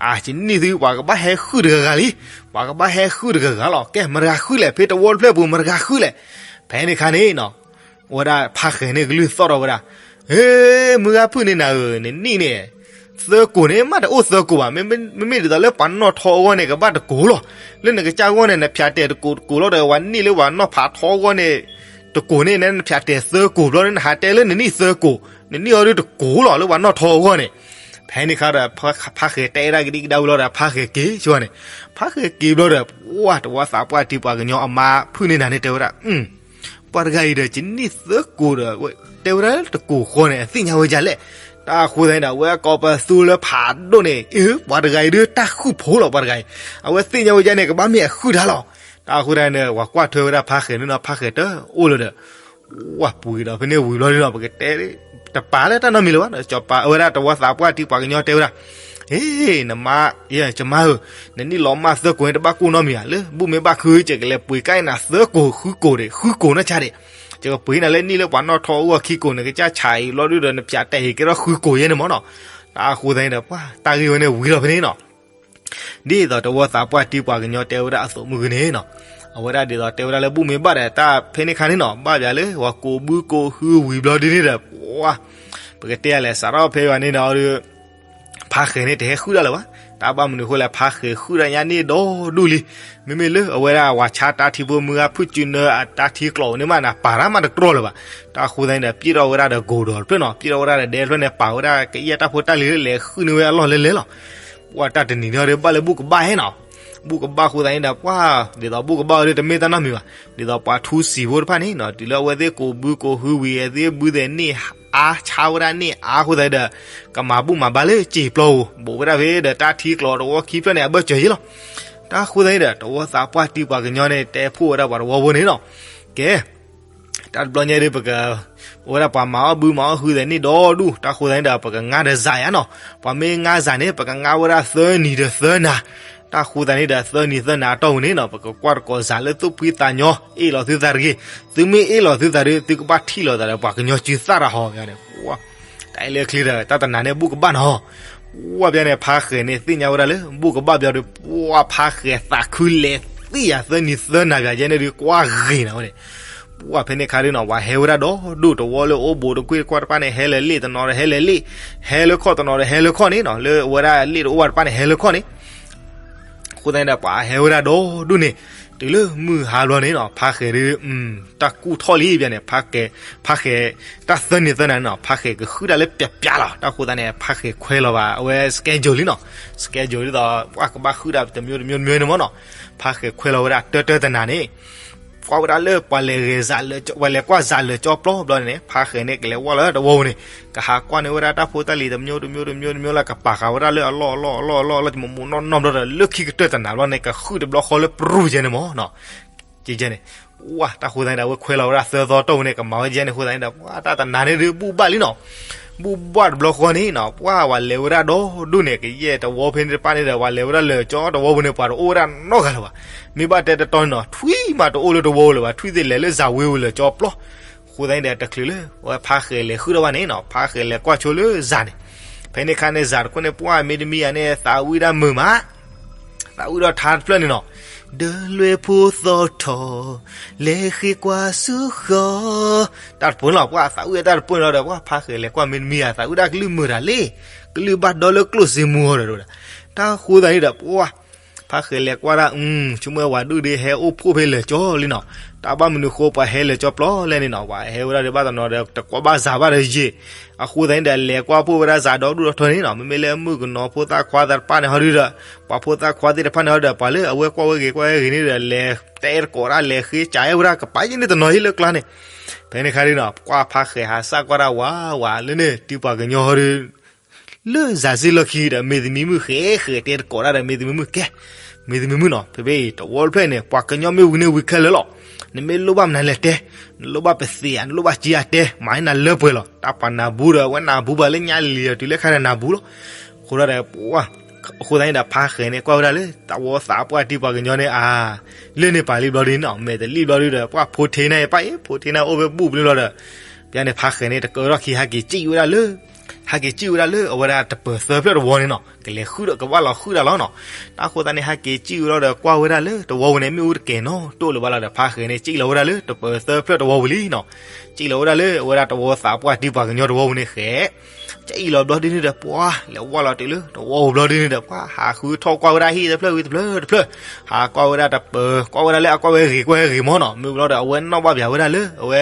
အါ ယနံၣ်သု ပှၤကဘၣ်ဟဲဃုာ်တဂၤဂၤလံ. ပှၤကဘၣ်ဟဲဃုာ်တဂၤဂၤလီၤ. ကဲ မတၤဂၤဃုာ်လဲၣ် ဖဲတဝီတဖျၢၣ်အပူၤ မတၤဂၤဃုာ်လဲၣ်. ဖဲန့ၣ်ခါန့ၣ်နီၤ ဝဲဒၣ်ဖးဃဲၤန့ၣ်ကလုၢ်သီၣ်ထီၣ်ဝဲဒၣ် ဟ့ မုၢ်ဂၤဖုၣ်န့ၢ်နၤဧၢ နနံၣ်န့ၣ် သၢကိးန့ၣ် မးတအိၣ်သၢကိးဘၣ်. မ့မ့ၢ်ဒ်သိးလၢပှၤနီၣ်ထီအဂီၢ်န့ၣ် ကဘၣ်တကိးလီၤ. လၢနကစၢ်ဂီၢ်န့ၣ် နဖၠးတဲာ်တကိးတကိးလီၤဒီး ဝဲနံၣ်လၢပှၤနီၣ်ဖးထီအဂီၢ်န့ၣ် တကိးန့ၣ် နဖၠးတဲာ်သၢကိးဘျီန့ၣ် နဟးတဲလၢနနံၣ်သၢကိး နနံၣ်အီၤဒုးတကိးလီၤ လၢပှၤနီၣ်ထီအဂီၢ်န့ၣ်. ဖဲန့ၣ်ခါဒီး ဖးဃဲၤတဲဒၣ်ကဒံကဒါဝံၤလီၤဒီး ဖးဃဲၤက့ၤဆိန့ၣ် ဖးဃဲၤက့ၤဘျီဒီး ဝဲတဝီသးပှၢ်တံၤပှၤကညီအမါဖုၣ်န့ၢ်နၤန့ၣ်တဲဝဲဒၣ် ပှၤတဂၤအံၤဒီး ယနံၣ်သၢကိးဒီး တဲဝဲဒၣ်လၢတကိးဃီန့ၣ် အသ့ၣ်ညါဝဲဒ်လဲၣ်. တၢ်ဃိသတးန့ၣ်ဒီး အဝဲကိးပသူလၢဖးဒိၣ်န့ၣ် အ့ ပှၤတဂၤအံၤဒုးတၢ်ဃုၣ်ဖိလီၤ ပှၤတဂၤအံၤ အဝဲသ့ၣ်ညါဝဲဒ်န့ၣ် ကဘၣ်မ့ၢ်အဃုာ်တၢ်လီၤ. တၢ်ဃိသတးန့ၣ်ဒီး ပှၤကွၢ်ထွဲဝဲဒၣ်ဖးဃဲၤန့ၣ်နီၤ ဖးဃဲၤတအိၣ်လၢၤဒီး ဝဲပှ့ၤဒီးဖဲန့ၣ်ဝံၤဘျီန့ၣ်နီၤ ပကတဲ တပာ်လၢတၢ်နီတမံၤလၢၤဘၣ် အဝဲဒၣ်တဝီသးပှၢ်တံၤပှၤကညီတဲဝဲဒၣ် ဟ့ နမါ ယမါဧၢ, နနံၣ်လီၤမၢ်သၢကိးန့ၣ် တဘၣ်ကိၢ်နီတမံၤဧါ, လၢဘူၣ်မ့ၢ်ဘၣ်ခု ယကလဲၤပှ့ၤကါအံၤနၤသၢကိးဃုကိးဒီး ဃုကိးနီၢ်ဆါဒီး, ယကပှ့ၤနၤလၢနံၣ်လၢပှၤနီၣ်ထီအဂီၢ်ခံကိးန့ၣ် ကစၢ်ဆးအံၤလီၤဒုဒီး နဖၠးတဲာ်ဟ့ၣ်ကဲထီၣ်ဃုကိးယဲန့ၣ်မ့ၢ်နီၤ. တၢ်ဃိသတးန့ၣ်ဒီး ပှၤတၢ်ဂ့ၢ်ဝဲန့ၣ်ဝံၤလီၤဖဲန့ၣ်နီၤ. ဒ်သိးတဝီသးပှၢ်တံၤပှၤကညီတဲဝဲဒၣ်အသိးမုၢ်ဂ့ၤန့ၣ်နီၤ, အဝဲဒၣ်ဒ်သိးတဲဝဲဒၣ်လၢဘူၣ်မ့ၢ်ဘၣ်ဒီး တၢ်ဖဲန့ၣ်ခါန့ၣ်နီၤ ဘၣ်ဘၣ်လၢပှၤကိးဘုကိးဟုဝံၤဘျီဒ်န့ၣ်ဒီး ပှၤ ပကတဲလဲၣ် စးထီၣ်ဖဲယွၤန့ၣ်ဒီး ဖါဃဲၤန့ၣ်တဟဲဃုာ်ဒၣ်လၢၤဘၣ်. တၢ်ဘၣ်မနုၤအဃိလဲၣ် ဖါဃဲၤဃုာ်ဒၣ်ညါန့ၣ်ဒီဒူၣ်လံ. မ့မ့ၢ်လၢအဝဲဒၣ်ဝၤဆါတၢ်ထံဖိမုၢ်ဂၤဖုၣ်စုနၢအတၢ်ထံကျိးန့ၣ်မးနၤ ပာ်တၢ်မးတတြီၢ်လၢၤဘၣ်. တၢ်ဃိသတးန့ၣ်ဒီး ပျဲထီၣ်ဝဲဒၣ်ဒီးကိၢ်ဒီးတဖျၢၣ်နီၤ, ပျဲထီၣ်ဝဲဒၣ်ဒီးဒဲတဖျၢၣ်န့ၣ် ပာ်ဝဲဒၣ်ကယဲၢ်တၢ်ဖိတၢ်လံၤလၢလဲၤဃုာ်န့ၢ်ဝဲအလီၢ်လဲၤလဲၤလီၤ. ပှၤတၢ်တနံၤန့ၣ်ဒီးဘၣ်လၢဘူၣ်ကဘၣ်ဟဲနီၤ, ဘူၣ်ကဘၣ်ဃိသတးန့ၣ်ဒီး ပှၤ ဒ်သိးဘူၣ်ကဘၣ်အီၤဒီးတမ့ၢ်တၢ်နီတမံၤဘၣ်. ဒ်သိးပှၤထူစံာ်ဖိတဖၣ်န့ၣ်နီၤ တုၤလၢအဝဲသ့ၣ်ကိးဘုကိးဟုဝံၤ အဝဲသ့ၣ်ဘုသဲးန့ၢ်အါဆါဝဲဒၣ်န့ၢ်အါအဃိသတးဒီး ကမၤဘူၣ်မၤဘါလၢစံာ်ပျီဧိၤ ဘူးဝဲဒၣ်ဖဲဒီးတၢ်ထံကျိးတဝီခံဖျၢၣ်န့ၣ် အဘၢၣ်စၢၤယဲလီၤ. တၢ်ဃိသတးန့ၣ်ဒီး တဝီသးပှၢ်တံၤပှၤကညီန့ၣ် တဲဖှိၣ်ဝဲဒၣ်ပှၤတဝီဖိန့ၣ်နီၤ, ကဲ တၢ်တဘျီညါဒ်ပက အိၣ်ဝဲဒၣ်ပှၤမၤအီၣ်ဘုမၤအီၣ်ဟုသ့ၣ်န့ၣ်ဒီဒူၣ်, တၢ်ဃိသတးန့ၣ်ဒီး ပကငါဒီးစးယၤနီၤ. ပှၤမ့ၢ်ငါစးန့ၣ် ပကငါဝဲဒၣ်သၢနံၤဒီးသၢနၤ, တၢ်ဃိသတးန့ၣ်ဒီး သၢနံၤသၢနၤအတီၢ်ပူၤန့ၣ်နီၤ ပကကွၢ်တကိးစးလၢသူၣ်ဖှံသးညီ အ့ၣ်လိာ်သုသးတဂ့ၤ, သုမ့ၢ်အ့ၣ်လိာ်သုသးဒီး သုကဘၣ်ထံၣ်လိာ်သးဒီး ပှၤကညီစုသၣ်တၢ်ဟီယၤန့ၣ် တၢ်အဲၣ်လၢချ့ဒီး တၢ်တနၤန့ၣ်ဘူၣ်ကဘၣ်နီၤ. ပှၢ်ပျါန့ၣ် ဖါဃဲၤန့ၣ် သ့ၣ်ညါဝဲဒၣ်လၢ ဘူၣ်ကဘၣ်ပျါဒီး ပှၢ်ဖါဃဲၤသးခုလဲၤသ့ၣ်ယၤသၢနံၤသၢနၤဂၤယဲန့ၣ်ဒီး ကွၢ်ဂ့ၤနၤဝဲန့ၣ်, ပှၢ်ဖဲန့ၣ်ခါဒ်နီၤ ပှၤဟဲဝဲဒၣ်ဒီဒူၣ် တဝီလၢအိၣ်ဘူးတကွ့ၢ်တကွၢ်တဖၣ်န့ၣ် ဟဲလၢလ့ၣ်တနီၤဒီး ဟဲလၢလ့ၣ်, ဟဲလၢခီၣ်တနီၤဒီး ဟဲလၢခီၣ်န့ၣ်နီၤ လၢအဝဲဒၣ်လ့ၣ်တအိၣ်ဘၣ်တဖၣ်န့ၣ် ဟဲလၢခီၣ်န့ၣ် အဃိသတးန့ၣ်ဒီး ပှၤဟဲဝဲဒၣ်ဒီဒူၣ်န့ၣ် တုၤလၢမုၢ်ဟါဘျီန့ၣ်နီၤ ဖါဃဲၤဒီး တၢ်ကူၣ်ထီၣ်လံပျါန့ၣ် ဖါဃဲၤ တၢ်သၢနံၤသၢနၤန့ၣ်နီၤ ဖါဃဲၤကဃုဒၣ်လၢပျးပျါလီၤ. တၢ်ဃိသတးန့ၣ် ဖါဃဲၤခွဲလီၤဘၣ် အဝဲ schedule လံနီၤ, schedule ဒ်သိး ပှၢ်ကဘၣ်ဃုဒၣ်တမျိုးတမျိုးတမျိုးန့ၣ်မ့ၢ်နီၤ, ဖါဃဲၤခွဲလီၤဝဲဒၣ်တၢတၢတနၤန့ၣ် ကွၢ်ဝဲဒၣ်လၢပှၤလဲၤဂဲၤစး ပှၤလဲၤကွၢ်စးလၢာ်ကၠီပျီဘျီန့ၣ် ဖါဃဲၤန့ၣ် ကလဲၤဝဲလၢတဝီပူၤန့ၣ် ကဟးကွၢ်န့ၢ်ဝဲဒၣ်တၢ်ဖိတၢ်လံၤတမျိုးတမျိုးတမျိုးတမျိုးလၢကပာ်ဃာ်ဝဲဒၣ်လၢအလီၢ်အလီၢ်အလီၢ်အလီၢ်လီၢ် မူးမူးနီၢ်နီၢ်ဘျီဒီး လၢခံကတၢၢ်တနၤဘျီန့ၣ် ကဃုတဘျီဃီလၢပရူၢ်ယဲန့ၣ်မ့ၢ်နီၤ ကဲန့ၣ် ဝဲ တၢ်ဃိသတးန့ၣ်ဒီး အဝဲခွဲလီၤဝဲဒၣ်သၢသီတီၢ်ပူၤန့ၣ် ကမၤဝဲယဲန့ၣ်အဃိသတးန့ၣ်ဒီး ပှၢ်တၢ်တနၤန့ၣ်ဒုး ဘူၣ်ဘၣ်လံနီၤ, ဘူၣ်ဘၣ်တဘျီဃီန့ၣ်နီၤ ပှၢ်ဝဲလဲၤဝဲဒၣ်ဒီဒူၣ်န့ၣ် ကယဲၢ်တဝီဖဲန့ၣ်တဖၣ်န့ၣ်ဒီး ဝဲလဲၤဝဲဒၣ်လၢာ်ကၠီတဝီပူၤန့ၣ် ပှၤတအိၣ်ဝဲဒၣ်နီတဂၤလၢၤဘၣ်. မ့ၢ်ဘၣ်တဲတတီန့ၣ်နီၤ ထွံၣ်မးတအိၣ်လၢတဝီပူၤလၢၤဘၣ်, ထွံၣ်သ့ၣ်လဲၤလၢစးဝ့ပူၤလၢာ်ကၠီပျီ အဃိသတးန့ၣ်ဒီး တချုးလၢ ဝဲဖါဃဲၤလဲၤဃုထီၣ်ဘၣ်န့ၣ်နီၤ ဖါဃဲၤလဲၤကွၢ်ဆိလၢစးန့ၣ်, ဖဲန့ၣ်ခါန့ၣ် စးတခိၣ်န့ၣ် ပှၢ်မ့တမ့ၢ်ယၤန့ၣ် သးဝံၣ်ဒၣ်မုာ်မး, သးဝံၣ်ဒီးထါတဖျၢၣ်န့ၣ်နီၤ, ဒီးလွဲဖိသီၣ်ထီၣ် လဲၤဃ့ကွၢ်ဆူဃီ တၢ်တပူၤန့ၣ်လီၤ. ပှၢ်သးဝံၣ်တၢ်တပူၤန့ၣ်လီၤဒီး ပှၢ်ဖါဃဲၤလဲၤကွၢ်မ့တမ့ၢ်ယၤ သးဝံၣ်ဒၣ်ကလုၢ်မုာ်တၢ်လံ, ကလုၢ်ဘၣ်ဒီလၢကျိၣ်စ့မူအီၤဒီး တၢ်ဃိသတးန့ၣ်ဒီး ပှၢ် ဖါဃဲၤလဲၤကွၢ်ဒၣ် ဆိကမိၣ်ဝဲဒုးဒ်ဟဲအိၣ်ဖှိၣ်ဖဲလၢာ်ကၠီလံနီၤ, တၢ်ဘၣ်မနုၤဃိ ပှၤဟဲလၢာ်ကၠီပျီလဲၣ်န့ၣ်နီၤ, ပှၤဟဲဝဲဒၣ်ဒီးဘၣ်တနီၤဒီး တကွၢ်ဘၣ်စးဘၣ်ဒီးယံာ်, အဃိသတးန့ၣ်ဒီး လဲၤကွၢ်ဖှိၣ်ဝဲဒၣ်စးဒီဒူၣ်ဒီထၢန့ၣ်နီၤ, မ့မ့ၢ်လၢမုၣ်ကနီၤဖိသၣ်ခွါသ့ၣ်တဖၣ်န့ၣ်ဟီဒုးဒီး ပှၤဖိသၣ်ခွါသ့ၣ်တဖၣ်န့ၣ်ဟီဒီး ပှၤလၢအဝဲကွၢ်ဝဲဂ့ၤကွၢ်ဝဲဂ့ၤန့ၣ်ဒီး လဲၤတဲတကိးဒၣ် လဲၤဃ့ကးဝဲဒၣ် ကပာ်ယဲန့ၣ်တနီၤဟံၣ်လၢကျါန့ၣ်, ဖဲန့ၣ်ခါဒုးနီၤ ပှၢ်ဖါဃဲၤဟးစၢ်ကွၢ်ဒၣ်ဝးဝးလၢန့ၣ် တုၤပှၤကညီဟီဒုး လၢစးစ့လီၢ်ခံဒီး မ့ၢ်သမံမုၣ်ဃဲဃဲတဲတကိးဒၣ်ဒီး မ့ၢ်သမံမုၣ်ကဲ, မ့ၢ်သမံမုၣ်နီၤ, ဖဲဖဲအံၤ တဝီတဖျၢၣ်န့ၣ် ပှၤကညီမ့ၢ်ဝံၤန့ၣ်ဝံၤခဲလၢာ်လီၤ, နမ့ၢ်လိၣ်ဘၣ်မနုၤလဲၤတဲ, နလိၣ်ဘၣ်ပသ့ဧါ နလိၣ်ဘၣ်စ့ဧါတဲ, မၤန့ၢ်နၤလၢပှဲၤလီၤ, တၢ်ပှၤနၢ်ဘူးဒီး အဝဲနၢ်ဘူးဘၣ်လၢညါလံၤဒီး တုၤလၢခါဒီးနၢ်ဘူးလီၤ, အဃိဒီး အဃိသတးန့ၣ်ဒီး ဖါဃဲၤန့ၣ် ကွၢ်ဝဲဒၣ်လၢ သးဝီသးပှၢ်တံၢ်ပှၤကညီန့ၣ် အါ လၢန့ၣ်ပာ်လံဘျီဒုးနီၤ, မဲာ်တလံၣ်ဘျီဒုးဒီး ပှၢ်ဖိထ့န့ၣ်ပၢ်အံၤ ဖိထ့န့ၣ်အိၣ်ဖဲဘူၣ်ပူၤန့ၣ်ဘျီဒီး, ပျါန့ၣ်ဖါဃဲၤန့ၣ် တကၢထီၣ်ခံ ဟဲက့ၤစံၣ်ဝဲဒၣ်လၢ ဟဲက့ၤစံၣ်ဝဲဒၣ်လၢအဝဲဒၣ်တပၢၤသၢဖျၢၣ်တဝီန့ၣ်နီၤ, ကလဲၤဃုဒီးကဘၣ်လီၤဃုဒၣ်လီၤနီၤ, တၢ်ဃိသတးန့ၣ် ဟဲက့ၤစံၣ်ဝဲလီၤဒီး ကွၢ်ဝဲဒၣ်လၢတဝီပူၤန့ၣ် မ့ၣ်အူတကဲၤနီတအိၣ်လၢၤဘၣ်လီၤဒီး ဖါဃဲၤန့ၣ် စံၣ်လီၤဝဲဒၣ်လၢတပၢၤသၢဖျၢၣ်တဝီပူၤလံနီၤ, စံၣ်လီၤဝဲဒၣ်လၢအဝဲဒၣ်တဝီသးပှၢ်တံၢ်ပှၤကညီတဝီပူၤန့ၣ်ဃဲၤ စံၣ်လီၤဘျီဒုးန့ၣ်ဒီး ပှၢ်လဲၤဝဲလီၤတုၤလၢတဝီပူၤဘျီဒုးန့ၣ်ဒီး ပှၢ်ဟးဃုထီၣ်ကွၢ်ဝဲဒၣ်ဟံၣ်တဖျၢၣ်ဝံၤတဖျၢၣ် တဖျၢၣ်, ဟးကွၢ်ဝဲဒၣ်တပၢၤ ကွၢ်ဝဲဒၣ်လၢအကွၢ်ဝဲဂ့ၤကွၢ်ဝဲဂ့ၤမ့ၢ်နီၤ, မ့ၢ်ဘျီဒီး အဝဲနီၣ်ဘၣ်ပၠးဝဲဒၣ်လၢ အဝဲ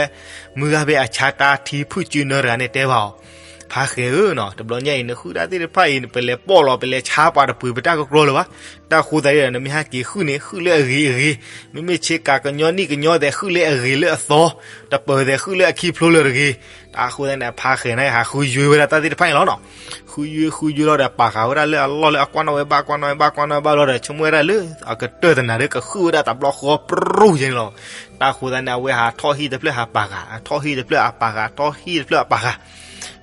မုၢ်ဂၤဖဲအဆါတၢ်ထံဖုၣ်စုနၢတဂၤန့ၣ် တဲဘၣ်အီၤ, ဖါဃဲၤဧၢနီၤ, တဘျီညါအံၤ နဃုတၢ်သ့ၣ်တဖၣ်အံၤ ပလဲၤပိာ်လီၤ ပလဲၤဆါပှၤတပှ့ၤ ပတၢ်ကကြီလၢၤဘၣ်, တၢ်ဃိသတးဒီး နမ့ၢ်ဟဲက့ၤဃုန့ၣ် ဃုလၢအဂ့ၤအဂ့ၤ, မ့မ့ၢ်ဆ့ကၤကညီနံၣ်ကညီသဲး ဃုလၢအဂ့ၤလၢအသီ, တပၢၤသဲး ဃုလၢအခံဖျိလၢတဂ့ၤ, တၢ်ဃိသတးန့ၣ် ဖါဃဲၤန့ၣ် ဟးဃုယွ့ဝဲဒၣ်တၢ်သ့ၣ်တဖၣ်အံၤလီၤနီၤ, ဃုယွ့ဃုယွ့လီၤဒီး ပာ်ဃာ်ဝဲဒၣ်လၢအလီၢ်လၢအကွၢ်နီၣ်ဝဲဘၣ် ကွၢ်နီၣ်ဝဲဘၣ် ကွၢ်နီၣ်ဝဲဘၣ်လီၤဒီး ဆိကမိၣ်ဝဲဒၣ်လၢ အကတၢၢ်တနၤဒီး ကဃုဝဲဒၣ်တဘျီဃီပြူၢ်ယဲန့ၣ်လီၤ, တၢ်ဃိသတးန့ၣ် အဝဲဟးထီၣ်ဟံၣ်တဖျၢၣ်ဟးပာ်ဃာ် ထီၣ်ဟံၣ်တဖျၢၣ်ဟးပာ်ဃာ် ထီၣ်ဟံၣ်တဖျၢၣ်ဟးပာ်ဃာ်,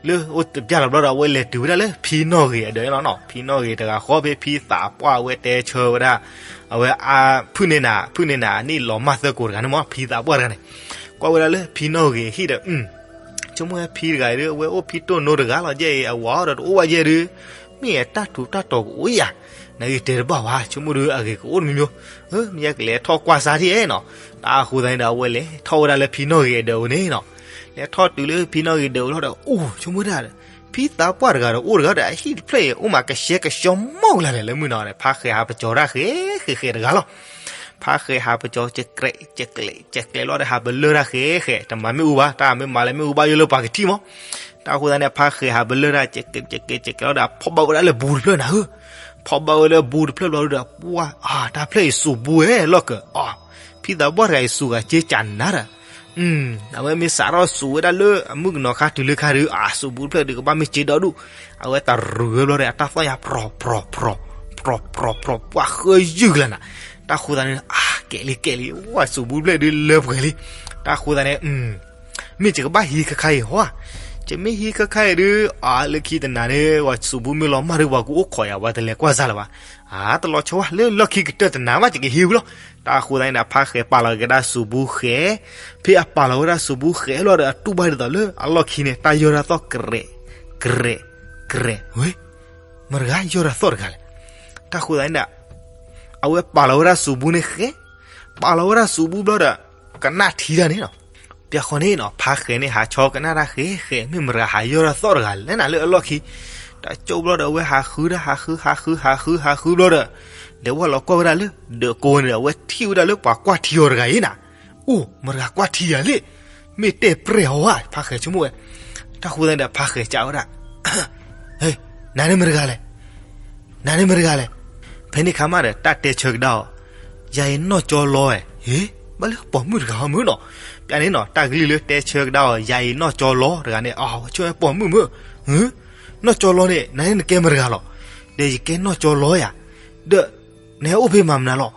လၢအိၣ်တပျၢ်လီၤဘျီဒီး အဝဲလဲၤတုၤဝဲဒၣ်လၢဖံနီၣ်ဂ့ၤအဒၢးန့ၣ်လီၤနီၤ, ဖံနီၣ်ဂ့ၤတဂၤဃီဖဲဖံသးပှၢ်ဝဲတဲဆၢဝဲဒၣ်, အဝဲအါ ဖုၣ်န့ၢ်နၤ ဖုၣ်န့ၢ်နၤအနံၣ်လီၤမၢ်သၢကိးတဂၤန့ၣ်မ့ၢ် ဖံသးပှၢ်တဂၤန့ၣ်, ကွၢ်ဝဲဒၣ်လၢဖံနီၣ်ဂ့ၤဟံၣ်ဒီး ဆိကမိၣ်ဝဲဖံတဂၤအံၤဒီး အဝဲအိၣ်ဖံတိၢ်နိတဂၤလီၤ, ယဲအံၤအဝၤအီၤဒီးတအိၣ်ဘၣ်ယဲဒုး, မ့ၢ်အတၢ်ထူးတၢ်တီၤကအိၣ်ယၤ, နဂ့ၤတဲတဘၣ်ဘၣ်, ဆိကမိၣ်ဒုးအဂ့ၤကအိၣ်တမံၤမံၤ, မ့ၢ်ယကလဲၤထီၣ်ကွၢ်စါထံၣ်နီၤ, တၢ်ဃိသတးန့ၣ်ဒီး အဝဲလဲၤထီၣ်ဝဲဒၣ်လၢဖံနီၣ်ဂ့ၤအဒၢးအအိၣ်န့ၣ်နီၤ, လဲၤထီၣ်တုၤလၢဖံနီၣ်ဂ့ၤဒၢးအအိၣ်လီၤဒီး အိၣ် ဆိကမိၣ်ဝဲဒၣ် ဖံသးပှၢ်တဂၤဒီးအိၣ်တဂၤဒီး အဟံၣ်တဖျၢၣ်အံၤ အိၣ်မးကဆှဲကဆှီမီၢ်ကလာ်လဲၣ်လၢမုၢ်နီၤ, ဖါဃဲၤဟးပကၠီၤတၢ်ဃဲၤဃဲၤဃဲၤတဂၤလီၤ, ဖါဃဲၤဟးပကၠီၤ ကဲးကျဲး ကဲးကျဲး ကဲးကျဲးလီၤဒီး ဟးပလၢၢ်တၢ်ဃဲၤဃဲၤ တမၤမ့ၣ်အူဘၣ်, တၢ်မ့ၢ်မၤလၢမ့ၣ်အူဘၣ်ယိၣ်လၢပှၤကထံၣ်မး, တၢ်ဃိသတးန့ၣ် ဖါဃဲၤဟးပလၢၢ်တၢ် ကဲးကျဲး ကဲးကျဲး ကဲးကျဲးလီၤဒီး ဖီၣ်ဘၣ်ဝဲဒၣ်လၢဘူးတဖျၢၣ်နၤဧၢ, ဖီၣ်ဘၣ်ဝဲလၢဘူးတဖျၢၣ်ဘျီဒီး ပှၢ် အါ တၢ်ဖျၢၣ်အံၤစူးဘူးဝဲလီၢ်ကၢၤ အါ ဖံသးပှၢ်တဂၤအံၤစူးဂၤစ့ကၢ်နၤဒီး အဝဲမ့ၢ်စးထီၣ်စူးဝဲဒၣ်လၢအမုၣ်ကနီၤခါတုၤလၢခါဒီး အစူးဘူးတဖျၢၣ်ဒုးကဘၣ်မ့ၢ်စ့ဒီဒူၣ်, အဝဲတရူးဝဲဘျီဒီး အတၢ်သီၣ်ညါ ဖြီၣ်ဖြီၣ်ဖြီၣ် ဖြီၣ်ဖြီၣ်ဖြီၣ် ပှၢ်ဃၢယုၢ်ကလာ်နၤ, တၢ်ဃိသတးန့ၣ် အါ ကဲးလံကဲးလံ ဝဲစူးဘူးတဖျၢၣ်ဒုးလၢပှဲၤလံ, တၢ်ဃိသတးန့ၣ် မ့ၢ်ယကဘၣ်ဟံးခါခါအံၤဟီဧါ, ယမ့ၢ်ဟံးခါခါအံၤဒီး အါလၢခံတနၤန့ၣ် ပှၤစူးဘုမ့ၢ်လီၤမၢ်ဒီး ပှၤကအိၣ်ခိးယၤ ပှၤတလဲၤကွၢ်စၢ်လၢၤဘၣ်. အါ တလီၤဆီဘၣ် လၢလီၢ်ခံကတၢၢ်တနၤဘၣ် ယကဟံးဝံၤလီၤ. တၢ်ဃိသတးန့ၣ်ဒီး ဖါဃဲၤပာ်လီၤက့ၤဒၣ်စူးဘုဃဲၤ, ဖဲအပာ်လီၤဝဲဒၣ်စူးဘုဃဲၤလီၤဒီး အတူၢ်ဘၣ်ဒ်သိးလၢအလီၢ်ခံန့ၣ် တၢ်ယီၢ်တၢ်သီၣ်ကရဲး ကရဲး ကရဲး, ဝဲ မတၤတဂၤယီၢ်တၢ်သီၣ်တဂၤလဲၣ်. တၢ်ဃိသတးန့ၣ်ဒီး အဝဲပာ်လီၤဝဲဒၣ်စူးဘုန့ၣ်ဃဲၤ, ပာ်လီၤဝဲဒၣ်စူးဘုဘျီဒီး ကနၣ်ထံတၢ်န့ၣ်လီၤ. ပျၢၤဃီန့ၣ်နီၤ ဖါဃဲၤန့ၣ် ဟးဆီကနၣ်တၢ်ဃဲၤဃဲၤ မ့ၢ်မတၤတဂၤဟးယီၢ်တၢ်သီၣ်တဂၤလဲၣ်နၤလၢအလီၢ်ခံ. တၢ်ကၠိဘျီဒီး အဝဲဟးဃုတၢ် ဟးဃု ဟးဃု ဟးဃု ဟးဃုဘျီဒီး လဲၤဝဲလီၤကွၢ်ဝဲဒၣ်လၢ ဒၢးကိးန့ၣ်ဒီး အဝဲထံၣ်ဝဲဒၣ်လၢပှၤကွၢ်ထံအီၤတဂၤအံၤနၤ. အိၣ် မတၤတဂၤကွၢ်ထံယၤလဲၣ်, မ့ၢ်တဲပြဲၢ်အီၤဧါ ဖါဃဲၤဆိကမိၣ်ဝဲ. တၢ်ဃိသတးန့ၣ်ဒီး ဖါဃဲၤကးဝဲဒၣ် နၤန့ၣ်မတၤတဂၤလဲၣ်, နၤန့ၣ်မတၤတဂၤလဲၣ်. ဖဲန့ၣ်ခါမးဒီး တၢ်တဲဆၢကဒါအီၤ, ယၤအံၤနီၢ်ကၠီလီဧၢ. ဟ့ ဘၣ်လၢပိာ်မုၣ်တဂၤဟီမုၢ်နီၤ. ပျၢၤန့ၣ်နီၤ တၢ်ကလုၢ်လၢတဲဆၢကဒါအီၤ ယၤအံၤနီၢ်ကၠီလီတဂၤန့ၣ် အဝဲဆိကမိၣ်ပိာ်မုၣ်မုၢ်, နီၢ်ကၠီလီန့ၣ် နၤန့ၣ်နကဲမတၤတဂၤလီၤ. ဒီးယကဲနီၢ်ကၠီလီယၤ, ဒီး နဟဲအိၣ်ဖဲမၤမနုၤလီၤ.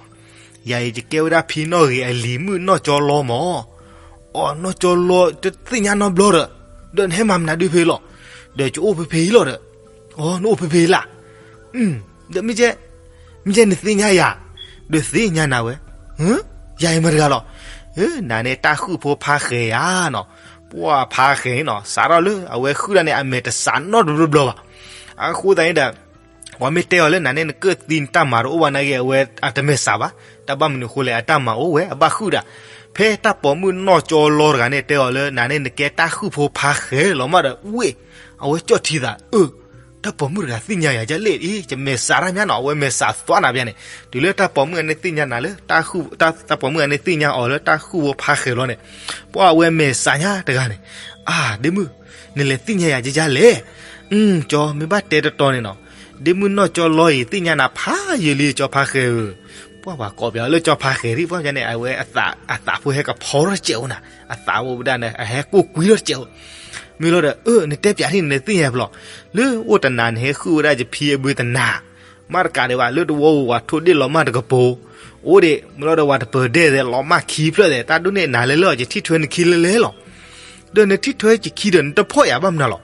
ယၤအံၤယကဲဝဲဒၣ်ဖံနီၢ်ဂ့ၤအလံၤမုၣ်နီၢ်ကၠီလီမၢ်. အိ နီၢ်ကၠီလီ တသ့ၣ်ညါနီတဘျီဒီး, ဒီးနဟဲမၤမနုၤဒုဖဲလီၤ. ဒီးယအိၣ်ဖဲဖဲအံၤလီၤဒီး, အိ နအိၣ်ဖဲဖဲအံၤလၢ်. ဒီး မ့ၢ်ကဲနသ့ၣ်ညါယၤ, ဒီးသ့ၣ်ညါနၤဝဲ, ယၤအံၤမတၤတဂၤလီၤ. နၤန့ၣ်တၢ်ဃုၣ်ဖိဖါဃဲၤယၤနီၤ. ပှၢ်ဖါဃဲၤနီၤ စးထီၣ်လၢအဝဲဃုၣ်တၢ်န့ၣ် အမဲာ်တစးနီတဘျီဘျီဘၣ်. အဃိသတးန့ၣ်ဒီး ပှၤမ့ၢ်တဲအီၤလၢနၤန့ၣ် နကၢၣ်သံနတၢ်မၤတအိၣ်ဘၣ်နာ်က့ အဝဲအတမဲာ်စးဘၣ်. တၢ်ဘၣ်မနုၤအဃိလဲၣ် အတၢ်မၤအိၣ်ဝဲ အဘၣ်ဃုၣ်ဒၣ်. ဖဲတၢ်ပိာ်မုၣ်နီၢ်ကၠီလီတဂၤန့ၣ် တဲအီၤလၢနၤန့ၣ် နကဲတၢ်ဃုၣ်ဖိဖါဃဲၤလီၤမးဒီး ဝ့ၢ် အဝဲကၠီၣ်ထံသး အၢ တၢ်ပိာ်မုၣ်တဂၤသ့ၣ်ညါယၤဒ်လဲၣ်အံၤ ယမဲာ်စးတၢ်မးနီၤ အဝဲမဲာ်စးသွါနၤဘၣ်န့ၣ် တုၤလၢတၢ်ပိာ်မုၣ်အန့ၣ်သ့ၣ်ညါနၤလၢ တၢ်ပိာ်မုၣ်အန့ၣ်သ့ၣ်ညါအီၤလၢတၢ်ဃုၣ်ဖိဖါဃဲၤလီၤန့ၣ် ပှၢ်အဝဲမဲာ်စးညါတဂၤန့ၣ် အၢ ဒ့မုၣ် နလဲၤသ့ၣ်ညါယၤဒ်လဲၣ်. ကၠီ မ့ၢ်ဘၣ်တဲတတီၤန့ၣ်နီၤ ဒ့မုၣ်နီၢ်ကၠီလီအံၤ သ့ၣ်ညါနၤဖးယံာ်လံ ကၠီဖါဃဲၤဧၢ. ပှၢ်ပှၤကိးပၠးလၢကၠီဖါဃဲၤဒ် ပှၢ်န့ၣ် အဝဲအသးဖိဟဲကဖီထီၣ်တစဲးအိၣ်နၤ အသးအိၣ်ဝဲဒၣ်န့ၣ် အဟဲကိၢ်ကွံထီၣ်တစဲးအိၣ်. မ့ၢ်လီၤဒီး အၢ နတဲပၠးဒ်န့ၣ် နသ့ၣ်ညါဖျီ လၢအိၣ်တနၤန့ၣ် ဟဲဃုၣ်ဝဲဒၣ်ယဖံအဘုတနၤ မ့ၢ်တကးဒံးဘၣ် လၢတဝီဝၤထိၣ်ဒ့ၣ်လီၤမၢ်တကပၤ အိၣ်ဒံး မ့ၢ်လီၤဒီးဝၤတပၢၤဒဲးသဲးလီၤမၢ်ခံဖျၢၣ်သဲး တၢ်ဒိၣ်န့ၢ်နၤလဲၤလၢအီၤ ယထံၣ်ထွဲနခံလၢလဲၤလီၤ. ဒီးနထံၣ်ထွဲယခံဒီး နတဖီၣ်ယၤဘၣ်မနုၤလီၤ.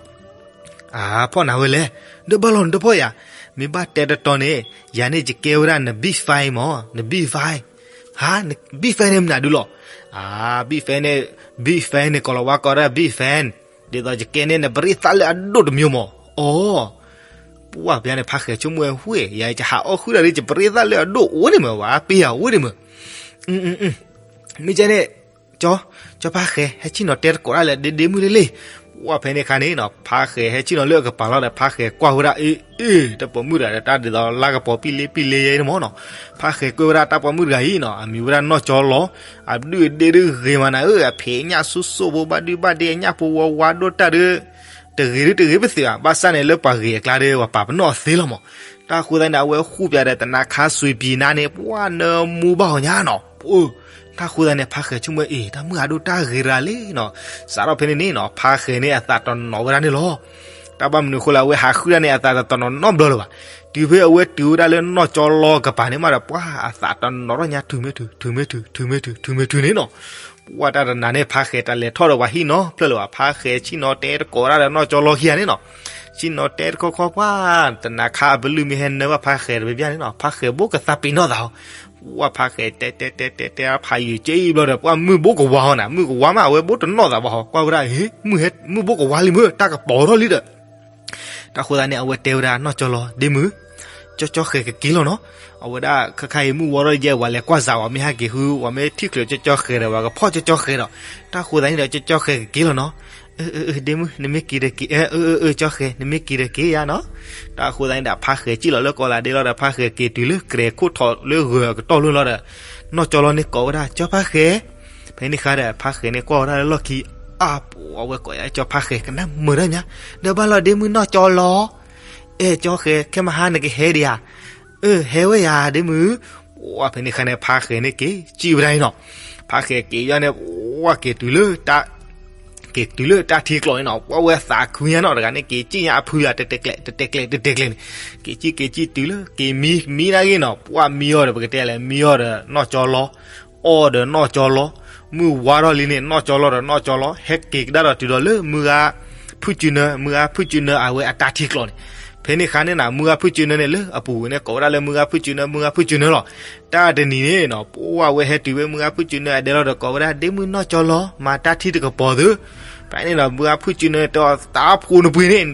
အၢ ဖီၣ်နၤဝဲလဲၣ်. ဒီးဘၣ်လီၤနတဖီၣ်ယၤ. မ့ၢ်ဘၣ်တဲတတီၤန့ၣ် ယၤန့ၣ်ယကဲဝဲဒၣ်န big fan မၢ် န big fan. ဟါ န big fan န့ၣ်မနုၤဒုလီၤ. အၢ big fan န့ၣ် big fan န့ၣ် ကိးလီၤဝါကိးဒၣ် big fan ဒ်သိးယကဲန့ၣ် နပရ့သၣ်လၢအဒိၣ်တမံၤမၢ်. အိ ပှၢ်ပှၢ်န့ၣ် ဖါဃဲၤဆိကမိၣ်ဝဲ ဝ့ၢ် ယၤယဟးအီၣ်ဃုာ်တၢ်ဒီး ယပရ့သၣ်လၢအဒိၣ်အိၣ်န့ၣ်မၢ် ဝဲပ့ၢ်ယၤအိၣ်န့ၣ်မၢ်. မ့ၢ်ကဲန့ၣ် ကၠီ ကၠီဖါဃဲၤ ဟဲဆ့ၣ်နီၤတဲတကိးတၢ်လၢဒ့ဒ့မုၣ်လၢလ့ၣ်. ပှၢ်ဖဲန့ၣ်အခါန့ၣ်နီၤ ဖါဃဲၤဟဲဆ့ၣ်နီၤလၢအကပၤလီၤဒီး ဖါဃဲၤကွၢ်ဝဲဒၣ် အ့ အ့ တၢ်ပိာ်မုၣ်တဂၤဒီး တၢ်ဒ်သိးလါကပီၤပံလ့ပံလ့ယဲန့ၣ်မၢ်နီၤ. ဖါဃဲၤကွၢ်ဝဲဒၣ်တၢ်ပိာ်မုၣ်တဂၤအံၤနီၤ အမံၤဝဲဒၣ်နီၢ်ကၠီလီၤ. အဒုၣ်အဒ့ၣ်ဒုးဂ့ၤမးနၤဧၢ အဖံးညၣ်စိၣ်စိၣ်ဖိ ဘၣ်ဒုဘၣ်ဒ့ အညၣ်ဖိဝါဝါဒိၣ်တၢ်ဒီး တဂ့ၤဒုတဂ့ၤပသ့ဘၣ် ဘၣ်ဆၣ်န့ၣ်လၢပှၤဂ့ၤအကျါဒီး ပှၤပာ်ပနီၣ်အသ့လီၤမၢ်. တၢ်ဃိသတးန့ၣ် အဝဲဃုပၠးဒီးတနၤခါစွံးပံၤနါန့ၣ် ပှၢ်နၢမူဘၣ်အီၤညါနီၤ. တၢ်ဃိသတးန့ၣ် ဖါဃဲၤဆိကမိၣ် အ့ တၢ်မုၣ်အဒိၣ်တၢ်ဂ့ၤတဂၤလဲၣ်နီၤ. စးထီၣ်ဖဲန့ၣ်န့ၣ်နီၤ ဖါဃဲၤန့ၣ်အသးတနီၤဝဲဒၣ်န့ၣ်လီၤ. တၢ်ဘၣ်မနုၤအဃိလဲၣ် အဝဲဟးဃုတၢ်န့ၣ် အသးတနီၤနီတဘျီလၢၤဘၣ်. တုၤဖဲအဝဲတုၤဝဲဒၣ်လၢနီၢ်ကၠီလီကပၤန့ၣ်မးဒီး ပှၢ်အသးတနီၤထီၣ်ညါ ထုးမ့ၢ်ထုး ထုးမ့ၢ်ထုး ထုးမ့ၢ်ထုး ထုးမ့ၢ်ထုးန့ၣ်နီၤ. ပှၢ်တၢ်တနၤန့ၣ် ဖါဃဲၤတၢ်လဲၤထီၣ်ဒီးပှၤဟံၣ်နီတဖျၢၣ်လၢၤဘၣ် ဖါဃဲၤဆ့ၣ်နီၤတဲတကိးဒၣ်ဒီးနီၢ်ကၠီလီခံဂၤန့ၣ်နီၤ. ဆ့ၣ်နီၤတဲတခီခီပှၢ် တနၤခါအပလုၢ်မ့ၢ်ဟဲနၢဘၣ်ဖါဃဲၤတဘျီန့ၣ်နီၤ ဖါဃဲၤဘိကသးပ့ၤနီၣ်သးဟီ. ပှၢ်ဖါဃဲၤတဲတဲတဲတဲတဲဖးယံာ်က့ဘျီဒီး ပှၢ်မုၢ်ဘိကဝါဟီနၤ မုၢ်ကဝါမး အဝဲဘိတနီၣ်သးဘၣ်ဟီ ကွၢ်ဝဲဒၣ် မုၢ်ဘိကဝါလံမ့ၢ် တၢ်ကပီၤထီၣ်လံဒီး တၢ်ဃိသတးန့ၣ် အဝဲတဲဝဲဒၣ်နီၢ်ကၠီလီ ဒ့မုၣ် ကၠီကၠီဃဲၤကက့ၤလီၤနီၤ. အဝဲဒၣ်ခါခါအံၤမုၢ်ဝါထီၣ်ယဲ ပှၤလဲၤကွၢ်စးဝဲ မ့ၢ်ဟဲက့ၤဃု ပှၤမ့ၢ်ထံၣ်ချုးကၠီကၠီဃဲၤဒီး ပှၤကဖီၣ်ကၠီကၠီဃဲၤဒီး တၢ်ဃိသတးန့ၣ်ဒီး ကၠီကၠီဃဲၤကက့ၤလီၤနီၤ. အၢ အၢ အၢ ဒ့မုၣ် နမ့ၢ်က့ၤဒီးက့ၤ အၢ အၢ အၢ ကၠီဃဲၤ နမ့ၢ်က့ၤဒီးက့ၤယါနီၤ. တၢ်ဃိသတးန့ၣ်ဒီး ဖါဃဲၤစံၣ်လီၤလၢကီးလးဒ့လီၤဒီး ဖါဃဲၤက့ၤတုၤလၢကြဲၤခိၣ်ထီၣ်လၢဂၢၤအကတီၢ်လၢလီၤဒီး နီၢ်ကၠီလီန့ၣ်ကိးဝဲဒၣ် ကၠီဖါဃဲၤ ဖဲန့ၣ်ဃါဒီး ဖါဃဲၤန့ၣ်ကွၢ်ဝဲဒၣ်လၢလီၢ်ခံ အါပှၤဝဲကိးယၤ ကၠီဖါဃဲၤ ကနၣ်မုာ်တၢ်ညါ ဒီးဘၣ်လီၤဒ့မုၣ်နီၢ်ကၠီလီ အဲ ကၠီဃဲၤ ခဲမဟါနကဟဲဒံးဧါ. အၢ ဟဲဝဲယၤဒ့မုၣ်. ပှၢ်ဖဲန့ၣ်ခါန့ၣ် ဖါဃဲၤန့ၣ်က့ၤစံၣ်ဝဲဒၣ်အံၤနီၤ. ဖါဃဲၤက့ၤယီၤန့ၣ် ပှၢ်က့ၤတုၤလၢတၢ် က့ၤတုၤလၢတၢ်ထံကျိးန့ၣ်နီၤ ပှၢ်ဝဲသးခုညါနီၤ တဂၤန့ၣ် က့ၤစံၣ်ညါအဖုယၤ တတဲာ်ကျဲၤ တတဲာ်ကျဲၤ တတဲာ်ကျဲၤန့ၣ် က့ၤစံၣ်က့ၤစံၣ်တုၤလၢ က့ၤမံ မံနာ်ဂ့ၤနီၤ ပှၢ်မံအီၤဒီး ပကတဲလဲၣ် မံအီၤဒီး နီၢ်ကၠီလီ အီၣ်ဒီးနီၢ်ကၠီလီၤ, မုၢ်ဝါထီၣ်လံန့ၣ် နီၢ်ကၠီလီၤဒီးနီၢ်ကၠီလီၤ ဟဲက့ၤကဒါဒီးတုၤဒီးလၢမုၢ်ဂၤဖုၣ်စုနၢ, မုၢ်ဂၤဖုၣ်စုနၢအဝဲအတၢ်ထံကျိၤန့ၣ်, ဖဲန့ၣ်ခါန့ၣ်နၤ မုၢ်ဂၤဖုၣ်စုနၢန့ၣ်လၢအပူၤဝဲန့ၣ် ကိးဝဲဒၣ်လၢမုၢ်ဂၤဖုၣ်စုနၢ, မုၢ်ဂၤဖုၣ်စုနၢလီၤ. တၢ်တနံၤန့ၣ်နီၤ ပဝဲဟဲတုၤဝဲမုၢ်ဂၤဖုၣ်စုနၢအဒဲလီၤဒီးကိးဝဲဒၣ် ဒ့မုၢ်နီၢ်ကၠီလီၤ မၤတၢ်ထံတကပီၤသု, ဖဲန့ၣ်ဒီး မုၢ်ဂၤဖုၣ်စုနၢတဲအီၤ တၢ်ဖှိၣ်နပှ့ၤန့ၣ်,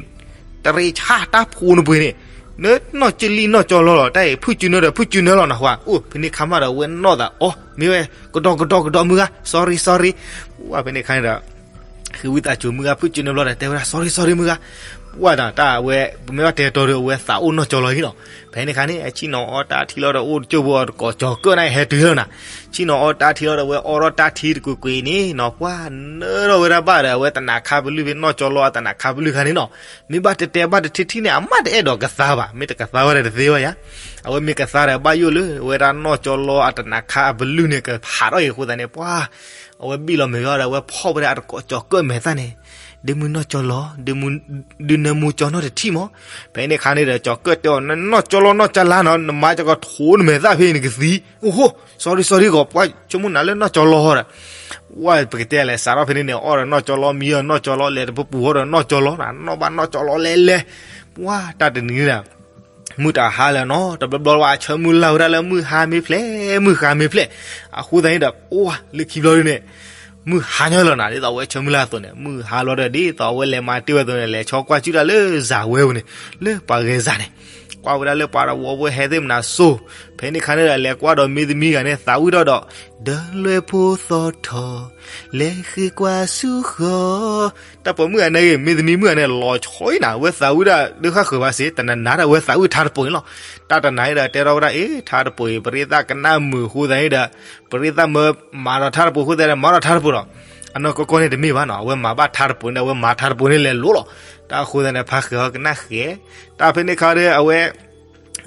တရ့ဆါတၢ်ဖှိၣ်နပှ့ၤန့ၣ်, နနီၢ်ကၠီလံနီၢ်ကၠီလီၤလီၤ တၢ်အံၤ ဖုၣ်စုနၢဒီးဖုၣ်စုနၢလီၤနဟါ, အိၣ်ဖဲန့ၣ်ခါမးဒီး အဝဲနီၢ်သး အီၣ် မ့ၢ်ဝဲ ကဒီးကဒီးကဒီးမုၢ်ဂၤ sorry sorry, ပဝဲဖဲန့ၣ်ခါန့ၣ်ဒီး ဃ့ဝံသးစူၤမုၢ်ဂၤဖုၣ်စုနၢဘျီဒီး တဲဝဲဒၣ် sorry sorry မုၢ်ဂၤ, ပဝဲဒၣ်တၢ်အဝဲ ပမ့ၢ်ဘၣ်တဲတီဒီး အဝဲသးအိၣ်နီၢ်ကၠီလီၤလံနီၤ. ဖဲန့ၣ်ခါန့ၣ် အဆ့ၣ်နီၤအီတၢ်ထံလီၤဒီး အိၣ်တကၠိၢ်ဖိအီၤတကိးကၠီၤကၢၣ်န့ၣ် ဟဲတုၤလီၤနၤ, ဆ့ၣ်နီၤအီတၢ်ထံလီၤဒီး အဝဲအီထီၣ်တၢ်ထံတကွ့ၢ်ကွ့ၢ်န့ၣ်နီၤ ပှၤနၢထီၣ်ဝဲဒၣ်ဘၣ်ဒီး အဝဲတနၤခါပလုၢ်ဖဲနီၢ်ကၠီလီၤအတနၤခါပလုၢ်ခါန့ၣ်နီၤ, မ့ၢ်ဘၣ်တဲတဲဘၣ်တထံထံန့ၣ် အမ့ၢ်တအဲၣ်ဒိးကသါဘၣ်, မ့ၢ်တကသါဝဲဒၣ်တသ့ဘၣ်ယါ, အဝဲမ့ၢ်ကသါဒီး ဘၣ်ယိၣ်လၢဝဲဒၣ်နီၢ်ကၠီလီၤအတနၤခါအပလုၢ်န့ၣ် ကဟးထီၣ်အံၤအဃိသတးန့ၣ် ပှၤ အဝဲဘံၣ်လီၤမဲာ်ဝဲဒီး အဝဲဖီၣ်ဝဲဒၣ်အတကိးကၠီၤကၢၣ်မဲာ်သၣ်န့ၣ်, ဒ့မုၢ်နီၢ်ကၠီလီၤ, ဒ့မုၢ် ဒုးနၢမူကၠီနီၢ်တထံၣ်မး. ဖဲန့ၣ်ခါန့ၣ်ဒီး ကၠီၤကၢၣ်တဲအီၤ နီၢ်ကၠီလီၤနီၢ်ကၠီလီၤနီၤ နမၤကၠီကထိနမဲာ်သၣ်ဖဲအံၤနကသံ, အိၣ်ဟိ sorry sorry ဂီၤ ပှၤဆိကမိၣ်နၤလၢနီၢ်ကၠီလီၤဒီး ဝဲပကတဲလဲၣ် စးထီၣ်ဖဲန့ၣ်န့ၣ် အီၣ်ဒီးနီၢ်ကၠီလီၤမံၤအီၤနီၢ်ကၠီလီၤ လဲၤတပပူၤအီၤဒီးနီၢ်ကၠီလီၤ နီၢ်ဘၣ်နီၢ်ကၠီလီၤလဲၤလဲၤ, ပှၤတၢ်တနံၤန့ၣ်ဒီး မုၢ်တဟါလၢၤနီၤ တဘျီဘျီဝဲအဆၢမုၢ်လၢ်ဝဲဒၣ်လၢမုၢ်ဟါမ့ၢ်ဖျဲး မုၢ်ဃါမ့ၢ်ဖျဲး, အဃိသတးန့ၣ်ဒီး အိၣ်ဝဲလၢခံဘျီဒ်န့ၣ် မုၢ်ဟါညီလီၤနၤ ဒ်သိးအဝဲဆၢမုၢ်လၢ်အသိးန့ၣ် မုၢ်ဟါလီၤဒီး ဒ်သိးအဝဲလဲၤမၤတ့ၢ်ဝဲအသိးန့ၣ် လဲၤဆီကွၢ်ကၠူၣ်တၢ်လၢစၢ်ဝဲပူၤန့ၣ် လၢပှၤဂဲၤစၢ်န့ၣ်, ကွၢ်ဝဲဒၣ်လၢပှၤတဝီဖိဟဲသ့ၣ်မနၤစိၤ, ဖဲန့ၣ်ခါန့ၣ်ဒီး လဲၤကွၢ်ဒီးမ့ၢ်သမံဂၤန့ၣ် သးဝံၣ်ထီၣ်ဒီး ဒီလွဲဖိသီထီၣ် လဲၤဃ့ကွၢ်ဆူဃီ တၢ်ပိာ်မုၣ်ဂၤန့ၣ်ဂ့ၤ မ့ၢ်သမံမုၣ်ဂၤန့ၣ် လီၤဆီအံၤနၤ အဝဲသးဝံၣ်ဒၣ်ဒုးဃၣ်ဃုာ်ဘၣ်စ့ၢ် တနၤနၤဒီးအဝဲသးဝံၣ်ထါတပိာ်န့ၣ်လီၤ. တၢ်တနၤအံၤဒီးတဲထီၣ်ဝဲဒၣ် အ့ ထါတပိာ်အံၤ ပရ့သၣ်ကနၣ်မုာ်အဃိသတးန့ၣ်ဒီး ပရ့သၣ်မၢမၤဒီးထါတပိာ်အဃိသတးဒီး မၤဒီးထါတပိာ်ဒီး အနီၢ်ကီၢ်ကီၢ်န့ၣ်တမ့ၢ်ဘၣ်နီၤ အဝဲမၤဘၣ်ထါတပိာ်န့ၣ် အဝဲမၤထါတပိာ်န့ၣ်လဲၤလိၤလီၤ. တၢ်အဃိသတးန့ၣ် ဖါဃဲၤဟီကနၣ်ဃဲၤ, တၢ်ဖဲန့ၣ်ခါဒီးအဝဲ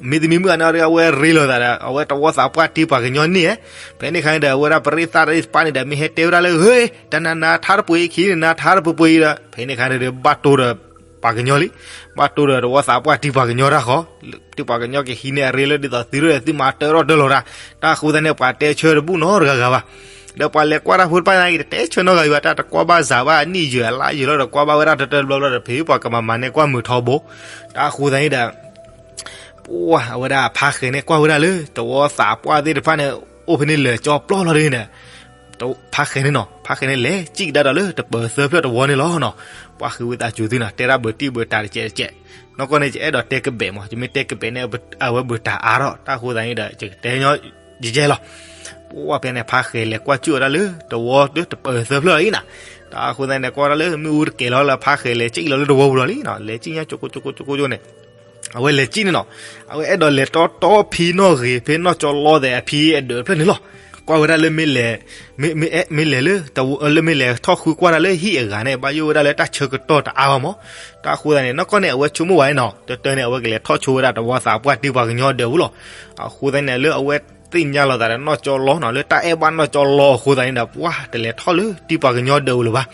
မ့ၢ်သမံမုၣ်ဂၤန့ၣ်ဒီး အဝဲရ့လိာ်သးဒီး အဝဲတဝီသးပှၢ်တံၢ်ပှၤကညီန့ၣ်ဧါ, ဖဲန့ၣ်ခါန့ၣ်ဒီး အဝဲဒၣ်ပရ့သၣ်တဖၣ်န့ၣ်ဒီး မ့ၢ်ဟဲတဲဝဲဒၣ်လၢ ဟ့ တနၤနၤထါတပိာ်အံၤခံန့ၣ် နၤထါတပိာ်ပိာ်အံၤဒီး ဖဲန့ၣ်ခါန့ၣ်ဒီး ဘၣ်တိၢ်ဒီးပှၤကညီလံ, ဘၣ်တိၢ်ဒီးတဝီသးပှၢ်တံၢ်ပှၤကညီတၢ်ဃီ, တံၢ်ပှၤကညီကဟံးန့ၢ်အရ့လၢဒ်သိးသုရ့ၣ်သုမၤတၢထီၣ်တၢလီၤတၢ်, တၢ်အဃိသတးန့ၣ် ပှၤတဲဆၢတဘူၣ်နီတဂၤဂၤဘၣ်. ဒီးပှၤလဲၤကွၢ်တၢ်ဖိတဖၣ်န့ၣ် တတဲဆၢနီတဂၤဂၤဘၣ် တၢ်တကွၢ်ဘၣ်စၢ်ဘၣ် အနံၣ်ယဲၢ်အလါယဲၢ်လီၤဒီး ကွၢ်ဘၣ်ဝဲဒၣ်တၢတၢတဘျီဘျီဒီး ဖဲပှၤကမၤမၤန့ၢ်ကွၢ်မုာ်ထီဘိ, တၢ်အဃိသတးန့ၣ်ဒီး ပှၤအဝဲဒၣ်ဖါဃဲၤန့ၣ် ကွၢ်ဝဲဒၣ်လၢ တဝီသးပှၢ်သ့ၣ်တဖၣ်န့ၣ် အိၣ်ဖဲန့ၣ်လၢာ်ကၠီပျီလီၤဒ်န့ၣ်, ဖါဃဲၤန့ၣ်နီၤ ဖါဃဲၤန့ၣ် လဲၤစံၣ်ကဒါဒီးလၢတပၢၤသၢဖျၢၣ်တဝီန့ၣ်လီၤနီၤ. ပှၤဃ့ဝံသးစူၤသုနီၤ တဲဒၣ်ဘၢတံၢ်ဘၢတၢ်တကဲးတကဲး, နီၢ်ကီၢ်န့ၣ် ယအဲၣ်ဒိးတဲကဘဲးမး ယမ့ၢ်တဲကဘဲးန့ၣ် အဝဲဘၢတၢ်အါထီၣ် တၢ်အဃိသတးန့ၣ်ဒီး ယကတဲညီ ယယဲလီၤ. ပှၤဖဲန့ၣ် ဖါဃဲၤလဲၤကွၢ်စူၣ်ဝဲဒၣ်လၢ တဝီတပၢၤသၢဖျၢၣ်လီၤအံၤနီၤ, တၢ်အဃိသတးန့ၣ် ကွၢ်ဝဲဒၣ်လၢ မ့ၣ်အူတကဲၤလီၤလၢဖါဃဲၤလဲၤစံၣ်လီၤလၢတဝီပူၤလီၤလံနီၤ, လဲၤစံၣ်ညါကၠိကိကၠိကိကၠိကိကၠိန့ၣ် အဝဲလဲၤစံၣ်န့ၣ်နီၤ, အဝဲအဲၣ်ဒိးလဲၤတီတီဖံနီၣ်ဂ့ၤ ဖဲနီၢ်ကၠီလီသဲးအဖံအဒၢးတဖျၢၣ်န့ၣ်လီၤ. ကွၢ်ဝဲဒၣ်လၢမ့ၢ်လဲၤ မ့ၢ် မ့ၢ် မ့ၢ်လဲၤလၢ လၢမ့ၢ်လဲၤထီၣ်ဃုကွၢ်တၢ်လၢဟံၣ်အဂၤန့ၣ် ဘၣ်ယိၣ်ဝဲဒၣ်လၢတၢ်ဆၢကတီၢ်တအါဘၣ်မး, တၢ်အဃိသတးန့ၣ် နီၢ်ကီၢ်န့ၣ် အဝဲဆိကမိၣ်ဝဲနီၤ တၢ်တၢ်န့ၣ် အဝဲကလဲၤထီၣ်ဆိဝဲဒၣ်တဝီသးပှၢ်တံၢ်ပှၤကညီဒၢးပူၤလီၤ. အဃိသတးန့ၣ် လၢအဝဲသ့ၣ်ညါလီၤသးဒီးနီၢ်ကၠီလီနီၤ လၢတၢ်အဲၣ်ဘၣ်နီၢ်ကၠီလီအဃိသတးန့ၣ်ဒီး ပှၤတလဲၤထီၣ်လၢတံၢ်ပှၤကညီဒၢးပူၤလၢၤဘၣ်.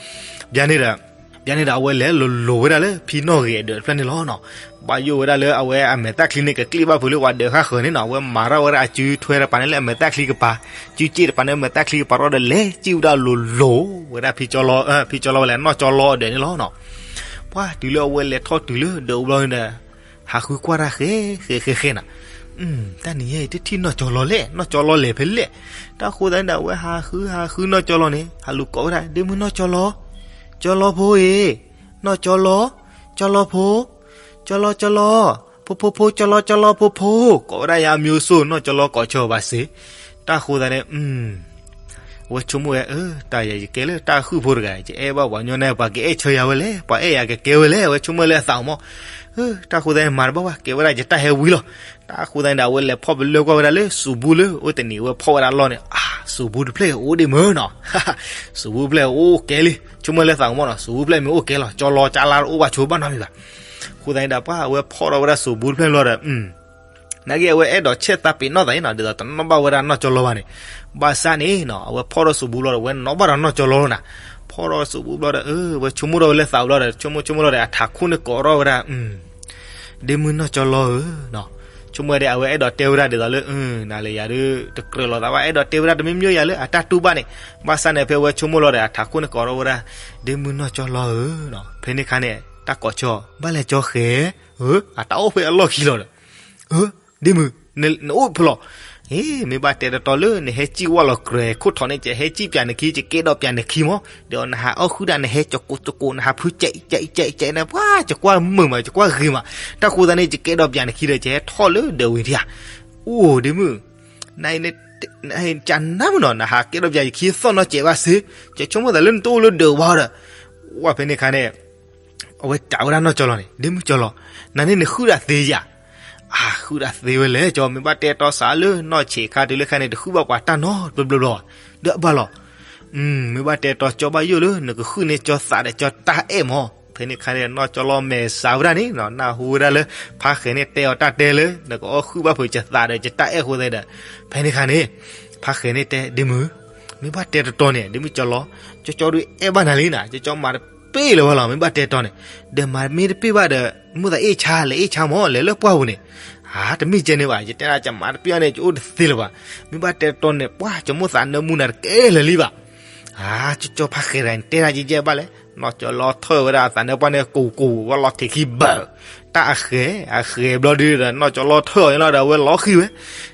ဘၣ်န့ၣ်ဒီး ဘၣ်န့ၣ်ဒီး အဝဲလဲၤလိၤလိၤဝဲဒၣ်လၢဖံနီၣ်ဂ့ၤအဒၢးတဖျၢၣ်န့ၣ်လီၤနီၤ. ဘၣ်ယိၣ်ဝဲဒၣ်လၢအဝဲအမဲာ်သၣ်ချံန့ၣ် ကကျံၣ်ဘၣ်ဖုးလၢပှၤဒၢးဃၣ်ဃၢၤန့ၣ်နီၤ, အဝဲမၤထီၣ်ဝဲဒၣ်အစုထွဲတပၤန့ၣ်လၢအမဲာ်သၣ်ချံကပၤ, စုစ့ၣ်တပၤန့ၣ် အမဲာ်သၣ်ချံကပၤထီၣ်ဒီး လဲၤစံၣ်ဝဲဒၣ်လိၤလိၤဝဲဒၣ်ဖံကၠီလီ, ဖံကၠီလီဝဲလဲၣ် နီၢ်ကၠီလီအဒၢးန့ၣ်လီၤနီၤ. ပှၤတုၤလၢအဝဲလဲၤထီၣ်တုၤလၢဒၢးပူၤဘျီန့ၣ်ဒီး ဟးဃုကွၢ်တၢ်ဃဲဃဲဃဲဃဲနီၤ. တၢ်နံၤညါအံၤ တထံၣ်နီၢ်ကၠီလီလဲၣ်, နီၢ်ကၠီလီလဲၤဖဲလဲၣ်. တၢ်အဃိသတးန့ၣ်ဒီး အဝဲဟးဃုဟးဃုနီၢ်ကၠီလီန့ၣ် ဟးလူၤကိးဝဲဒၣ် ဒ့မုၢ်နီၢ်ကၠီလီ, ကၠီလီဖိအံၤ, နီၢ်ကၠီလီ, ကၠီလီဖိ, ကၠီလီကၠီလီ, ဖိဖိဖိ ကၠီလီကၠီလီဖိဖိ, ကိးဝဲဒၣ်ယၤအမံၤအိၣ်ဆိး နီၢ်ကၠီလီကိးဆၢအီၤဘၣ်စ့ၢ်. တၢ်အဃိသတးန့ၣ် အဝဲဆိကမိၣ်ဝဲ အၢ တၢ်ယၤယကဲလၢတၢ်ဃုၣ်ဖိတဂၤ ယအဲၣ်ဘၣ်ပှၤကညီန့ၣ် ပှၤကအဲၣ်ဆၢယၤဝဲလဲၣ်, ပှၤအဲၣ်ယၤကကဲဝဲလဲၣ်, အဝဲဆိကမိၣ်လၢအသးမး. အၢ တၢ်အဃိသတးန့ၣ် မၤတဘၣ်ဘၣ် ကဲဝဲဒၣ်ယတၢ်ဟဲဝံၤလီၤ. တၢ်အဃိသတးန့ၣ်ဒီး အဝဲလဲၤဖီၣ်ပလၢၢ်ကွၢ်ဝဲဒၣ်လၢစူၤဘူလၢအိၣ်တနံၤ အဝဲဖီၣ်ဝဲဒၣ်လီၢ်န့ၣ် အါ စူၤဘူတဖျၢၣ်အိၣ်ဒံးမ့ၢ်နီၤ, စူၤဘူတဖျၢၣ်အိၣ်ကဲလံ, ဆိကမိၣ်လၢသးမးနီၤ စူၤဘူတဖျၢၣ်မ့ၢ်အိၣ်ကဲလီၤ ကၠီလီကၠီလီအိၣ်ဘၣ်ဆိဘၣ်နီတမံၤဘၣ်. အဃိသတးန့ၣ်ဒီး ပှၤအဝဲဖီၣ်ထီၣ်ဝဲဒၣ်စူၤဘူတဖျၢၣ်ဘျီဒီး နာ်က့အဝဲအဲၣ်ဒိးဆဲးသးပ့ၤနီၣ်သးအံၤနီၤ ဒ်သိးတနီၣ်ဘၣ်ဝဲဒၣ်နီၢ်ကၠီလီဘၣ်န့ၣ်, ဘၣ်ဆၣ်န့ၣ်နီၤ အဝဲဖီၣ်ထီၣ်စူၤဘူဘျီဒီး အဝဲနီၣ်ဘၣ်ဒီးနီၢ်ကၠီလီလီၤနၤ. ဖီၣ်ထီၣ်စူၤဘူဘျီဒီး အဝဲဆိကမိၣ်ထီၣ်ဝဲလၢသးဘျီဒီး ဆိကမိၣ်ဆိကမိၣ်လီၤဒီး အထးခိၣ်န့ၣ်ကိးထီၣ်ဝဲဒၣ် ဒ့မုၢ်နီၢ်ကၠီလီဧၢ, ဆိကမိၣ်ဒီး အဝဲအဲၣ်ဒိးတဲဝဲဒၣ်ဒ်သိးလၢ နၤလၢယၤဒုး တကြၢးလိာ်သးဘၣ်, အဲၣ်ဒိးတဲဝဲဒၣ်တမံၤမံၤယၤလၢအတၢ်တူၢ်ဘၣ်န့ၣ်, ဘၣ်ဆၣ်န့ၣ် ဖဲအဝဲဆိကမိၣ်လီၤဒီး အထးခိၣ်န့ၣ်ကိးထီၣ်ဝဲဒၣ်, ဒ့မုၣ်နီၢ်ကၠီလီဧၢ, ဖဲန့ၣ်ခါန့ၣ် တၢ်ကိးကၠီ, ဘၣ်လဲၣ်ကၠီဃဲၤ, အတၢ်အိၣ်ဖဲအလီၢ်ခံလီၤဒီး, ဒ့မုၣ်, နအိၣ်ဖဲလဲၣ်, မ့ၢ်ဘၣ်တဲတတီၤလၢ နဟဲစံၣ်ဝဲလီၤကြဲၤခိၣ်ထီၣ်န့ၣ် ယဟဲစံၣ်ပၠးနခံ, ယကဲဒီးပၠးနခံမး, ဒီးနဟးအီၣ်ဃုာ်ဒၣ် နဟဲကၠီကိးကၠီကိး နဟးဖုကၠဲးကၠဲးကၠဲးကၠဲးန့ၣ် ပှၤ ယကွၢ်မုာ်မး ယကွၢ်ဂ့ၤမး, တၢ်ဃိသတးန့ၣ် ယကဲဒီးပၠးနခံဒီး ယဟဲထီၣ်လၢဒၢးဝံၤဒံးဧါ, အိၣ်ဒ့မုၣ်, န ကနၣ်မုၢ်နီၤ နဟးကဲဒီးပၠးယခံသီၣ်နီၢ်ကၠဲးဘၣ်စ့, ယဆိကမိၣ်သးလၢနတအိၣ်လၢဒၢးဘၣ်ဒီး, ဝဲဖဲန့ၣ်ခါန့ၣ် အဝဲစံးဝဲဒၣ်နီၢ်ကၠီလီၤန့ၣ်, ဒ့မုၣ်ကၠီလီၤ, နၤန့ၣ်နဃုဒၣ်သ့ဧါ, အဃုဒၣ်သ့ဝဲလဲၣ်ကၠီ, မ့ၢ်ဘၣ်တဲတီၤစးလၢနီၢ်ဆံးခါတုၤလၢခဲန့ၣ် တဃုဘၣ်ပှၤတၢ်နီတဘျီဘျီဘၣ်, ဒီးဘၣ်လီၤ, မ့ၢ်ဘၣ်တဲတီၤကၠီဘၣ်ယိၣ်လၢ နကဃုန့ၢ်ကၠီသးဒီးကၠီတၢ်အဲၣ်မး, ဖဲန့ၣ်ခါန့ၣ် နီၢ်ကၠီလီၤမဲာ်စးဝဲဒၣ်န့ၣ် နၢ်ဟူဝဲဒၣ်လၢ ဖါဃဲၤန့ၣ်တဲအီၤတၢ်တဲလၢ နကအီၣ်ဃုာ်ဘၣ်ဖုးကၠီသးဒီးကၠီတၢ်အဲၣ်အဃိသတးဒီး, ဖဲန့ၣ်ခါန့ၣ် ဖါဃဲၤန့ၣ်တဲ ဒ့မုၣ်, မ့ၢ်ဘၣ်တဲတတီၤန့ၣ် ဒ့မုၣ်ကၠီလီၤ, ကၠီကၠီဒုးအဲၣ်ဘၣ်နၤလံနၤ, ကၠီကၠီမၤတပ့ၢ်လၢၤဝဲလီၤ, မ့ၢ်ဘၣ်တဲတီၤန့ၣ်, ဒီးမၤမ့ၢ်တပ့ၢ်ဘၣ်ဒီး မိၣ်သးအဲၣ်ဆါ လဲၤအဲၣ်ဆါမး လဲၤလၢပှၢ်ပူၤန့ၣ်, အါ တမ့ၢ်ကဲန့ၣ်ဘၣ်, ယတဲဒၣ်ကမၤတပ့ၢ်ဘၣ်န့ၣ် ကအိၣ်တသ့လၢၤဘၣ်, မ့ၢ်ဘၣ်တဲတတီၤန့ၣ် ပှၤ ကမိၣ်သးနၢမူနၤတကဲလၢၤလံဘၣ်, အါ ကၠီကၠီဖါဃဲၤတဂၤန့ၣ် တဲဒၣ်ယဲယဲဘၣ်လဲၣ်, နီၢ်ကၠီလီၤထၢၣ်ဝဲဒၣ်အသးနၢပှၢ်န့ၣ် ကိးကိးဝဲလီၤထံးခံဘၢၣ်, တၢ်အဃဲၤ အဃဲၤဘျီဒုဒီး နီၢ်ကၠီလီၤထၢၣ်အီၤန့ၣ်လီၤဒီး အဝဲလီၤဃံၤဝဲ,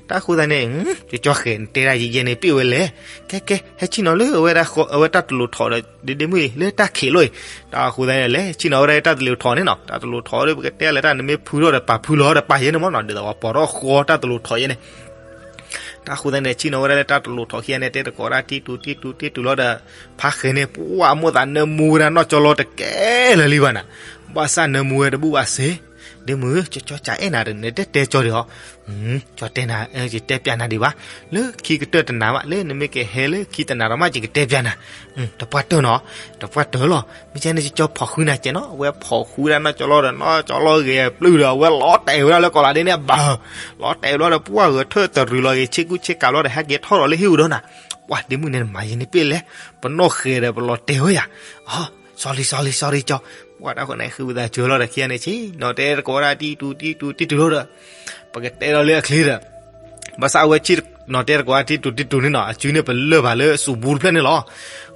တၢ်ဃိသတးန့ၣ် ကၠီကၠီဃဲၤန့ၣ် တဲဒၣ်ယဲယဲန့ၣ် ပ့ၢ်ဝဲလဲၣ်, ကဲကဲ ဟဲဆ့ၣ်နီၤလၢအဝဲတၢ်တလိၤထီၣ်ဒီး ဒ့ဒ့မုၣ်အံၤ လၢတၢ်ခံးလီၤအံၤ, တၢ်ဃိသတးန့ၣ် လဲၤဆ့ၣ်နီၤဝဲဒၣ်လၢတၢ်တလိၤထီၣ်န့ၣ်နီၤ, တၢ်တလိၤထီၣ်ဒီး ပကတဲလဲၣ်တၢ် နမ့ၢ်ဖုထီၣ်ဒီး ပာ်ဖုလီၤဒီးပာ်ယဲန့ၣ်မးနီၤ, ဒ်သိးပှၤပိာ်ထီၣ်ဃီတၢ်တလိၤထီၣ်ယဲန့ၣ် တၢ်ဃိသတးန့ၣ် ဆ့ၣ်နီၤဝဲဒၣ်လၢတၢ်တလိၤထီၣ်ခံဂၤန့ၣ် တဲတကိးဒၣ်တံၢ်တူၤတံၢ်တူၤတံၢ်တူၤလီၤဒီး ဖါဃဲၤန့ၣ် ပှၤမိၣ်သးနၢမူဝဲဒၣ်နီၢ်ကၠီလီၤတကဲလၢၤလံဘၣ်နၤ, ဘၣ်ဆၣ်နၢမူဝဲတဘူၣ်ဘၣ်စ့, ဒ့မုၣ် ကၠီကၠီကၠးအဲၣ်နၤဒီး နတတဲကၠီဒံးအီၤ, ကၠီတဲနၤ ယတဲပျးနၤဒံးဘၣ်, လၢခံကတၢၢ်တနၤဘၣ် လၢနမ့ၢ်ကဟဲလၢခံတနၤဒီးမး ယကတဲပျးနၤ, တပှၢ်တၢၢ်နီၤ, တပှၢ်တၢၢ်လီၤ, မ့ၢ်ကဲန့ၣ် ကၠီဖီၣ်ဃုနၤကဲနီၤ, အဝဲဖီၣ်ဃုဝဲဒၣ်နီၢ်ကၠီလီၤဒီး နီၢ်ကၠီလီၤဂဲၤပျုၢ်ဒီး အဝဲလီၤတဲာ်ဝဲဒၣ်လၢကီးလးဒ့န့ၣ်ဘၣ်, လီၤတဲာ်ဘျီဒီး ပှၤဂဲၤထၢၣ်တရူးလီၤဂ့ၤ ဆ့ကူဆ့ကၤဘျီဒီး ဟဲက့ၤထီၣ်ဒီးလၢဟံၣ်အူဒီးနၤ, ပှၤဒ့မုၣ်န့ၣ် နမၤယဲန့ၣ်ပ့ၢ်လဲၣ်, ပနီၢ်ဃဲၤဒီးပလီၤတဲာ်ဝဲယၤ, အ sorry sorry sorry ကၠီ, ပှၤတၢ်ဃိန့ၣ် ဃုဝဲသးစၢၤလီၤဒီးခံဂၤန့ၣ် ဆ့ၣ်နီၤတဲတကိးဝဲဒၣ်တံၢ်တူၤတံၢ်တူၤတံၢ်တူၤလီၤဒီး ပကတဲဒီးလၢအချ့ဒီး ဘၣ်ဆၣ်အဝဲဆ့ၣ်နီၤတဲတကိးဝဲဒၣ်တံၢ်တူၤတံၢ်တူၤန့ၣ်နီၤ အစုန့ၣ်ပလၢၢ်ဘၣ်လၢစူးဘူးတဖျၢၣ်န့ၣ်လီၤ,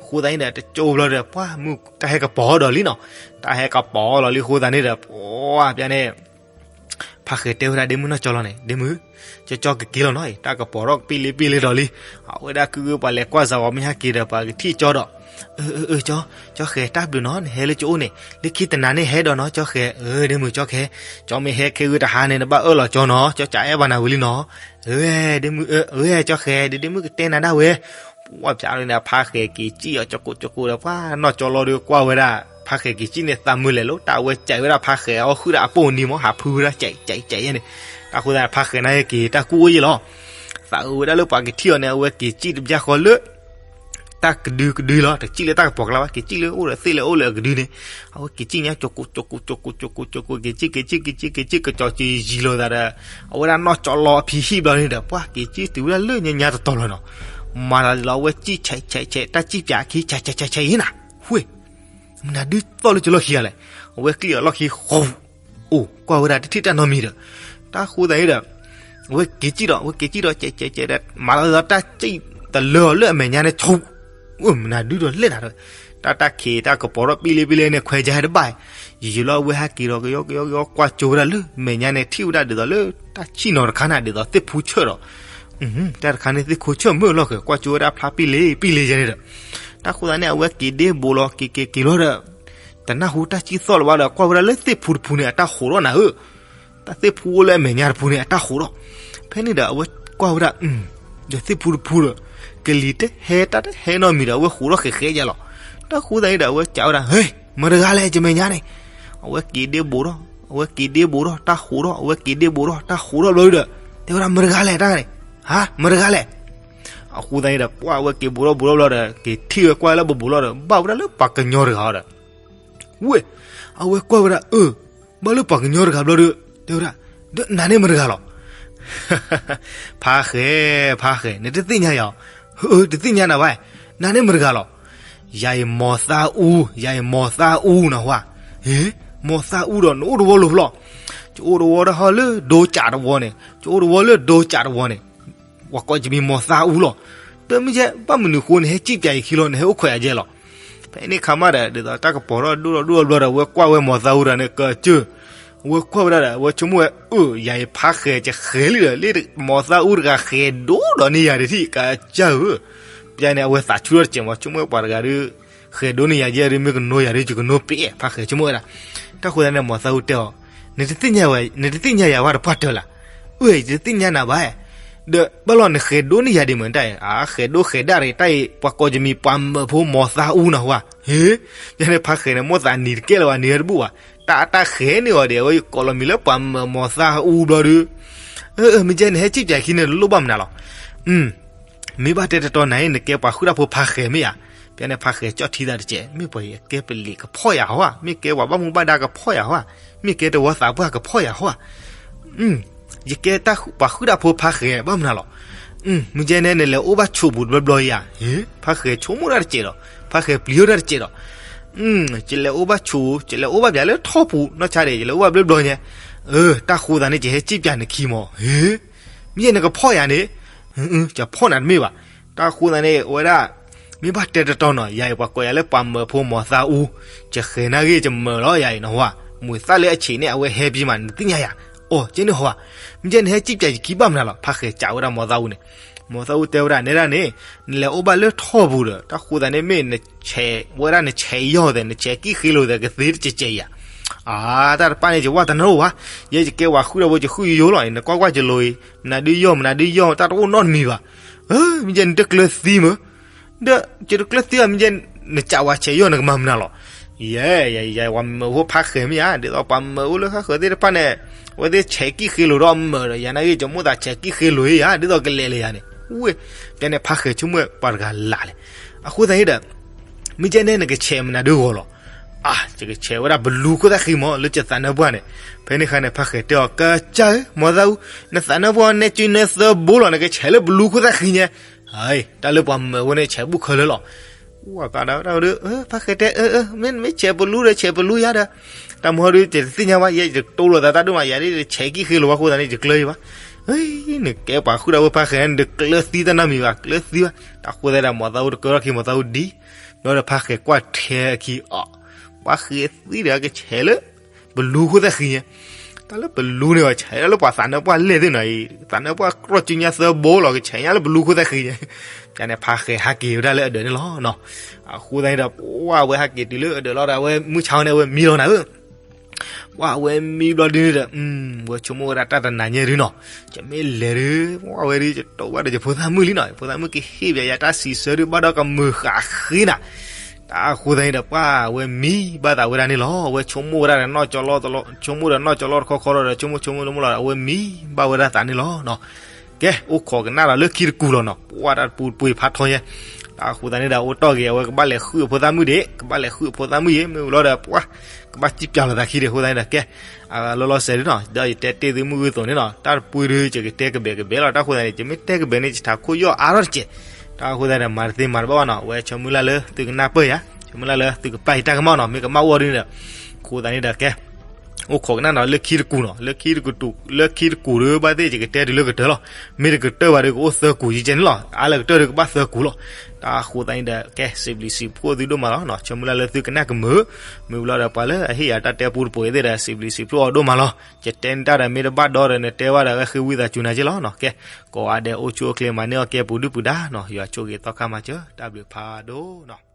အဃိသတးန့ၣ်ဒီး တကၠိဘျီဒီး ပှၤမုၢ်တၢ်ဟဲကပီၤဒီးလံနီၤ, တၢ်ဟဲကပီၤလီၤလံအဃိသတးန့ၣ်ဒီး ပှၤပျၢ်န့ၣ် ဖါဃဲၤတဲဝဲဒၣ်ဒ့မုၣ်နီၢ်ကၠီလီၤန့ၣ် ဒ့မုၣ်, ကၠီကၠီကက့ၤလီၤနီၤအံၤ တၢ်ကပီၤထီၣ်ကပံၣ်လ့ပံၣ်လ့ဒီးလံ, အဝဲဒၣ်ကုၢ်ဂုၢ်ပှၤလဲၤကွၢ်စးဝီမ့ၢ်ဟဲက့ၤဒီး ပှၤကထံၣ်ကၠီဒီး, အၢ အၢ ကၠီ, ကၠီဃဲၤတၢ်ဘျုးနီၤ နဟဲလၢကၠိအိၣ်န့ၣ် လၢခံတနၤန့ၣ်ဟဲဒီးနီၤ ကၠီဃဲၤ, အၢ ဒ့မုၣ်ကၠီဃဲၤ, ကၠီမ့ၢ်ဟဲခဲဂုၢ်တဟါန့ၣ် နဘၣ်အၢၣ်လီၤကၠီနီၤ ကၠီကၠးအဲၣ်ဘၣ်နၤဝံၤလံနီၤ, အၢ ဒ့မုၣ်, အၢ ကၠီဃဲၤ ဒ့ဒ့မုၣ်ကတဲနၤဒၣ်ဝဲ, ပှၤပျၢ်န့ၣ် ဖါဃဲၤက့ၤစံၣ်အီၤကၠီကိးကၠီကိးဒီး ပှၤနီၢ်ကၠီလီၤဒီးကွၢ်ဝဲဒၣ် ဖါဃဲၤက့ၤစံၣ်န့ၣ် သးမုာ်လဲၤလိာ် တၢ်အဝဲကၠးဝဲဒၣ်ဖါဃဲၤအီၣ်ဃုာ်ဒီးအပိၢ်နံၤမး ဟးဖုဝဲဒၣ်ကၠးကၠးကၠးယဲန့ၣ်, တၢ်ဃိသတးဖါဃဲၤန့ၣ်က့ၤတၢ်ကူၣ်အိၣ်ယဲလီၤ, သးအုးဝဲဒၣ်လၢပှၤကထံၣ်အီၤန့ၣ် အဝဲက့ၤစံၣ်တဘျီဃီလၢ တၢ်ကဒုကဒုလီၤ တစံၣ်လၢတၢ်ကပီၤကျါဘၣ် က့ၤစံၣ်လၢအိၣ်ဒီးသ့ၣ်လၢအိၣ်လၢအကဒုန့ၣ်, အဝဲက့ၤစံၣ်ညါကၠီကိးကၠီကိးကၠီကိးကၠီကိးကၠီကိး က့ၤစံၣ်က့ၤစံၣ်က့ၤစံၣ်က့ၤစံၣ် ကစီၤစံယံၤလိာ်သးဒီး အဝဲဒၣ်နီၢ်ကၠီလီၤအဖံဟံၣ်ဘျီန့ၣ်ဒီး ပှၤက့ၤစံၣ်တုၤဝဲဒၣ်လၢညါညါတတီၤလီၤနီၤ, မၤသးဒ်လီၤ အဝဲစံၣ်ဆဲးဆဲးဆဲး တၢ်စံၣ်ပၠးအခံ ဆဲးဆဲးဆဲးဆဲးအံၤနၤ, ဝ့ၢ် မနုၤဒုးသီၣ်လၢကၠီလီၢ်ခံဂၤလဲၣ်, အဝဲကျံၣ်အီၤလီၢ်ခံဃီ အိၣ်ကွၢ်ဝဲဒၣ်တထံၣ်တၢ်နီတမံၤဒီး, တၢ်ဃိသတးဒီး အဝဲက့ၤစံၣ်ဒီး အဝဲက့ၤစံၣ်ဒီး ကဲးကဲးကဲးဒီး မၤလီၤသးတၢ်စံၣ်တလၢအီၤလၢအမဲာ်ညါန့ၣ် ဆိး, မနုၤဒုးဒီးလဲၣ်နၤဒီး, တၢ်တၢ်ခံးတၢ်ကပီၤထီၣ်ပံၣ်လ့ပံၣ်လ့န့ၣ် ခွဲးယါဟဲတဘၣ်, ယံာ်လီၤအဝဲဟဲက့ၤဒီး ကယီကယီကယီကွၢ်ကၠိဝဲဒၣ်လၢမဲာ်ညါန့ၣ် ထံၣ်ဝဲဒၣ်ဒ်သိးလၢတၢ်ဆံၣ်နီၤတခါန့ၣ် ဒ်သိးသ့ၣ်ဖူဆၢၣ်ဒီး တၢ်တခါန့ၣ်သ့ၣ်ခိၣ်ဆၢၣ်မုၢ်လီၢ်ဃဲၤ ကွၢ်ကၠိဝဲဒၣ်ဖျါပံၣ်လ့ပံၣ်လ့ယဲန့ၣ်ဒီး, တၢ်ဃိသတးန့ၣ် အဝဲက့ၤဒ့ဘိးလီၤ က့ၤက့ၤက့ၤလီၤဒီး တနၢ်ဟူတၢ်စံၣ်သီၣ်လၢၤဘၣ်ဒီး ကွၢ်ဝဲဒၣ်လၢသ့ၣ်ဖူတဖူန့ၣ် အတၢ်ဟးထီၣ်နၤဧၢ, တၢ်သ့ၣ်ဖူအိၣ်လၢအမဲာ်ညါတဖူန့ၣ် အတၢ်ဟးထီၣ်, ဖဲန့ၣ်ဒီး အဝဲကွၢ်ဝဲဒၣ် ဒီးသ့ၣ်ဖူတဖူဒီး ကလံၤတဟဲတၢ်တဟဲနီတမံၤဒီး အဝဲဟးထီၣ်ဃဲးဃဲးယဲလီၤ, တၢ်ဃိသတးန့ၣ်ဒီး အဝဲကးဝဲဒၣ် ဟ့ မတၤတဂၤလဲၣ် ယမဲာ်ညါန့ၣ်, အဝဲက့ၤဒ့ဘိးထီၣ် အဝဲက့ၤဒ့ဘိးထီၣ် တၢ်ဟးထီၣ် အဝဲက့ၤဒ့ဘိးထီၣ် တၢ်ဟးထီၣ်ဘျီဒီး တဲဝဲဒၣ် မတၤတဂၤလဲၣ် တၢ်န့ၣ်, ဟါ မတၤတဂၤလဲၣ်, အဃိသတးန့ၣ်ဒီး ပှၤအဝဲက့ၤဘိးထီၣ်ဘိးထီၣ်ဘျီဒီး က့ၤထံၣ်ဝဲကွၢ်လၢပဘူးလီၤဒီး ဘၣ်ဝဲဒၣ်လၢပှၤကညီတဂၤဒီး ဝဲ, အဝဲကွၢ်ဝဲဒၣ် အၢ, ဘၣ်လၢပှၤကညီတဂၤဘျီဒီး တဲဝဲဒၣ်, ဒီးနၤန့ၣ်မတၤတဂၤလီၤ, ဖါဃဲၤ ဖါဃဲၤ နတသ့ၣ်ညါယၤ, တသ့ၣ်ညါနၤဘၣ်, နၤန့ၣ်မတၤတဂၤလီၤ, ယၤအံၤမီၤသးအူ ယၤအံၤမီၤသးအူနဟါ, ဟ့, မီၤသးအူဒီးနအိၣ်တဝီလိၤဖျီၣ် ယအိၣ်တဝီတဟီၣ်လၢဒိကးတဝီန့ၣ်, ယအိၣ်တဝီလၢဒိကးတဝီန့ၣ်, ပှၤကိးယမံၤမီၤသးအူလီၤ. ဒီးမ့ၢ်ယဲ ဘၣ်မနုၤဃိနဟဲစံၣ်ပၠးယခံလီၤ နဟဲအိၣ်ခိးယၤယဲလီၤ. ဖဲန့ၣ်ခါမးဒီး ဒ်သိးတၢ်ကပီၤထီၣ်ဒိၣ်ထီၣ်ဒိၣ်ထီၣ်ဘျီဒီး အဝဲကွၢ်ဝဲမီၤသးအူတဂၤန့ၣ် ကစၢၢ်, အဝဲကွၢ်ဝဲဒၣ်ဒီး အဝဲဆိကမိၣ်ဝဲ အၢ ယၤအံၤဖါဃဲၤ ယဃဲၤလံဒီး လၢမီၤသးအူတဂၤဃဲၤဒိၣ်ဒီးန့ၢ်ယၤတထံၣ် ကစၢၢ်ဧၢ. ပျဲန့ၣ် အဝဲသးဆူၣ်ထီၣ်တစဲးမး ဆိကမိၣ်ဝဲပှၤတဂၤဒီး ဃဲၤဒိၣ်န့ၢ်ယၤယဲဒီး မ့ၢ်ကနိယၤဒီး ယကနိပ့ၤ ဖါဃဲၤဆိကမိၣ်ဝဲဒၣ်. တၢ်ဃိသတးန့ၣ် မီၤသးအူတဲအီၤ, နတသ့ၣ်ညါဝဲ, နတသ့ၣ်ညါယၤဝဲတပှၢ်တၢၢ်လၢ်. အၢ ယတသ့ၣ်ညါနၤဘၣ်. ဒီးဘၣ်လီၤနဃဲၤဒိၣ်န့ၢ်ယၤဒံးမ့ၢ်တၢ်အံၤ, အဃဲၤဒိၣ်ဃဲၤဒၣ်တဂ့ၤ တၢ်အံၤ ပှၤကိးယမံၤပှၤမၢဖိမီၤသးအူနီၤဟူဧါ. ယဲန့ၣ်ဖါဃဲၤန့ၣ် မိၣ်သးနံၤတကဲလၢၤဘၣ် နံၤဟဲတဘူၣ်ဘၣ်. တၢ်အတၢ်ဃဲၤန့ၢ်အီၤဒီး အဝဲယကိးလီၤမံၤလၢပှၤမၢမီၤသးအူဘျီဒီး, အၢ မ့ၢ်ယဲနဟဲစံၣ်ပၠးခံန့ၣ် နလိၣ်ဘၣ်မနုၤလီၤ. မ့ၢ်ဘၣ်တဲတတီနၤအံၤ နကဲပှၤဃုတၢ်ဖိဖါဃဲၤမ့ၢ်ဧါ. ပျဲန့ၣ်ဖါဃဲၤကၠီၣ်ထံသးတစဲး, မ့ၢ်ပှၤအံၤအကဲပလံၤကဖီၣ်ယၤဟီဧါ, မ့ၢ်ကဲပှၤဘၣ်မူဘၣ်ဒါကဖီၣ်ယၤဟီဧါ, မ့ၢ်ကဲတဝီသးပှၢ်ကဖီၣ်ယၤဟီဧါ. ယကဲပှၤဃုတၢ်ဖိဖါဃဲၤ ဘၣ်မနုၤလီၤ. မ့ၢ်ယဲန့ၣ် နလဲၤအိၣ်ဘၣ်ဆိးပူၤတဘျီဘျီဧါ. ဖါဃဲၤဆိကမိၣ်တၢ်တစဲးဒီး ဖါဃဲၤပျံၤထီၣ်တၢ်တစဲးဒီး, ယလဲၤအိၣ်ဘၣ်ဆိး, ယလဲၤအိၣ်ဘၣ်ပျးလၢထီၣ်ပူၤနီၢ်ဆါဒီး ယလဲၤအိၣ်ဘၣ်ဘျီဘျီညါ. တၢ်ဃိသတးန့ၣ် ယဟဲစံၣ်ပၠးနခံမး. မ့ၢ်ယဲနကဖီၣ်ယၤန့ၣ်, ယဖီၣ်နၤတမ့ၢ်ဘၣ်. တၢ်ဃိသတးန့ၣ် အဝဲဒၣ် မ့ၢ်ဘၣ်တဲတတီနီၤ ယၤအံၤပှၤကိးယၤလၢပှၤမၢဖိမီၤသးအူ, ယဃဲၤနာ်ဂ့ၢ်ယမၢလီၤယၤအံၤနီၤဟူဧါ. မုာ်သၣ်လၢအဆံးန့ၣ် အဝဲဟဲပျံၤမး နသ့ၣ်ညါယၤ. အိ ကဲန့ၣ်ဟီဧါ. မ့ၢ်ယဲနဟဲစံၣ်ပၠးယခံဘၣ်မနုၤလီၤ. ဖါဃဲၤစံးဝဲဒၣ်မီၤသးအူန့ၣ်, မီၤသးအူတဲဝဲဒၣ်နဲဒၣ်န့ၣ်, နလဲၤအိၣ်ဘၣ်လၢထီၣ်ပူၤဒီး တၢ်ဃိသတးန့ၣ် မ့ၢ်နဆဲးဝဲဒၣ်နဆဲးယီၢ်သဲး နဆဲးကံၣ်ဃ့လိာ်သဲး ကသ့တကဲးကဲးဧါ. အါ တၢ်တပၢ်န့ၣ် ယဝၣ်တနၢ်အိၣ်ဘၣ်. ယဲယကဲပှၤဃုတၢ်ဖိ ယဃုယယိလီၤအံၤ နကွၢ်ကွၢ်ယလိၤအံၤ မနုၤဒုးယီၢ် မနုၤဒုးယီၢ် တၢ်တအိၣ်နီတမံၤဘၣ်. မ့ၢ်ယဲနတကျၢၤသံမၢ ဒီးယတကျၢၤသံဘၣ် မ့ၢ်ယဲ နစံးဝဲဆဲးယီၢ် နကမၤမနုၤလီၤ. ယဲ ယဲ ယဲ ပှၤမၢဖိဖါဃဲၤမ့ၢ်ဧါ, ဒ်သိးပှၤမၢအိၣ်လၢဃၣ်ဃၢၤသ့ၣ်တဖၣ်န့ၣ် အဝဲသ့ၣ်ဆဲးကံၣ်ဃ့လိာ်ဒီးမၢဒီး ယၤနာ်ဂ့ၢ် ယမိၣ်သးဆဲးကံၣ်ဃ့လိာ်ဧါ ဒ်သိးကလဲၤလၢယၤန့ၣ်. ဝ့ၢ် ပျဲန့ၣ်ဖါဃဲၤဆိကမိၣ်ပှၤတဂၤလၢ်လဲၣ်. အဃိသတးန့ၣ်ဒီး မ့ၢ်ယဲန့ၣ် နကဆဲးမနုၤဒုးဂီၤလီၤ. အါ ယကဆဲးဝဲဒၣ်ပလူခိၣ်သၣ်ဃံမး လၢယသးနၢပှၢ်န့ၣ်. ဖဲန့ၣ်အခါန့ၣ် ဖါဃဲၤတဲအီၤ ကစၢ်ဧၢ မီၤသးအူ, နသးနၢပှၢ်နဲကၠုနဲသၢဘိလီၤ နကဆဲးလၢပလူခိၣ်သၣ်ဃံညါ. တၢ်လၢပှၤမၢဝဲန့ၣ် ဆဲးဘူၣ်ခဲလၢာ်လီၤ. ဝဲသးဒၣ်ဝဲဒၣ်ဒီး ဖါဃဲၤတဲ အၢ အၢ မ့ၢ်နမ့ၢ်ဆဲးပလူဒီး ဆဲးပလူယါဒီး တၢ်မူဟီဒုး ယတသ့ၣ်ညါဘၣ် ယဲယတတိလိာ်သးတၢ်ဒိၣ်မး ယၤဒ်ယဆဲးကံၣ်ဃ့လိာ်ဘၣ်အဃိသတးန့ၣ် ယကျၢၤယဘၣ်. နကဲပှၤဃုတၢ်ဖိဖါဃဲၤန့ၣ် နတကျၢၤသံတၢ်နီတမံၤဘၣ် ကျၢၤသံဘၣ်. တၢ်ဃိသတးဒီး မီၤသးအူတကၢထီၣ်ခံ မီၤသးအူဒံး ဘျီဒီးဖါဃဲၤကွၢ်ထဲအခံအီၤ ပှၤဃ့သံဒီးကဆဲးလၢ ပလူခိၣ်သၣ်ဃံညါ. တၢ်လၢပလူန့ၣ် ဆဲးဒၣ်လၢပှၤသးနၢပှၢ်လဲၣ်သ့ၣ်နီၤအံၤ သးနၢပှၢ်ကြီကၠုညါသၢဘိလီၤ ကဆဲးညါလၢပလူခိၣ်သၣ်ဃံညါ. ယန့ၣ်ဖါဃဲၤဟးက့ၤဝဲဒၣ်လၢအဒၢးန့ၣ်လီၤ. အဃိသတးန့ၣ်ဒီး ပှၤဝဲဟးက့ၤတုၤလၢအဒၢးလီၤဒီး အဝဲမုၢ်ဆါန့ၣ် အဝဲမံလီၤနၤဧၢ ပှၤဝဲမံဘျီဒုန့ၣ်ဒီး ဝဲဆိကမိၣ်ဝဲဒၣ်တၢ်တနၤညါဒုနီၤ ယမ့ၢ်လဲၤဒု ပှၤဝဲဒု ယတိၢ်ဘၣ်ဒီးယဖိသၣ်မုၣ်လံနီၤ ယဖိသၣ်မုၣ်ကဟ့ၣ်ပယၤယၤတၢ်စံးဆၢဒု ဘၣ်ဒီးကမုာ်ဃာ်ဃ့နၤ. တၢ်အဃိသတးန့ၣ်ဒီး ပှၤဝဲမံဘၣ်သးဝဲဒၣ်န့ၣ်လီၤ. အဝဲဆိကမိၣ်ဝဲဒၣ်ဒီးနီၢ်ကၠီလီၢ်တလီၢ် ဆိကမိၣ်ဒီးနီၢ်ကၠီလီၢ်တခီခီဒီး ဆိကမိၣ်ဆိကမိၣ်တမုၢ်လီၤ အဝဲမံဘၣ်ဝဲဒၣ်သးန့ၣ်လီၤ. ကဲ အိၣ်ခိးကနၣ်ဒီးလၢခံတကူာ်လီၤနီၤ ပှၤတၢ်တပူၤတပှ့ၤဖးထီညါ. တၢ်အဃိသတးန့ၣ်ဒီး အိၣ်တီၢ်ဂ့ၤ အဝဲကဘၣ်လဲၤဃုအဖိသၣ်မုၣ်ဒံး ကဘၣ်လဲၤဃုအဖိသၣ်မုၣ်ယံၤ မ့ၢ်ဝံၤလီၤဒီး ပှၤကဘၣ်စံၣ်ပျးလိာ်သးခံဒံး အဃိသတးန့ၣ်ဒီး ကဲ လီၤလီၤဆဲးဒုနီၤ ဒီးယတဲတ့ၢ်သုမုၢ်ဂုၢ်သိးန့ၣ်နီၤ တၢ်တပူၤဒု ယကတဲကဘဲးကဘဲးလီၤ တၢ်အဃိသတးန့ၣ် ယမ့ၢ်တဲကဘဲးန့ၣ် ယထးခိၣ်ယီၢ်အါထီၣ်တစဲး. တၢ်အဃိသတးဒီး မၤတသ့မၤတဘၣ်ဘၣ်နီၤ အဝဲဆိကမိၣ်လၢ်လၢသုကနၢ်ပၢၢ်ယၤ ဆိကမိၣ်လၢ်လၢသုကပျၢ်ယတၢ်ကမၣ်နီၤ မ့ၢ်ကမၣ်အီၤဒုန့ၣ်ဒီး အဃိသတးန့ၣ်ဒီး ကဲ အိၣ်ခိးကနၣ်ဒီးလၢခံတကူာ်နီၤ လၢခံတကူာ် လၢခံတကူာ်ဒီး ဘၣ်သ့ၣ်ယကတဲတုၤလၢကတၢၢ်လီၤ. မ့ၢ်တကတၢၢ်ဘၣ်ဒီး ကအိၣ်သၢကူာ်ယကဲန့ၣ်လီၤ. အါလၢကတၢၢ်ဒီးကဘၣ်သၢကူာ်လီၤ. တၢ်အဃိသတးန့ၣ်ဒီး ကဲ စံးဘျုးစံးဖှိၣ်သုဒိၣ်မးလီၤနီၤ ဆိကမိၣ်လၢ်လၢသုကနၣ်ကမုာ် မ့ၢ်ဝံၤလီၤဒီး ပှၤလၢအဟ့ၣ်ယၤတၢ်တဲပူတပိၤသ့ၣ်ဒီး စံးဘျုးစံးဖှိၣ်အီၤဒိၣ်မးလီၤ. ယတဲန့ၣ်တၢ်ဒီးမ့ၢ်တဘၣ်ဒီဒီး နတဲဘၣ်ဒီး ဝဲဃ့ဝံသးစူၤနၤက့လီၤနီၤ ကဲ ကိးဂၤဒဲးအိၣ်ဆူၣ်အိၣ်ချ့မၤန့ၢ်အီၣ်ကဲပူၤဒုၣ်ပူၤဒါနီၤ ယွၤဆိၣ်ဂ့ၤသီခါမၤစၢၤ တၢ်ဘျုးဖးဒိၣ်နီၤ.